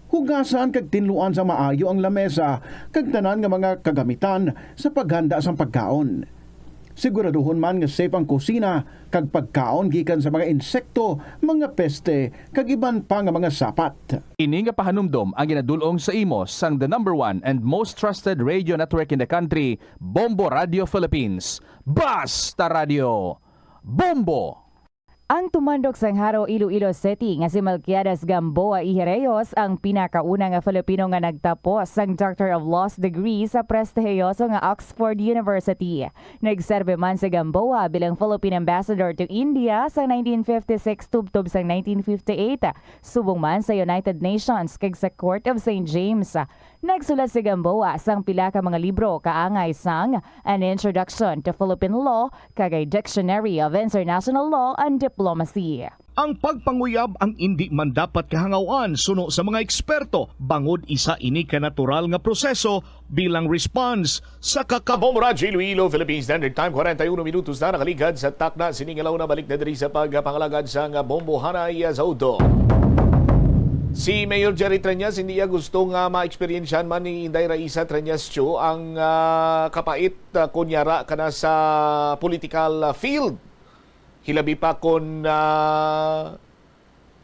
Hugasan kag tinluan sa maayo ang lamesa kag tanan nga mga kagamitan sa paghanda sang pagkaon. Siguraduhon man nga safe ang kusina kag pagkaon gikan sa mga insekto, mga peste, kag iban pa nga mga sapat. Ini nga pahanumdom ang ginadul-ong sa imo sang the number one and most trusted radio network in the country, Bombo Radio Philippines. Basta Radio, Bombo! Ang tumandok sang Jaro, Iloilo City nga si Melquiades Gamboa Ijereyos ang pinakauna nga Filipino nga nagtapos sang Doctor of Laws degree sa prestihiyoso nga Oxford University. Nagserbe man si Gamboa bilang Philippine Ambassador to India sa nineteen fifty-six tubtob sa nineteen fifty-eight, subong man sa United Nations kag sa Court of Saint James. Nagsulat si Gamboa sang pila ka mga libro kaangay sang An Introduction to Philippine Law kag A Dictionary of International Law and Diplomacy. Ang pagpanguyab ang indi man dapat kahangawan suno sa mga eksperto, bangod isa ini ka natural nga proseso bilang response sa kaka- Bombo Radyo Iloilo, Philippine Standard Time, kwarenta y uno minutos na nakaligad sa takna. Sini nga launa, balik na diri sa pagpangalagad sa nga Bombo Hanay sa udto. Si Mayor Jerry Treñas, hindi iya gusto nga ma-eksperyensyahan man ni Inday Raisa Treñas Cho ang, ah, kapait, ah, kunyara kana sa political, ah, field. Hilabi pa kon, ah,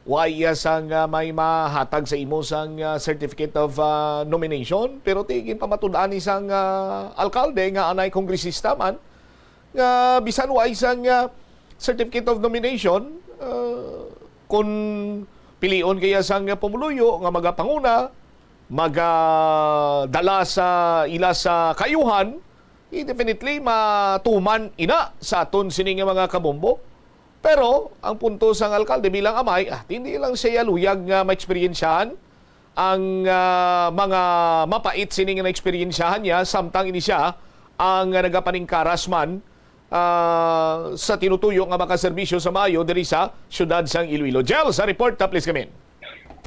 wa iya sang, ah, may mahatag sa imo sang, ah, certificate of, ah, nomination, pero ti ginpamatud-an ni sang, ah, alkalde nga anay kongresista man, nga bisan wa sang, ah, certificate of nomination, ah, kung pilion kaya sang pumuluyo nga magapanguna, magadala sa ila sa kaayuhan, eh, definitely matuman ina sa aton sini nga mga kabombo. Pero ang punto sang alkalde bilang amay, ah, hindi lang siya luyag nga maeksperiensyahan ang, ah, mga mapait sini nga naeksperiensyahan niya, samtang ini siya ang, ah, nagapaningkaras man, ah, sa tinutuyo nga makaserbisyo sa maayo diri sa siyudad sang Iloilo. Jel, sa report, ah, please come in.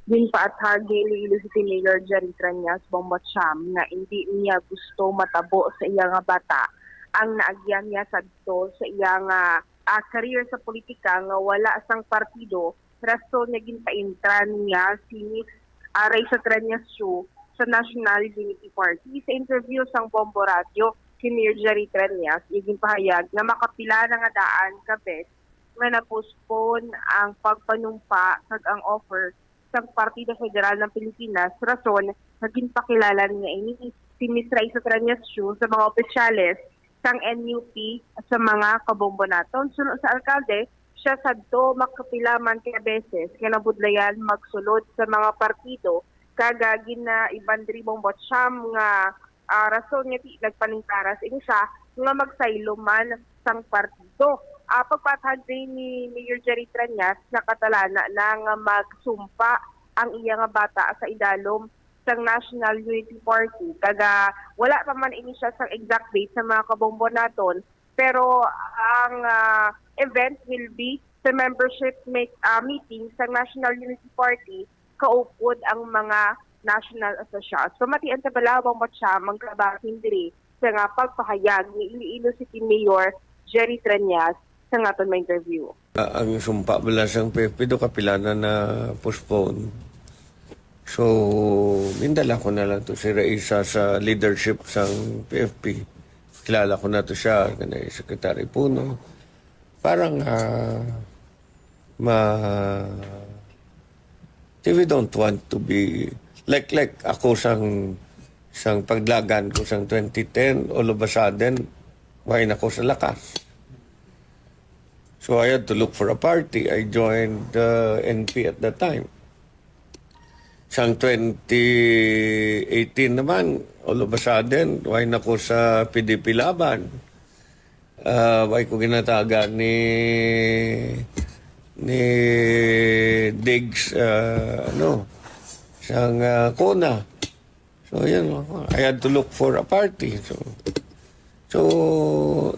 Ginpaathag ni Iloilo City Mayor Jerry Treñas Bombo Cham nga indi niya gusto matabo sa iya nga bata ang naagyan niya sadto sa iya nga, ah, career sa politika nga wala sang partido, rason nga ginpaintran niya si Miss, ah, Raisa Treñas Cho sa National Unity Party. Sa interview sang Bombo Radio kay Mayor Jerry Treñas, iya ginpahayag nga makapila na nga daan ka beses nga na-postpone ang pagpanumpa kag ang offer sang Partido Federal ng Pilipinas, rason nga ginpakilala niya ini si Miss Raisa Trañas Chu sa mga opisyales sang N U P sa mga kabombo naton. Suno sa alkalde, siya sadto makapila man ka beses nga nabudlayan magsulod sa mga partido, kag, ah, ginaiban diri, Bombo Cham, nga, ah, rason nga ti nagpaningkaras ini siya nga magsaylo man sang partido. Ah, pagpaathag ni Mayor Jerry Trañas, nakatalana na nga magsumpa ang iya nga bata sa idalom sang National Unity Party. Kag, ah, wala pa man ini siya sang exact date sa mga kabombo naton, pero ang, ah, event will be sa membership meet, ah, meeting sa National Unity Party kaupod ang mga national officials. Pamatian sa balaod, Bombo Cham, ang kabahin diri sa nga pagpahayag ni Iloilo City Mayor Jerry Trañas sa nga aton ma-interview. Ah, ang sumpa bala sang P F P do kapila na na-postpone. So, gindala ko na lang to si Raisa sa leadership sang P F P. Kilala ko na to siya, kanay Secretary Puno. Parang, ah, ma-, we don't want to be like, like ako sang, sang paglagan ko sang twenty ten, all of a sudden, wala na ko sa lakas. So I had to look for a party. I joined, uh, N P at that time. Sang twenty eighteen naman, all of a sudden, wala na ko sa P D P Laban. Ah, wala ko ginataga ni, ni Diggs, ah, ano, sang, ah, CONA. So, yun, I had to look for a party. So, so,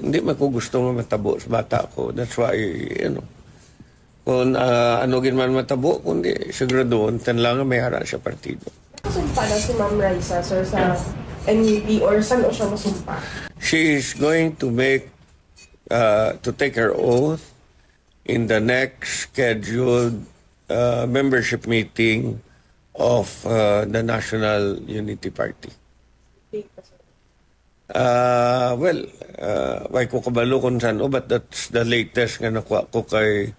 hindi man ko gusto nga matabo sa bata ko. That's why, you know, kung, ah, ano gid man matabo, kundi siguraduhon tan lang nga may ara sa partido. Sumpa na si Ma'am Raisa, sir, sa N U P, or saan o siya masumpa? She is going to make, uh, to take her oath in the next scheduled, uh, membership meeting of, uh, the National Unity Party. Date pa, sir? Ah, well, ah, wala ko kabalo kung saan, oh, but that's the latest nga nakuha ko kay,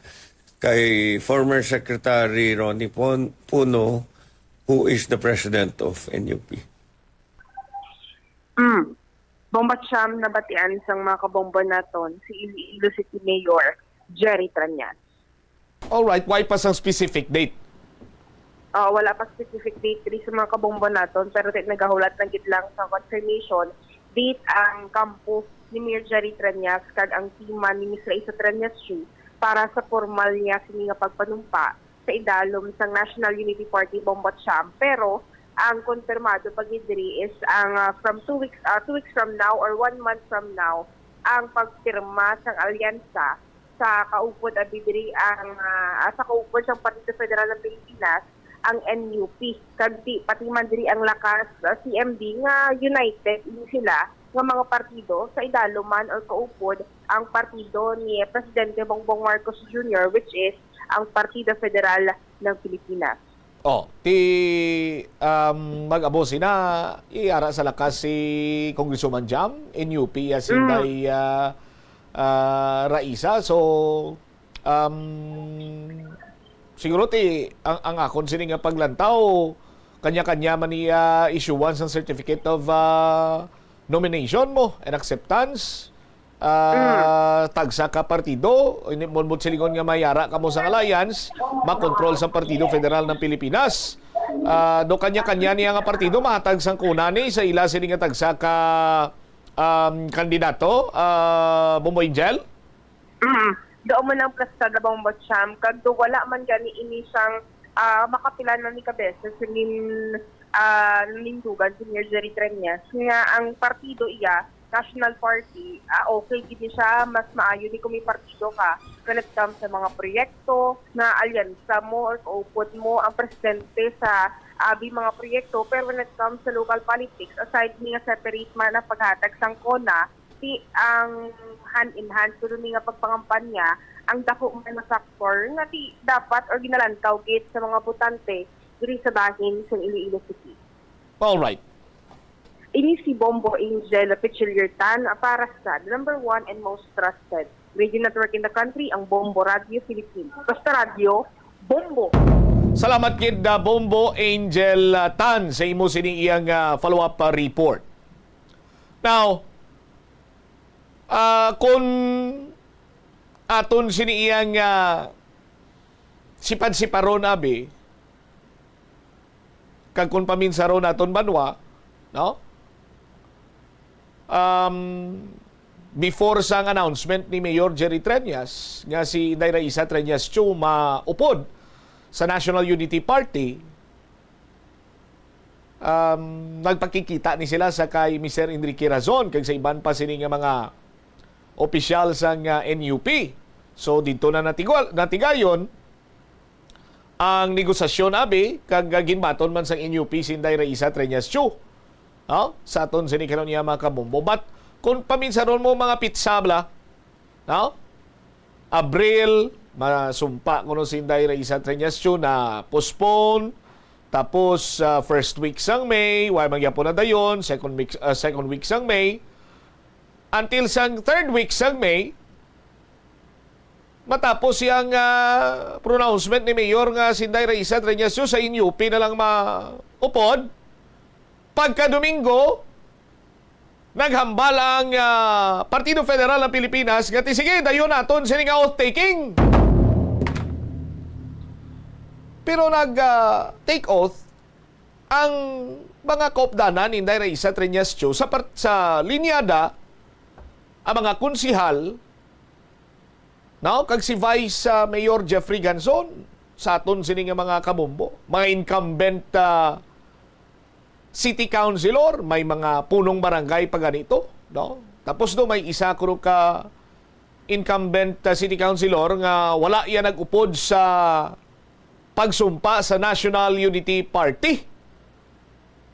kay former Secretary Ronnie Pon-, Puno, who is the president of N U P. Mm. Bombo Cham, nabatian sang mga kabombo naton si Iloilo City Mayor Jerry Trañas. Alright, wala pa sang specific date? Ah, wala pa specific date diri sa mga kabombo naton, pero ti nagahulat na gid lang sa confirmation date ang kampo ni Mayor Jerry Trañas kag ang team ni Miss Raisa Trañas Chu para sa formal niya sini nga pagpanumpa sa idalom sang National Unity Party, Bombo Cham. Pero ang konfirmado pa gid diri is ang, ah, from two weeks, ah, two weeks from now or one month from now, ang pagpirma sang alyansa sa kaupod abi diri ang, ah, sa kaupod sang Partido Federal ng Pilipinas, ang N U P. Kag ti-, pati man diri ang Lakas, ah, C M D nga united ini sila nga mga partido sa idalom man or kaupod ang partido ni Presidente Bongbong Marcos Junior, which is ang Partido Federal ng Pilipinas. Oh, ti, um, mag-abo sina, iara sa lakas si Congresswoman Jam, N U P, ya si Mm. Inday, ah, ah, Raisa. So, um, siguro ti, ang, ang akon sini nga paglantaw, kanya-kanya man iya issuance ang certificate of, ah, nomination mo and acceptance. Ah, Mm. tagsa ka partido, ini mo, mo silingon nga mayara kamo sa alliance, makontrol sa Partido Federal ng Pilipinas. Ah, do kanya-kanya niya nga partido mahatag sang CONA ni sa ila sini nga tagsa ka, um, kandidato, ah, Bombo Angel? Mm. Daw man ang plastada, Bombo Cham, kag do wala man gani ini sang, ah, makapila na ni ka beses nin, ah, nanindugan si Mayor Jerry Treñas nga ang partido iya, National Party, ah, okay gid ni siya, mas maayo ni kung may partido ka when it comes sa mga proyekto, nga alyansa mo or kaupod mo ang presidente sa abi mga proyekto, pero when it comes sa local politics, aside ni nga separate man ang paghatag sang CONA, ti ang hand in hand kuno ni nga pagpangampanya ang dako man nga factor nga ti dapat or ginalantaw gid sa mga botante diri sa bahin sa Iloilo City. All right. Ini si Bombo Angel Pichiliertan para sa the number one and most trusted radio network in the country, ang Bombo Radio Philippines. Basta radyo, Bombo! Salamat gid, ah, Bombo Angel, ah, Tan, sa imo sini iyang, ah, follow-up, ah, report. Now, ah, kung aton sini iyang, ah, sipad-siparon, abi, kag kung paminsaron naton banwa, no? Um, before sang announcement ni Mayor Jerry Treñas nga si Inday Raisa Treñas Chu maupod sa National Unity Party, um, nagpakikita ni sila sa kay Mister Enrique Razon kag sa iban pa sini nga mga opisyal sang, ah, N U P. So, didto na natigwal-, natigayon ang negosasyon, abi, kag, ah, ginbaton man sang N U P si Inday Raisa Treñas Chu, no? Sa aton sini karon niya, mga kabombo. But kung paminsaron mo, mga pitsabla, no? Abril, masumpa kuno si Inday Raisa Treñas Chu na postpone. Tapos, ah, first week sang May, wa man gyapon na dayon, second week, ah, second week sang May. Until sang third week sang May, matapos siyang, ah, pronouncement ni Mayor nga si Inday Raisa Treñas Chu, sa N U P na lang maupod. Pagka Domingo, naghambal ang, ah, Partido Federal ng Pilipinas nga, "Ti sige, dayon naton sini nga oath-taking." Pero nag, ah, take oath ang mga kaupdanan ni Inday Raisa Treñas Chu sa part-, sa linyada, ang mga konsihal, no? Kag si Vice, ah, Mayor Jeffrey Ganzon, sa aton sini nga mga kabombo, mga incumbent, ah, city councilor, may mga punong barangay pa ganito, no? Tapos do may isa kuro ka incumbent, ah, city councilor nga wala iya nag-upod sa pagsumpa sa National Unity Party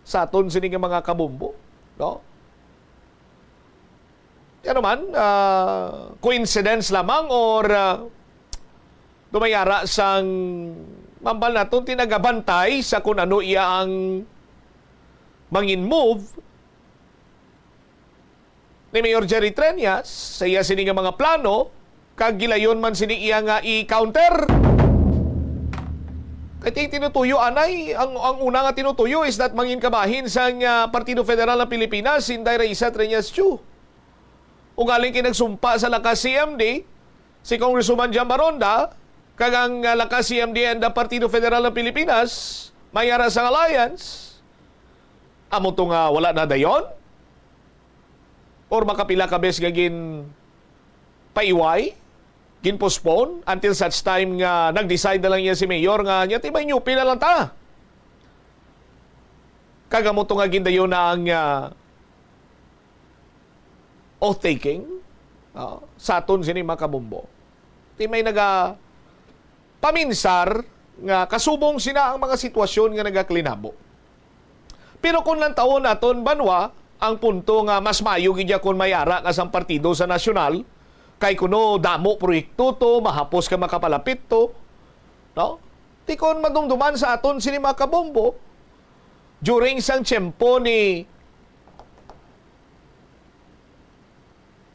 sa aton sini nga mga kabombo, no? Ano man, ah, coincidence lamang or, ah, do may ara sang mambal naton ti nagabantay sa kun ano iya ang mangin move ni Mayor Jerry Treñas sa iya sini nga mga plano, kag gilayon man sini iya nga i-counter. Kay ti-, tinutuyo anay, ang, ang una nga tinutuyo is that mangin kabahin sang, ah, Partido Federal ng Pilipinas, si Inday Raisa Treñas Chu. Ugaling kay nagsumpa sa Lakas C M D si Congresswoman Jam Baronda, kag ang, ah, Lakas C M D and the Partido Federal ng Pilipinas, may ara sang alliance. Amo to nga wala na dayon? Or makapila ka bes nga gin paiway, gin-postpone, until such time nga nag-decide na lang iya si Mayor nga, "Nya, ti may N U P na lang ta." Kag amo to nga gindayon na ang, ah, oath-taking, ah, sa aton sini, mga kabombo. Ti may naga paminsar nga kasubong sina ang mga sitwasyon nga nagakalinabo. Pero kung lantawon naton, banwa, ang punto nga mas maayo gid ya kung may ara ka sang partido sa nasyonal, kay kuno damo proyekto to, mahapos ka makapalapit to, no? Ti kon madumduman sa aton sini, mga kabombo, during sang tiyempo ni,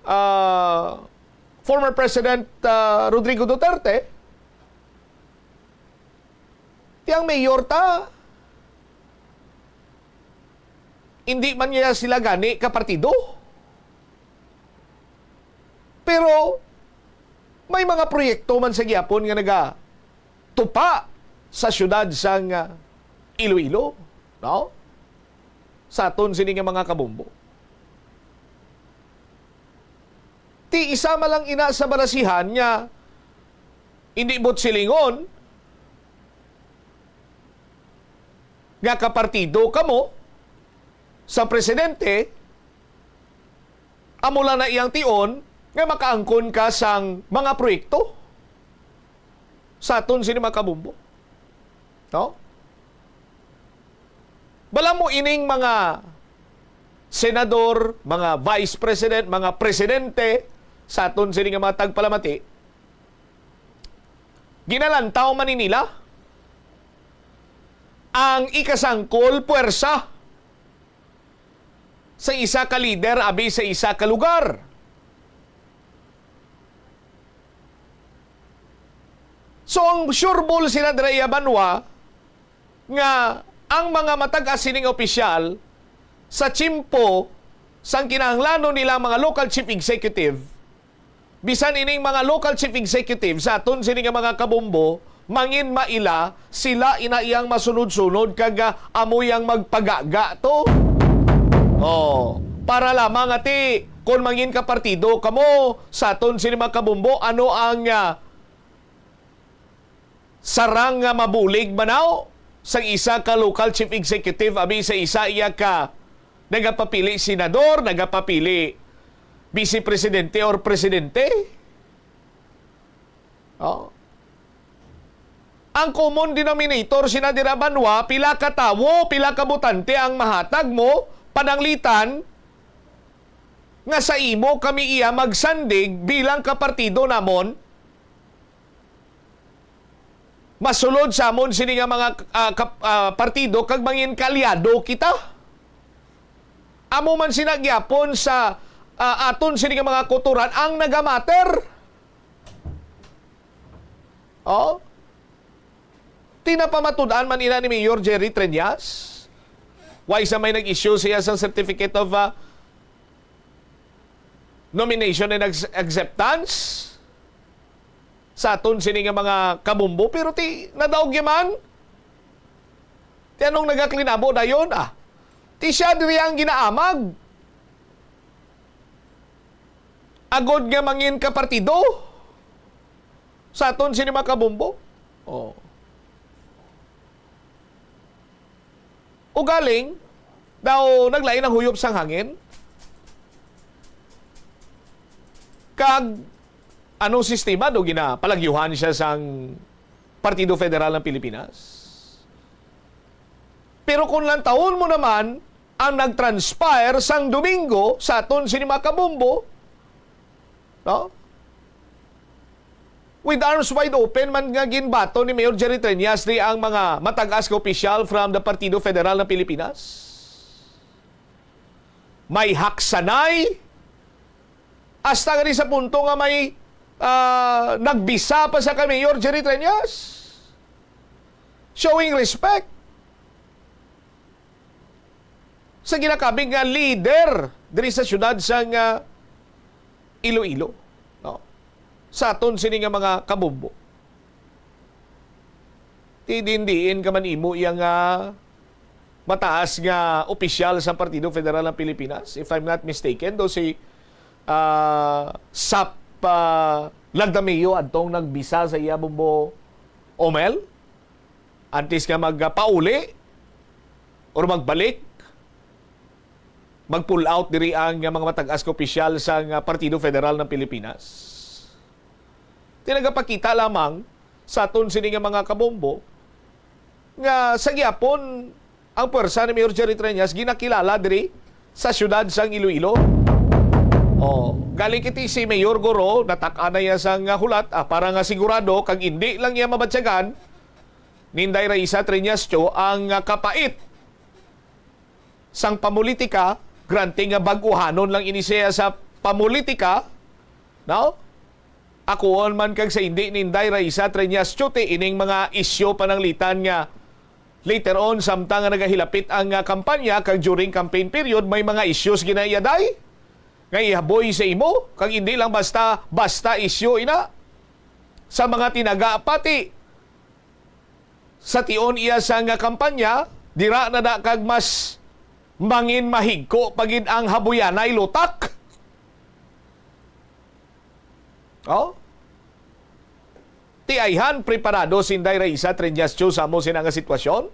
ah, former President, ah, Rodrigo Duterte, ti ang mayor ta, hindi man niya sila gani ka partido. Pero may mga proyekto man sa gihapon nga nagatupa sa siyudad sang, ah, Iloilo, no? Sa aton sini nga mga kabombo. Ti isa man lang ina sa balasihan nga hindi buot silingon nga kapartido kamo sa presidente, amo lang na iyang tion nga makaangkon ka sang mga proyekto sa aton sini, mga kabombo. No? Bala mo ining mga senador, mga vice president, mga presidente sa aton sini nga mga tagpalamati, ginalantaw man ni nila ang ikasangkol puwersa sa isa ka lider abi sa isa ka lugar. So, ang sureball sila dira iya banwa nga ang mga matag-as sining opisyal sa tiyempo Sang kinahanglanon nila ang mga local chief executive, bisan ining mga local chief executive sa aton sini nga mga kabombo, mangin maila, sila ina iyang masunod-sunod kag, ah, amo yang magpagaga to. Oh, para lamang ati, kung mangin ka partido kamo sa aton sini mga kabombo, ano ang, ah, sarang nga mabulig manaw sang isa ka local chief executive abi sa isa iya ka nagapapili senador, nagapapili vice presidente or presidente? Oh. Ang common denominator sina dira banwa, pila ka tawo, pila ka botante ang mahatag mo, pananglitan nga sa imo kami iya magsandig bilang kapartido namon, masulod sa amon sini nga mga, ah, kap-, ah, partido kag mangin kaalyado kita. Amo man sina gyapon sa, ah, aton sini nga mga kautoran ang nagamatter. Oh? Ti napamatud-an man ina ni Mayor Jerry Treñas? Why sa may nag-issue siya sang certificate of, ah, nomination and ex-, acceptance sa aton sini nga mga kabombo? Pero ti nadaog ya man. Ti anong nagaklinabo dayon, ah? Ti siya diri ang ginaamag. Agod nga mangin ka partido sa aton sini mga kabombo. Oh. Ugaling, daw naglain ang huyop sang hangin. Kag anong sistema do ginapalagyuhan siya sang Partido Federal ng Pilipinas? Pero kung lantawon mo naman ang nag-transpire sang Domingo sa aton sini mga kabombo, no? With arms wide open man nga ginbaton ni Mayor Jerry Treñas di ang mga matag-as nga opisyal from the Partido Federal ng Pilipinas. May haksanay, hasta gani sa punto nga may, ah, nagbisa pa sa kay Mayor Jerry Treñas. Showing respect sa ginakabig nga leader diri sa siyudad sang, ah, Iloilo, no? Sa aton sini nga mga kabombo. Ti diin-diin ka man imo iya nga mataas nga opisyal sa Partido Federal ng Pilipinas, if I'm not mistaken, do si, ah, Sap, ah, Lagdameo adtong nagbisa sa iya, Bombo Omel, antes nga magpauli or magbalik, mag-pull out diri ang mga matag-as nga opisyal sa, ah, Partido Federal ng Pilipinas. Ti nagapakita lamang sa aton sini nga mga kabombo nga sa gihapon ang pwersa ni Mayor Jerry Treñas ginakilala diri sa siyudad sang Iloilo. Oh, galing kiti si Mayor Goro, natak-an na iya sang hulat, ah, para nga sigurado kag indi lang iya mabatyagan ni Inday Raisa Treñas Cho ang, ah, kapait sang pamulitika, granting nga bag-uhanon lang ini siya sa pamulitika, no? Akuon man kag sa hindi ni Inday Raisa Treñas Cho ti ining mga isyu pananglitan nga later on, samtang nga nagahilapit ang, ah, kampanya kag during campaign period, may mga issues gina iya, day, nga ihaboy sa imo, kag hindi lang basta, basta isyu ina. Sa mga tinaga pati, sa tion iya sang kampanya, dira na da kag mas mangin mahigko pa gid ang habuyanay lutak. Oh? Ti ayhan, preparado si Inday Raisa Treñas Cho sa amo sina nga sitwasyon.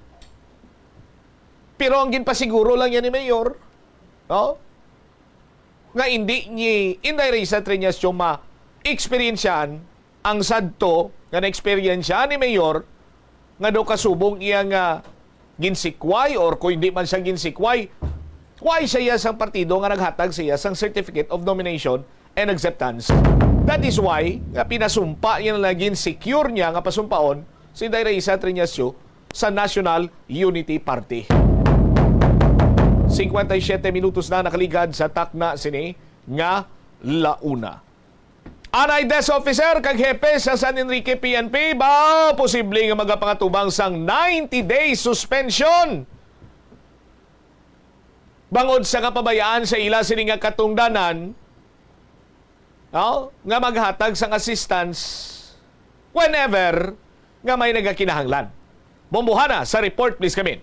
Pero ang ginpasiguro lang yan ni Mayor, no? Nga indi ni Inday Raisa Treñas Cho ma-eksperyensyahan ang sadto nga naeksperyensya ni Mayor nga daw kasubong iya nga ginsikway, or kung hindi man siya ginsikway, kway siya iya sang partido nga naghatag sa iya sang certificate of nomination and acceptance. That is why nga pinasumpa niya na naging secure niya nga pasumpaon si Inday Raisa Treñas Cho sa National Unity Party. Singkwenta y siyete minutos na nakaligad sa takna sini nga launa. Anay desk officer kag hepe sa San Enrique P N P ba posible nga magapangatubang sang ninety day suspension bangod sa kapabayaan sa ila sini nga katungdanan, no, nga maghatag sang assistance whenever nga may nagakinahanglan. Bombohana sa report, please, Kamin.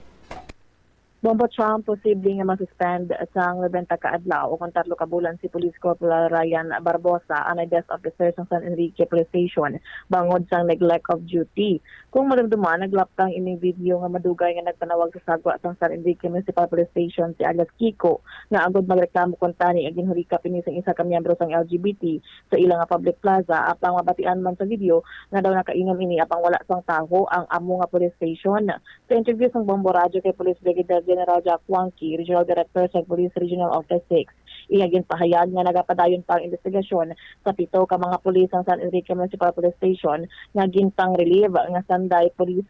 Bombo Trump, posible nga masuspend sang nobenta ka adlaw o kon tatlo ka bulan si Police Corporal Ryan Barbosa, anay desk officer sang San Enrique Police Station, bangod sang neglect of duty. Kung madumduman, naglaptang ining video nga madugay nga nagpanawag sa sagwa sang San Enrique Municipal Police Station si alias Kiko, nga agod magreklamo kuntani nga ginhulikap ini sang isa ka miyembro sang L G B T sa ila nga public plaza, apang mabatian man sa video nga daw nakainom ini apang wala sang taho ang amo nga police station. Sa interview sang Bombo Radyo kay Police Brigadier General Jack Wangki, Regional Director sa Police Regional Office six, iya ginpahayag nga nagapadayon pa ang investigasyon sa pito ka mga pulis sang San Enrique Municipal Police Station nga gintang relieve nga sanday Police,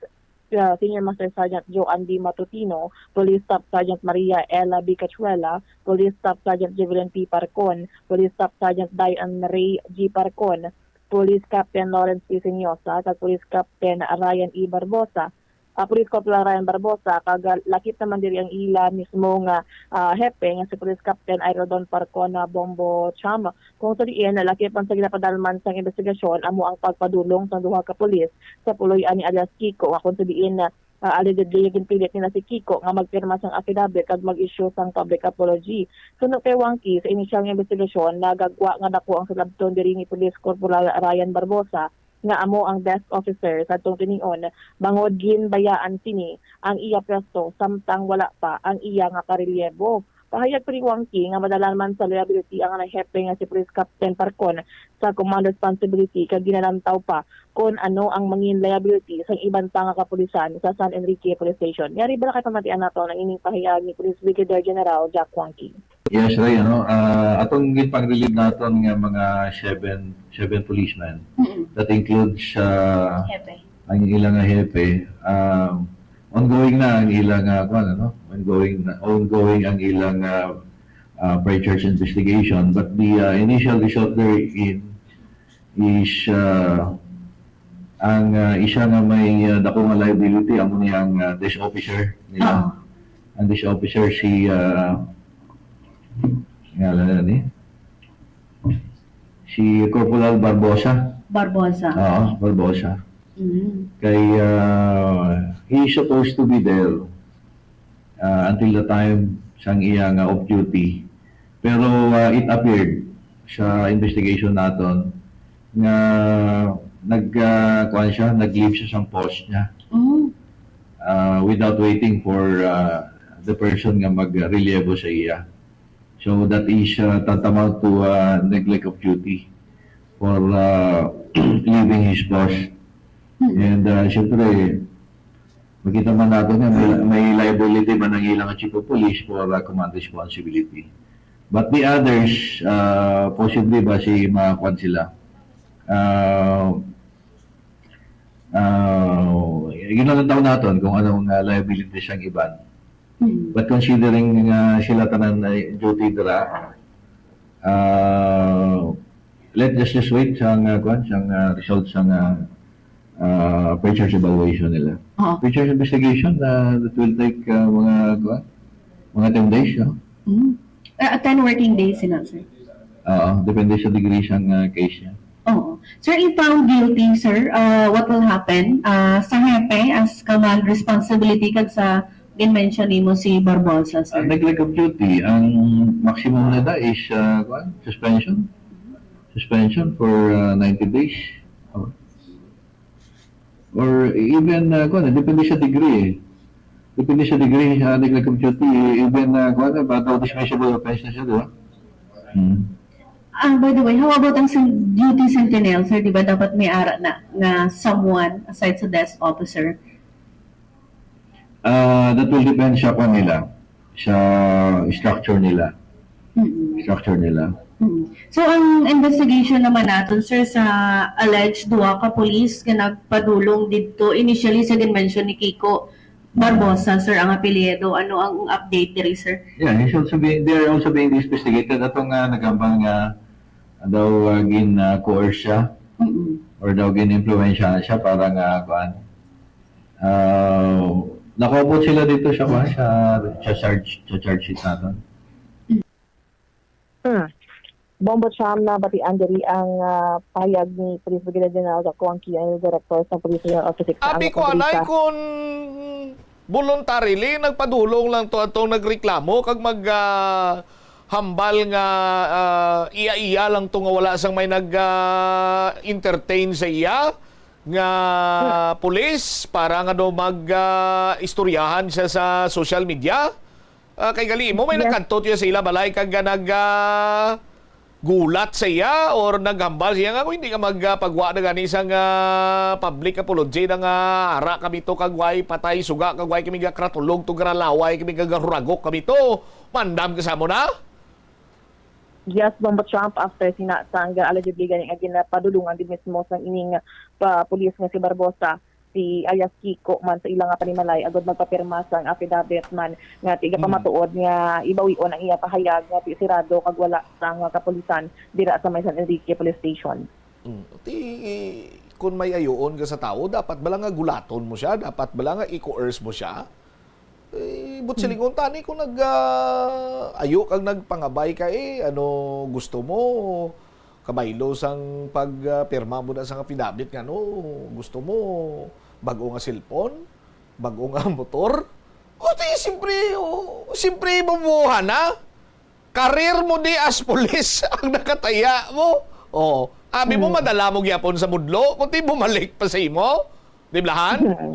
uh, Senior Master Sergeant Joe Andy Matutino, Police Staff Sergeant Maria Ella B. Cachuela, Police Staff Sergeant Jevelyn P. Parcon, Police Staff Sergeant Diane Ray G. Parcon, Police Captain Lawrence P. Senyosa, kag Police Captain Ryan E. Barbosa, ah, Police Corporal Ryan Barbosa, kag, ah, lakip naman diri ang ila mismo nga, ah, hepe nga si Police Captain Irodon Parcona Bombo Cham. Kung sa diin, lakip ang sa ginapadalman sang investigasyon amo ang pagpadulong sang duha ka pulis sa puloy-an ni alias Kiko, nga kung sa diin, ah, allegedly ginpilit nila si Kiko nga magpirma sang affidavit kag mag-issue sang public apology. Suno kay Wangki, sa inisyal nga investigasyon, nagagwa nga daku ang salabton diri ni Police Corporal Ryan Barbosa, nga amo ang desk officer sa atong tinion, bangod ginbayaan sini ang iya pwesto samtang wala pa ang iya nga karelyebo. Pahayag pa ni Wangki nga madala man sa liability ang anay hepe nga si Police Captain Parcon sa command responsibility, kag ginalantaw pa kon ano ang mangin liability sang iban pa nga kapulisan sa San Enrique Police Station. Yari bala kay pamatian nato ang ining pahayag ni Police Brigadier General Jack Wangki. Yes, Ray, ano, ah, atong ginpang-relieve naton nga mga seven, seven policemen. Mm-mm. That includes, ah, Hepe. ang ilang nga hepe, ah, ongoing na ang ilang, ah, kwan, ano? Ongoing na, ongoing ang ilang, ah, ah, pre-charge investigation. But the, ah, initial result therein is, ah, ang, ah, isa nga may, ah, dako nga liability, amo ni ang, ah, desk officer nila. Oo. Ang desk officer si, ah, ngalan na ni? Si Corporal Barbosa. Barbosa. Oo, Barbosa. Mm. Kay, ah, he is supposed to be there, ah, until the time sang iya nga off duty. Pero, ah, it appeared sa investigation naton nga nag, ah, kuwan siya, nag-leave siya sang post niya, Oh. ah, without waiting for, ah, the person nga magrelyevo sa iya. So that is, ah, tantamount to, ah, neglect of duty for, ah, leaving his post. Mm. And, ah, siyempre, makita man nato nga may, may liability man ang ilang chief of police for, ah, command responsibility. But the others, ah, possibly ba si mga kwan sila, ah, ah, yun lang ang tao naton kung anong, ah, liability sang iban. Mm. But considering nga sila tanan ay duty dira, ah, let us just wait sa nga, kwan, sa nga result sa nga, ah, pre-charge evaluation nila. Oo. Pre-charge investigation, ah, that will take, ah, mga, kwan, mga ten days, no? Mm. Ah, ten working days sila, sir. Oo, depende sa degree sa nga case niya. Oo. Sir, if found guilty, sir, uh, what will happen? Uh, sa hepe, as command responsibility, kag sa gin-mention nimo si Barbosa, Ah, sir. Neglect of duty, ang maximum na da is, ah, kwan, suspension. Suspension for, ah, ninety days. Oh. Or even, ah, kwan, depende sa degree eh. Depende sa degree, ah, neglect of duty, even, ah, kwan, bata dismissible offense na siya, di ba? Hmm. Ah, by the way, how about ang sen- duty sentinel, sir? Di ba dapat may ara na nga someone aside sa desk officer? Ah, that will depend sa kwan nila, sa structure nila. Mm-mm. Structure nila. Mm. So, ang investigation naman naton, sir, sa alleged duha ka police nga nagpadulong didto, initially sa gin-mention ni Kiko Barbosa, sir, ang apelyido. Ano ang update diri, sir? Yeah, he's also being, they are also being investigated. Ato nga nagambal nga daw, ah, gin, ah, coerce siya Mm-mm. or daw gin-influensyahan siya para nga, kuan, ah, Nakaupod sila dito sa, kuwan, sa, sa charge, sa charge sheet naton. Hmm. Bombo Cham, nabatian diri ang, ah, pahayag ni Police Brigadier General Jack Wangki, ang Director sa Police Regional Office sa Abi ko, anay, kung voluntarily nagpadulong lang to atong nagreklamo kag mag, ah, hambal nga, ah, iya-iya lang to nga wala sang may nag, ah, entertain sa iya nga Hmm. pulis para nga daw mag, ah, istoryahan siya sa social media. Ah, kay gali mo, may Yes. nagkadto tiyo sa ila balay kag, ah, nag, ah, gulat sa iya or naghambal siya nga, "Kung hindi ka magpagwa na gani sang, ah, public apology na nga ara kami to kag way patay suga kag way kami gakratulog to, garalaway kami kag garuragok kami to, mandam ka sa mo na?" Yes, Bombo Trump, after sina sang allegedly gani nga ginapadulungan gid mismo sang ining, ah, pa-, pulis nga si Barbosa, si alias Kiko man sa ila nga panimalay agud magpapirma sang affidavit man nga ti Mm. gapamatuod nga ibawion ang iya pahayag nga ti sirado kag wala sang kapulisan dira sa may San Enrique Police Station. Mm. Ti, kun may ayuon ka sa tawo, dapat bala nga gulaton mo siya? Dapat bala nga i-coerce mo siya? Eh, but Mm. silingon tani kung nag, ah, ayo kag nagpangabay ka, eh, ano gusto mo? Kabaylo sang pag, ah, pirma mo na sang affidavit nga, ano, gusto mo bag-o nga cellphone? Bag-o nga motor? O, ti, siyempre, o, siyempre, mabuhan na. Career mo di as police ang nakataya mo. O, abi mo, Mm. madala mo gyapon sa mudlo, kundi bumalik pa sa imo. Di, Blahan? Mm.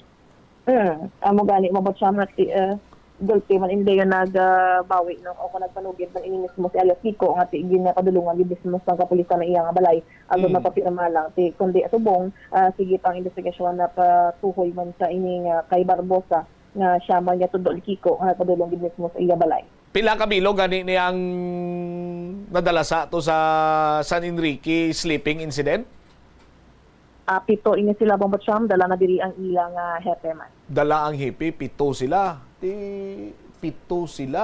Mm. Amo gani, Bombo Trump, nga ti, eh, gulti man ini dayon nag, ah, bawi, no? O kung nagpanugid man ini mismo si alias Kiko, nga ti ginapadulungan gid mismo sa kapulisan ang iya nga balay. Agud Mm. mapapirma lang. Ti, kundi subong, ah, sige pa ang investigasyon na patuhoy man sa ini nga kay Barbosa, nga siya man niya tudlo ni Kiko, nga nagpadulong gid mismo sa iya balay. Pila ka bilog gani ni ang nadala sa to sa San Enrique sleeping incident? Ah, pito ini sila, Bombo Trump, dala na diri ang ila nga hepe man. Dala ang hepe, pito sila. Ti, pito sila,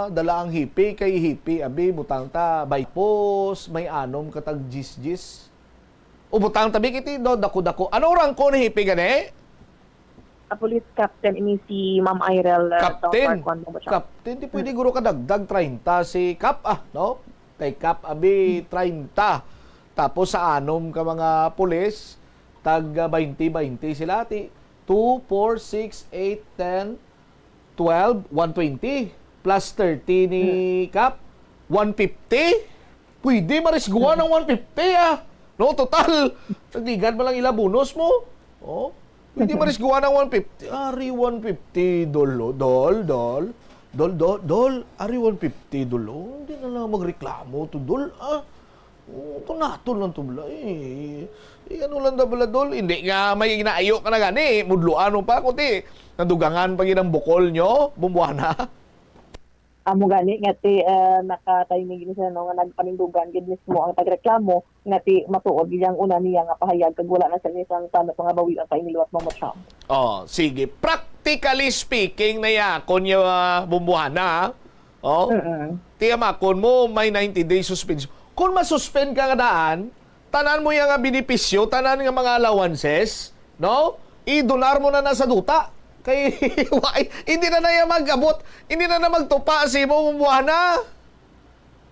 dala ang hepe, kay hepe, abi, butang ta, bay-, pos, may anom ka tag jis-jis. O butang ta, bi, kiti, do, dako-dako. Ano rangko ni hepe gani? A police captain ini si Ma'am Irel, uh, Captain. Dong Farquan, Bombo Trump. Captain, di pwede Hmm. guro kadagdag treinta si Cap, ah, no? Kay Cap, abi, Hmm. treinta. Tapos sa anom ka mga pulis, tag, ah, baynte baynte sila, ti, two, four, six, eight, ten, twelve, one twenty. Plus thirty ni Hmm. Cap, one fifty. Pwede marisguan ang one fifty, ah. No, total, nagligad man lang ila bonus mo. Oh, pwede marisguan ang one fifty. Ari, one fifty, dol, oh. Dol, dol. Dol, dol, dol. Ari, one fifty, dol, oh. Hindi na lang magreklamo to, dol, ah. Oh, to naton lang to, bala, eh. Eh, ano lang da, bala, dol? Hindi nga may inaayo ka na gani. Mudluan mo pa, kundi nadugangan pa gid ang bukol nyo, Bombohana. Amo gani nga ti, eh, naka-timing gid sila, no, nga nagpanindugan gid mismo ang tagreklamo nga ti matuod gid ang una niya nga pahayag kag wala na sa inisang tama pa nga bawian pa ini liwat, Bombo Trump. Oh, sige. Practically speaking na ya, kon ya, ah, Bombohana, oh, Mm-mm. ti amakon mo, may ninety day suspension. Kung masuspend ka nga daan, tanan mo ya nga benepisyo, tanan nga mga allowances, no? I-donar mo na na sa duta. Kay, wa-, hindi na na ya mag-abot, hindi na na magtupa sa imo, Bombohana.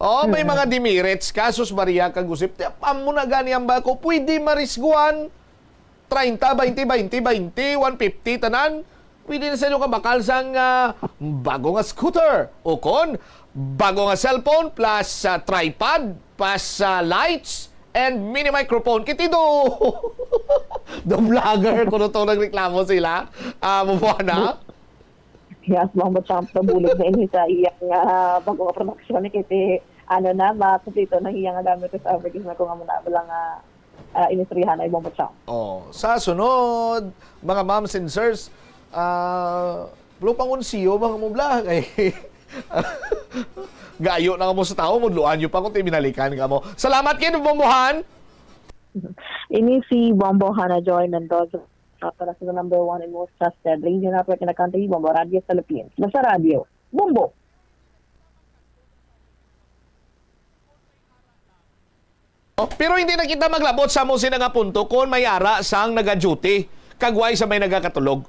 Oh, may Mm. mga demerits ka, sus Maria, kag usip. Ti, amo na gani ang bako, pwede marisguan. Treinta, baynte, baynte, baynte, one fifty, tanan. Pwede na sa inyo kabakal sang, ah, bago nga scooter. O kon, bago nga cellphone, plus, ah, tripod, plus, ah, lights, and mini microphone. Kiti do, do vlogger, kuno to nagreklamo sila. Ah, Bombohana. Yes, Bombo Trump, nabulog na ini sa iyang, ah, bago nga production. Kiti, ano na, makumplito na iyang gamit sa advertisement kung amo na, wala nga, ah, inistoryahan ay Bombo Trump. Oh, sa sunod, mga moms and sirs, ah, lo pangunsiyo, mga mubla, kay gayo na kamo sa tao, mudluan nyo pa kung ti binalikan kamo. Salamat kayo, Bombohan! Ini si Bombo Hana Joy Mendoza, para sa number one and most trusted radio network in the country, Bombo Radio Philippines. Basta radio, Bombo! Pero hindi na kita maglabot sa mo sina nga punto kon may ara sang naga-duty kag way sa may nagakatulog.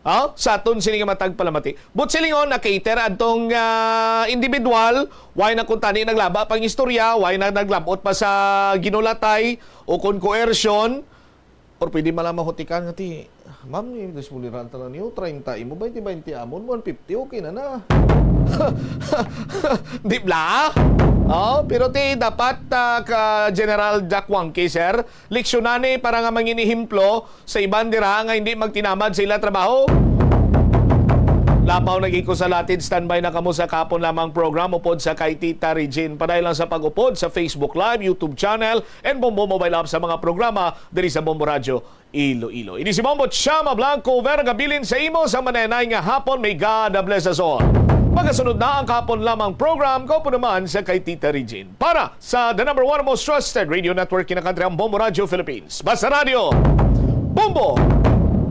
Oh, sa aton sini nga matag palamati. But silingon na cater adtong, ah, individual, why na kuntani naglaba pang istorya, why na naglabot pa sa ginulatay o kon coercion, or pwede man lang mahutikan nga ti, "Ma'am, ni dispuliran ta lang niyo, treinta imo, twenty, twenty amon, one fifty, okay na na." Di bla? Oh, pero ti dapat, ah, ka General Jack Wangke, sir, leksyonan ni para nga mangin ehemplo sa iban dira nga hindi magtinamad sa ila trabaho. Lapaw na gid ko sa latid, standby na kamo sa kahapon lamang program upod sa kay Tita Regine. Padayon lang sa pag-upod sa Facebook Live, YouTube channel, and Bombo Mobile App sa mga programa diri sa Bombo Radyo Iloilo. Ini si Bombo Chama Blanco, Vera Gabilin sa imo sa manenay nga hapon. May God bless us all. Magasunod na ang kahapon lamang program, ko po naman sa kay Tita Regine. Para sa the number one most trusted radio network in the country, ang Bombo Radio Philippines. Basta Radio, Bombo!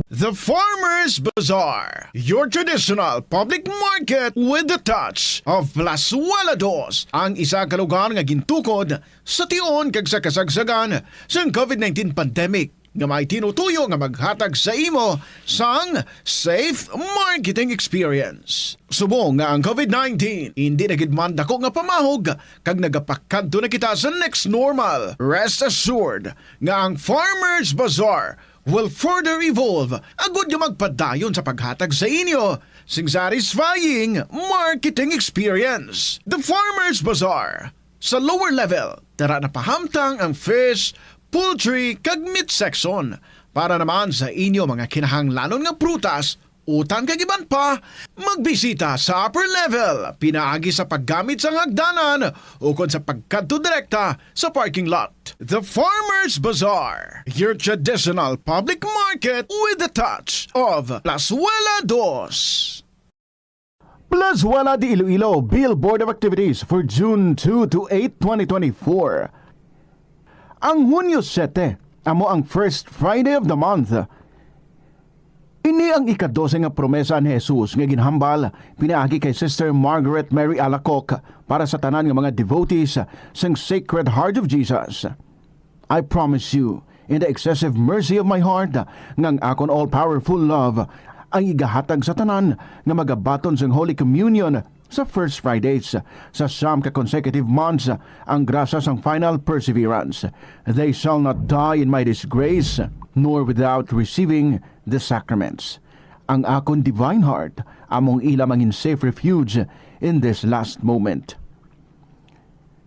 The Farmers Bazaar, your traditional public market with the touch of Plazuela Dos, ang isa ka lugar nga gintukod sa tion kag sa kasagsagan sang covid nineteen pandemic, nga may tinutuyo nga maghatag sa imo sang safe marketing experience. Subong nga ang covid nineteen indi na gid man dako nga pamahog kag nagapakadto na kita sa next normal, rest assured nga ang Farmers Bazaar will further evolve agud nga magpadayon sa paghatag sa inyo sing satisfying marketing experience. The Farmers Bazaar, sa lower level, tara na pahamtang ang fish, poultry, kag meat section. Para naman sa inyo mga kinahanglanon nga prutas, utan kag iban pa, magbisita sa upper level pinaagi sa paggamit sang hagdanan ukon sa pagkadto direkta sa parking lot. The Farmers Bazaar, your traditional public market with the touch of Plazuela Dos. Plazuela de Iloilo, Billboard of Activities for June two to eight, twenty twenty-four. Ang Hunyo sete amo ang first Friday of the month. Ini ang ika-dose nga promesa ni Jesus nga ginhambal pinaagi kay Sister Margaret Mary Alacoque para sa tanan nga mga devotees sang Sacred Heart of Jesus. I promise you, in the excessive mercy of my heart, nga ang akon all-powerful love ang igahatag sa tanan nga magabaton sang Holy Communion sa first Fridays sa siyam ka consecutive months, ang grasya sang final perseverance. They shall not die in my disgrace, nor without receiving the sacraments. Ang akon divine heart among ila mangin safe refuge in this last moment.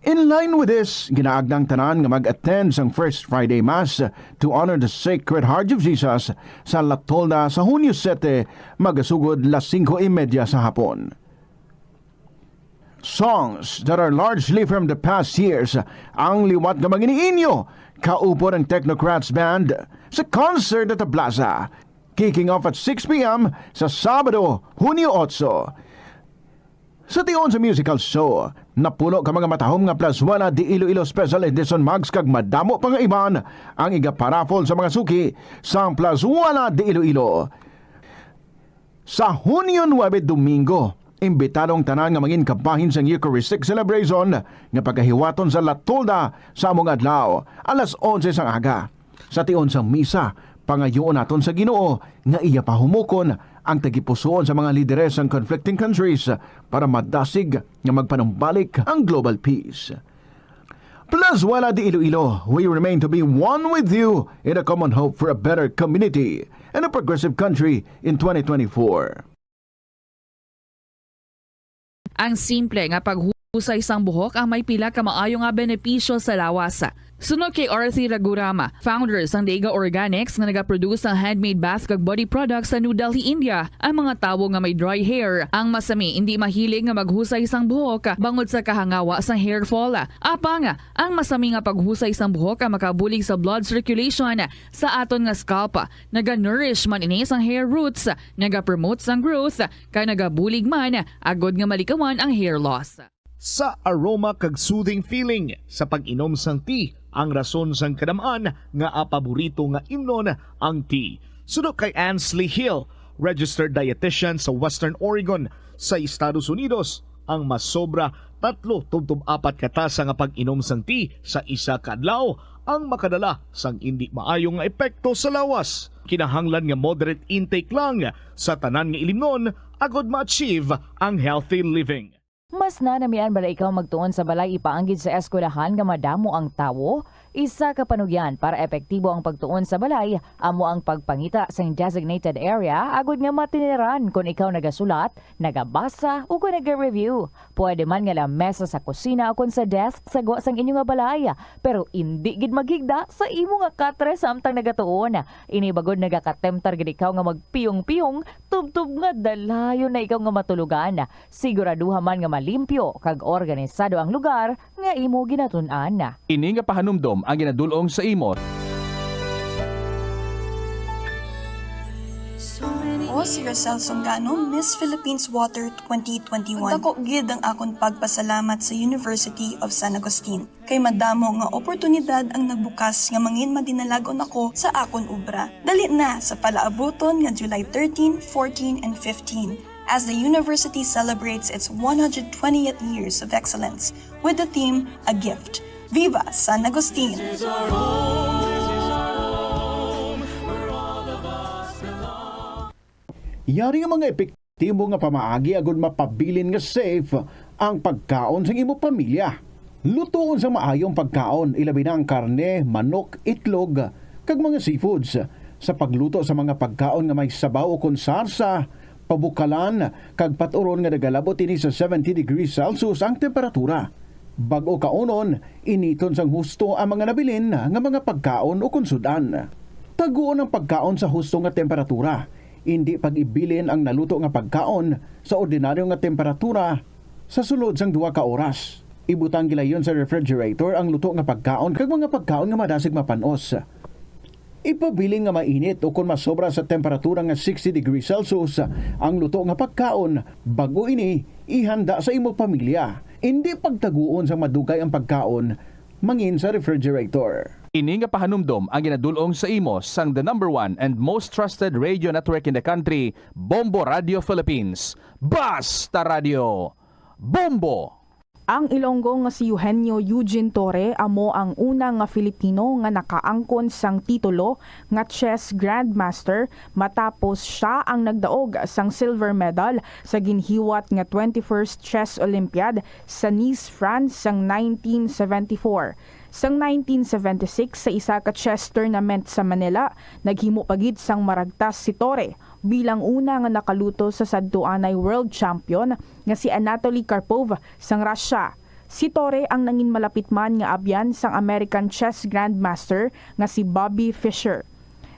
In line with this, ginaagnang tanan nga mag-attend sang First Friday Mass to honor the Sacred Heart of Jesus sa La Tolda sa Hunyo sete, magasugod las singko y media sa hapon. Songs that are largely from the past years ang liwat nga mangin-inyo, kaupod ang Technocrats Band sa concert at the Plaza, kicking off at six p m sa Sabado, Hunyo otso. Sa tion sa musical show, napuno ka mga matahom nga Plazuela de Iloilo Special Edition mugs kag madamo pa nga iban ang iga-paraffle sa mga suki sang Plazuela de Iloilo. Sa Hunyo nuebe, Domingo, imbitado ang tanan nga mangin kabahin sang Eucharistic celebration nga pagahiwaton sa La Tolda sa amo nga adlaw, alas onse sang aga. Sa tion sang misa, pangayoon naton sa Ginoo nga iya pahumokon ang tagipusoon sa mga lideres sang conflicting countries para madasig nga magpanumbalik ang global peace. Plazuela de Iloilo, we remain to be one with you in a common hope for a better community and a progressive country in twenty twenty-four. Ang simple nga paghusay sang buhok ang may pila ka maayo nga benepisyo sa lawas. Suno kay Arthur Ragurama, founder sang Dega Organics nga nagaproduce sang handmade bath kag body products sa New Delhi, India, ang mga tawo nga may dry hair, ang masami, indi mahilig nga maghusay sang buhok bangod sa kahangawa sang hair fall. Apang, ang masami nga paghusay sang buhok ang makabulig sa blood circulation sa aton nga scalp. Naga-nourish man ini sang hair roots, naga-promote sang growth, kag nagabulig man agud nga malikawan ang hair loss. Sa aroma kag soothing feeling sa pag-inom sang tea ang rason sang kadam-an nga paborito nga imnon ang tea. Suno kay Ansley Hill, registered dietitian sa Western Oregon sa Estados Unidos, ang masobra tatlo tubtob apat ka tasa nga pag-inom sang tea sa isa ka adlaw ang makadala sang indi maayo nga epekto sa lawas. Kinahanglan nga moderate intake lang sa tanan nga ilimnon agod ma-achieve ang healthy living. Mas nanamian bala ikaw magtuon sa balay ipaanggid sa eskwelahan nga madamo ang tawo? Isa ka panugyan para epektibo ang pagtuon sa balay amo ang pagpangita sang designated area agod nga matiniran kon ikaw nagasulat, nagabasa, o kon naga-review. Pwede man nga lamesa sa kusina o kon sa desk sa gwa sang inyo nga balay, pero indi gid maghigda sa imo nga katre samtang nagatuon. Ini bagod nagakatemtar gid ikaw nga magpiyong-piyong tubtob nga dalayon na ikaw nga matulogan. Siguraduha man nga malimpyo kag organisado ang lugar nga imo ginatun-an. Ini nga pahanumdom ang ginadul-ong sa imo. Ako si Rosel Songano, Miss Philippines Water twenty twenty-one. Dako gid ang akon pagpasalamat sa University of San Agustin, kay madamo nga oportunidad ang nagbukas nga mangin madinalag-on ako sa akon obra. Dali na sa palaabuton nga July thirteen, fourteen, and fifteen, as the university celebrates its one hundred twentieth years of excellence with the theme A Gift. Viva San Agustin! Yari ang mga epektibo nga pamaagi agud mapabilin nga safe ang pagkaon sang imo pamilya. Lutoon sang maayo ang pagkaon, ilabi na ang karne, manok, itlog, kag mga seafoods. Sa pagluto sa mga pagkaon nga may sabaw ukon sarsa, pabukalan, kag pat-uron nga nagalabot ini sa seventy degrees Celsius ang temperatura. Bag-o kaunon, initon sang husto ang mga nabilin nga mga pagkaon ukon sud-an. Taguon ang pagkaon sa husto nga temperatura. Indi pag-ibilin ang naluto nga pagkaon sa ordinaryo nga temperatura sa sulod sang duha ka oras. Ibutang gilayon sa refrigerator ang luto nga pagkaon kag mga pagkaon nga madasig mapan-os. Ipabilin nga mainit ukon masobra sa temperatura nga sixty degrees Celsius ang luto nga pagkaon, bag-o ini ihanda sa imo pamilya. Indi pagtaguon sang madugay ang pagkaon mangin sa refrigerator. Ini nga pahanumdom ang ginadul-ong sa imo sang the number one and most trusted radio network in the country, Bombo Radio Philippines. Basta Radio, Bombo! Ang Ilonggo nga si Eugenio Eugene Torre amo ang una nga Filipino nga nakaangkon sang titulo nga chess grandmaster, matapos sia ang nagdaog sang silver medal sa ginhiwat nga twenty-first Chess Olympiad sa Nice, France sang nineteen seventy-four. Sang nineteen seventy-six, sa isa ka chess tournament sa Manila, naghimo pa gid sang maragtas si Torre bilang una nga nakaluto sa sadtuanay world champion nga si Anatoly Karpov sang Russia. Si Torre ang nangin malapit man nga abyan sang American chess grandmaster nga si Bobby Fischer.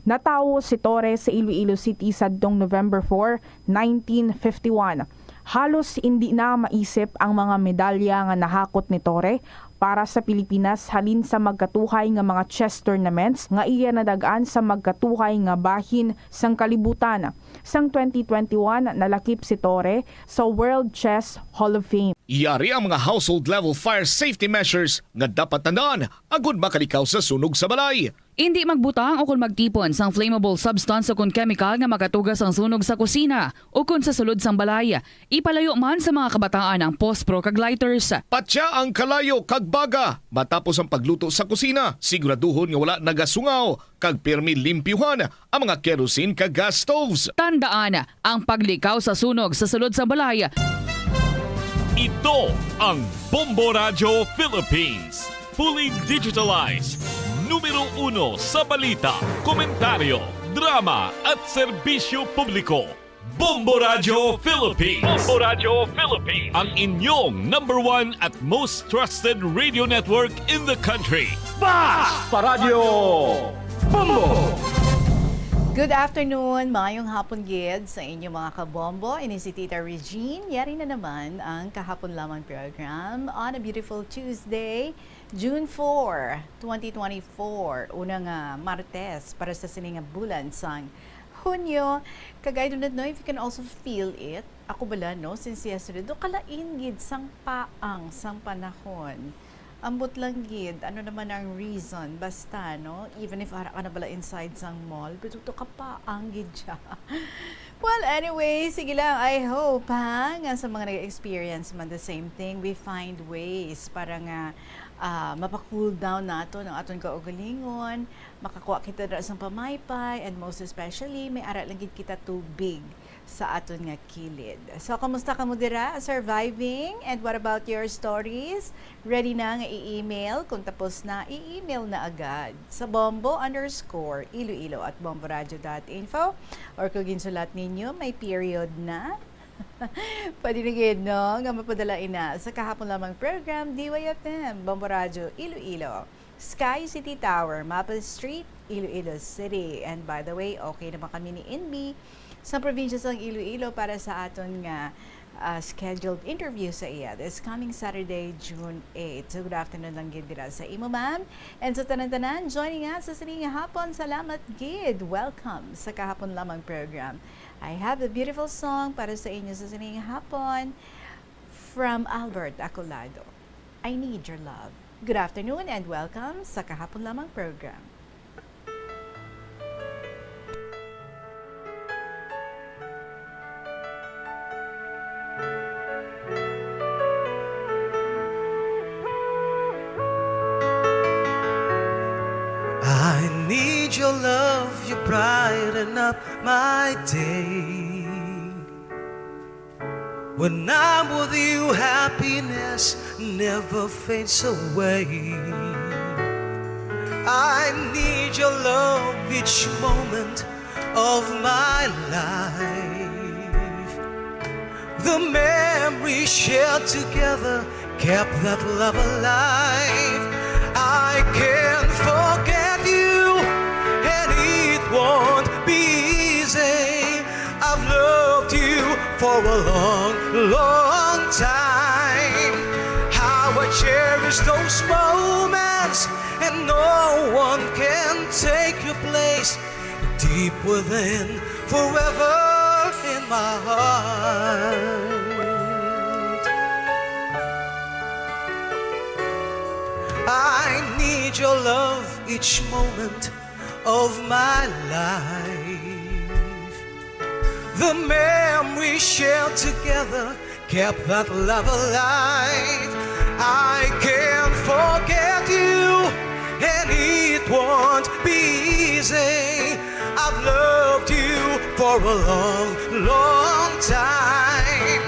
Natawo si Torre sa Iloilo City sadtong November four, nineteen fifty-one. Halos indi na maisip ang mga medalya nga nahakot ni Torre para sa Pilipinas halin sa magkatuhay nga mga chess tournaments nga iya nadag-an sa magkatuhay nga bahin sang kalibutan. Sang twenty twenty-one, nalakip si Torre sa World Chess Hall of Fame. Yari ang mga household level fire safety measures nga dapat tandaan agud makalikaw sa sunog sa balay. Indi magbutang o kon magtipon sang flammable substance o kon chemical nga makatuga sang sunog sa kusina o kon sa sulod sang balay. Ipalayo man sa mga kabataan ang pospro kag lighters. Patya ang kalayo kag baga matapos ang pagluto sa kusina. Siguraduhon nga wala nagasungaw kag pirmi limpyuhan ang mga kerosene kag gas stoves. Tandaan, ang paglikaw sa sunog sa sulod sang balay. Ito ang Bombo Radyo Philippines. Fully digitalized. Numero uno sa balita, komentaryo, drama, at serbisyo publiko. Bombo Radyo Philippines. Bombo Radyo Philippines. Ang inyong number one at most trusted radio network in the country. Basta Radyo Bombo! Good afternoon, maayong hapon gid sa inyo, mga kabombo. Ini si Tita Regine. Yari na naman ang Kahapon Lamang program on a beautiful Tuesday, June four, twenty twenty-four. Una nga Martes para sa sini nga bulan sang Hunyo. Kag I do not know if you can also feel it. Ako bala, no, since yesterday, do kalain gid sang paang sang panahon. Ambot lang gid, ano naman ang reason, basta, no, even if ara ka na bala inside sang mall, pero to kapaang gid siya. Well, anyway, sige lang. I hope, ha, nga sa mga nag-experience man the same thing, we find ways para nga, ah, mapa-cool down naton ang aton kaugalingon, makakuha kita dira sang pamaypay, and most especially, may ara lang gid kita tubig sa aton nga kilid. So, kamusta kamo dira? Surviving? And what about your stories? Ready na nga i-email? Kung tapos na, i-email na agad sa bombo underscore iloilo at bomboradio dot info. Or kung ginsulat ninyo, may period na. Pwede na gid, no, nga mapadala ina sa kahapon lamang program, D Y F M, Bombo Radyo, Iloilo, Sky City Tower, Maple Street, Iloilo City. And by the way, okay naman kami ni Inbi sa probinsya sang Iloilo para sa aton nga, ah, scheduled interview sa iya this coming Saturday, June eight. So, good afternoon lang gid dira sa imo, ma'am. And sa tanan-tanan, joining us sa sini nga hapon, salamat gid. Welcome sa kahapon lamang program. I have a beautiful song para sa inyo sa sining hapon from Albert Acolado. I Need Your Love. Good afternoon and welcome sa Kahapon Lamang program. I need your love, you brighten up my day. When I'm with you, happiness never fades away. I need your love each moment of my life. The memories shared together kept that love alive. I can't forget you, and it won't be easy. I've loved you for a long, long time. How I cherish those moments, and no one can take your place. Deep within, forever in my heart. I need your love each moment of my life. The memories shared together kept that love alive. I can't forget you, and it won't be easy. I've loved you for a long, long time.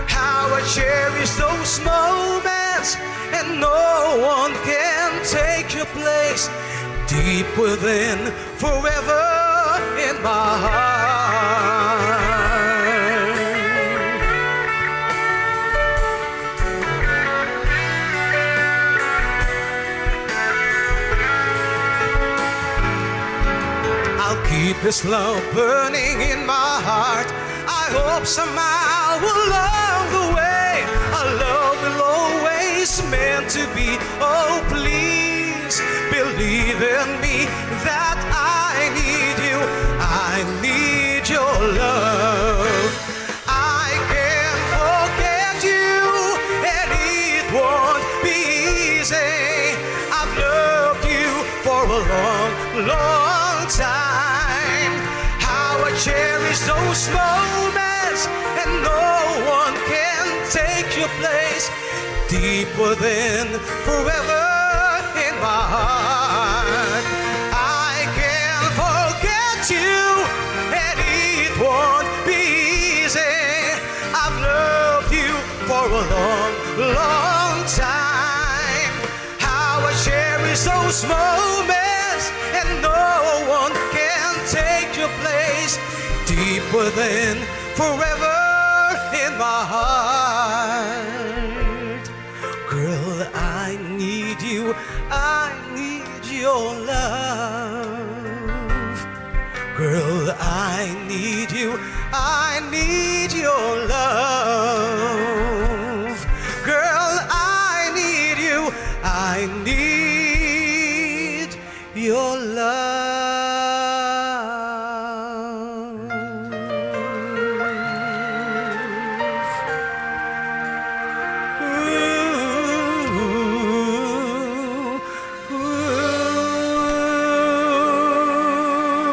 How I cherish those moments, and no one can take your place. Deep within, forever in my heart. I'll keep this love burning in my heart. I hope somehow along the way our love will always meant to be. Oh, please believe in me that I need you. I need your love. I can't forget you, and it won't be easy. I've loved you for a long, long time. How I cherish those moments, and no one can take your place. Deep within, forever in my heart. I can't forget you, and it won't be easy. I've loved you for a long, long time. How I cherish those moments, and no one can take your place. Deep within, forever in my heart. Girl, I need you, I need your love. Girl, I need you, I need your love. Girl, I need you, I need your love.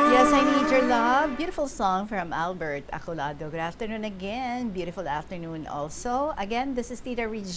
Yes, I Need Your Love. Beautiful song from Albert Acolado. Good afternoon again. Beautiful afternoon also. Again, this is Tita Regina.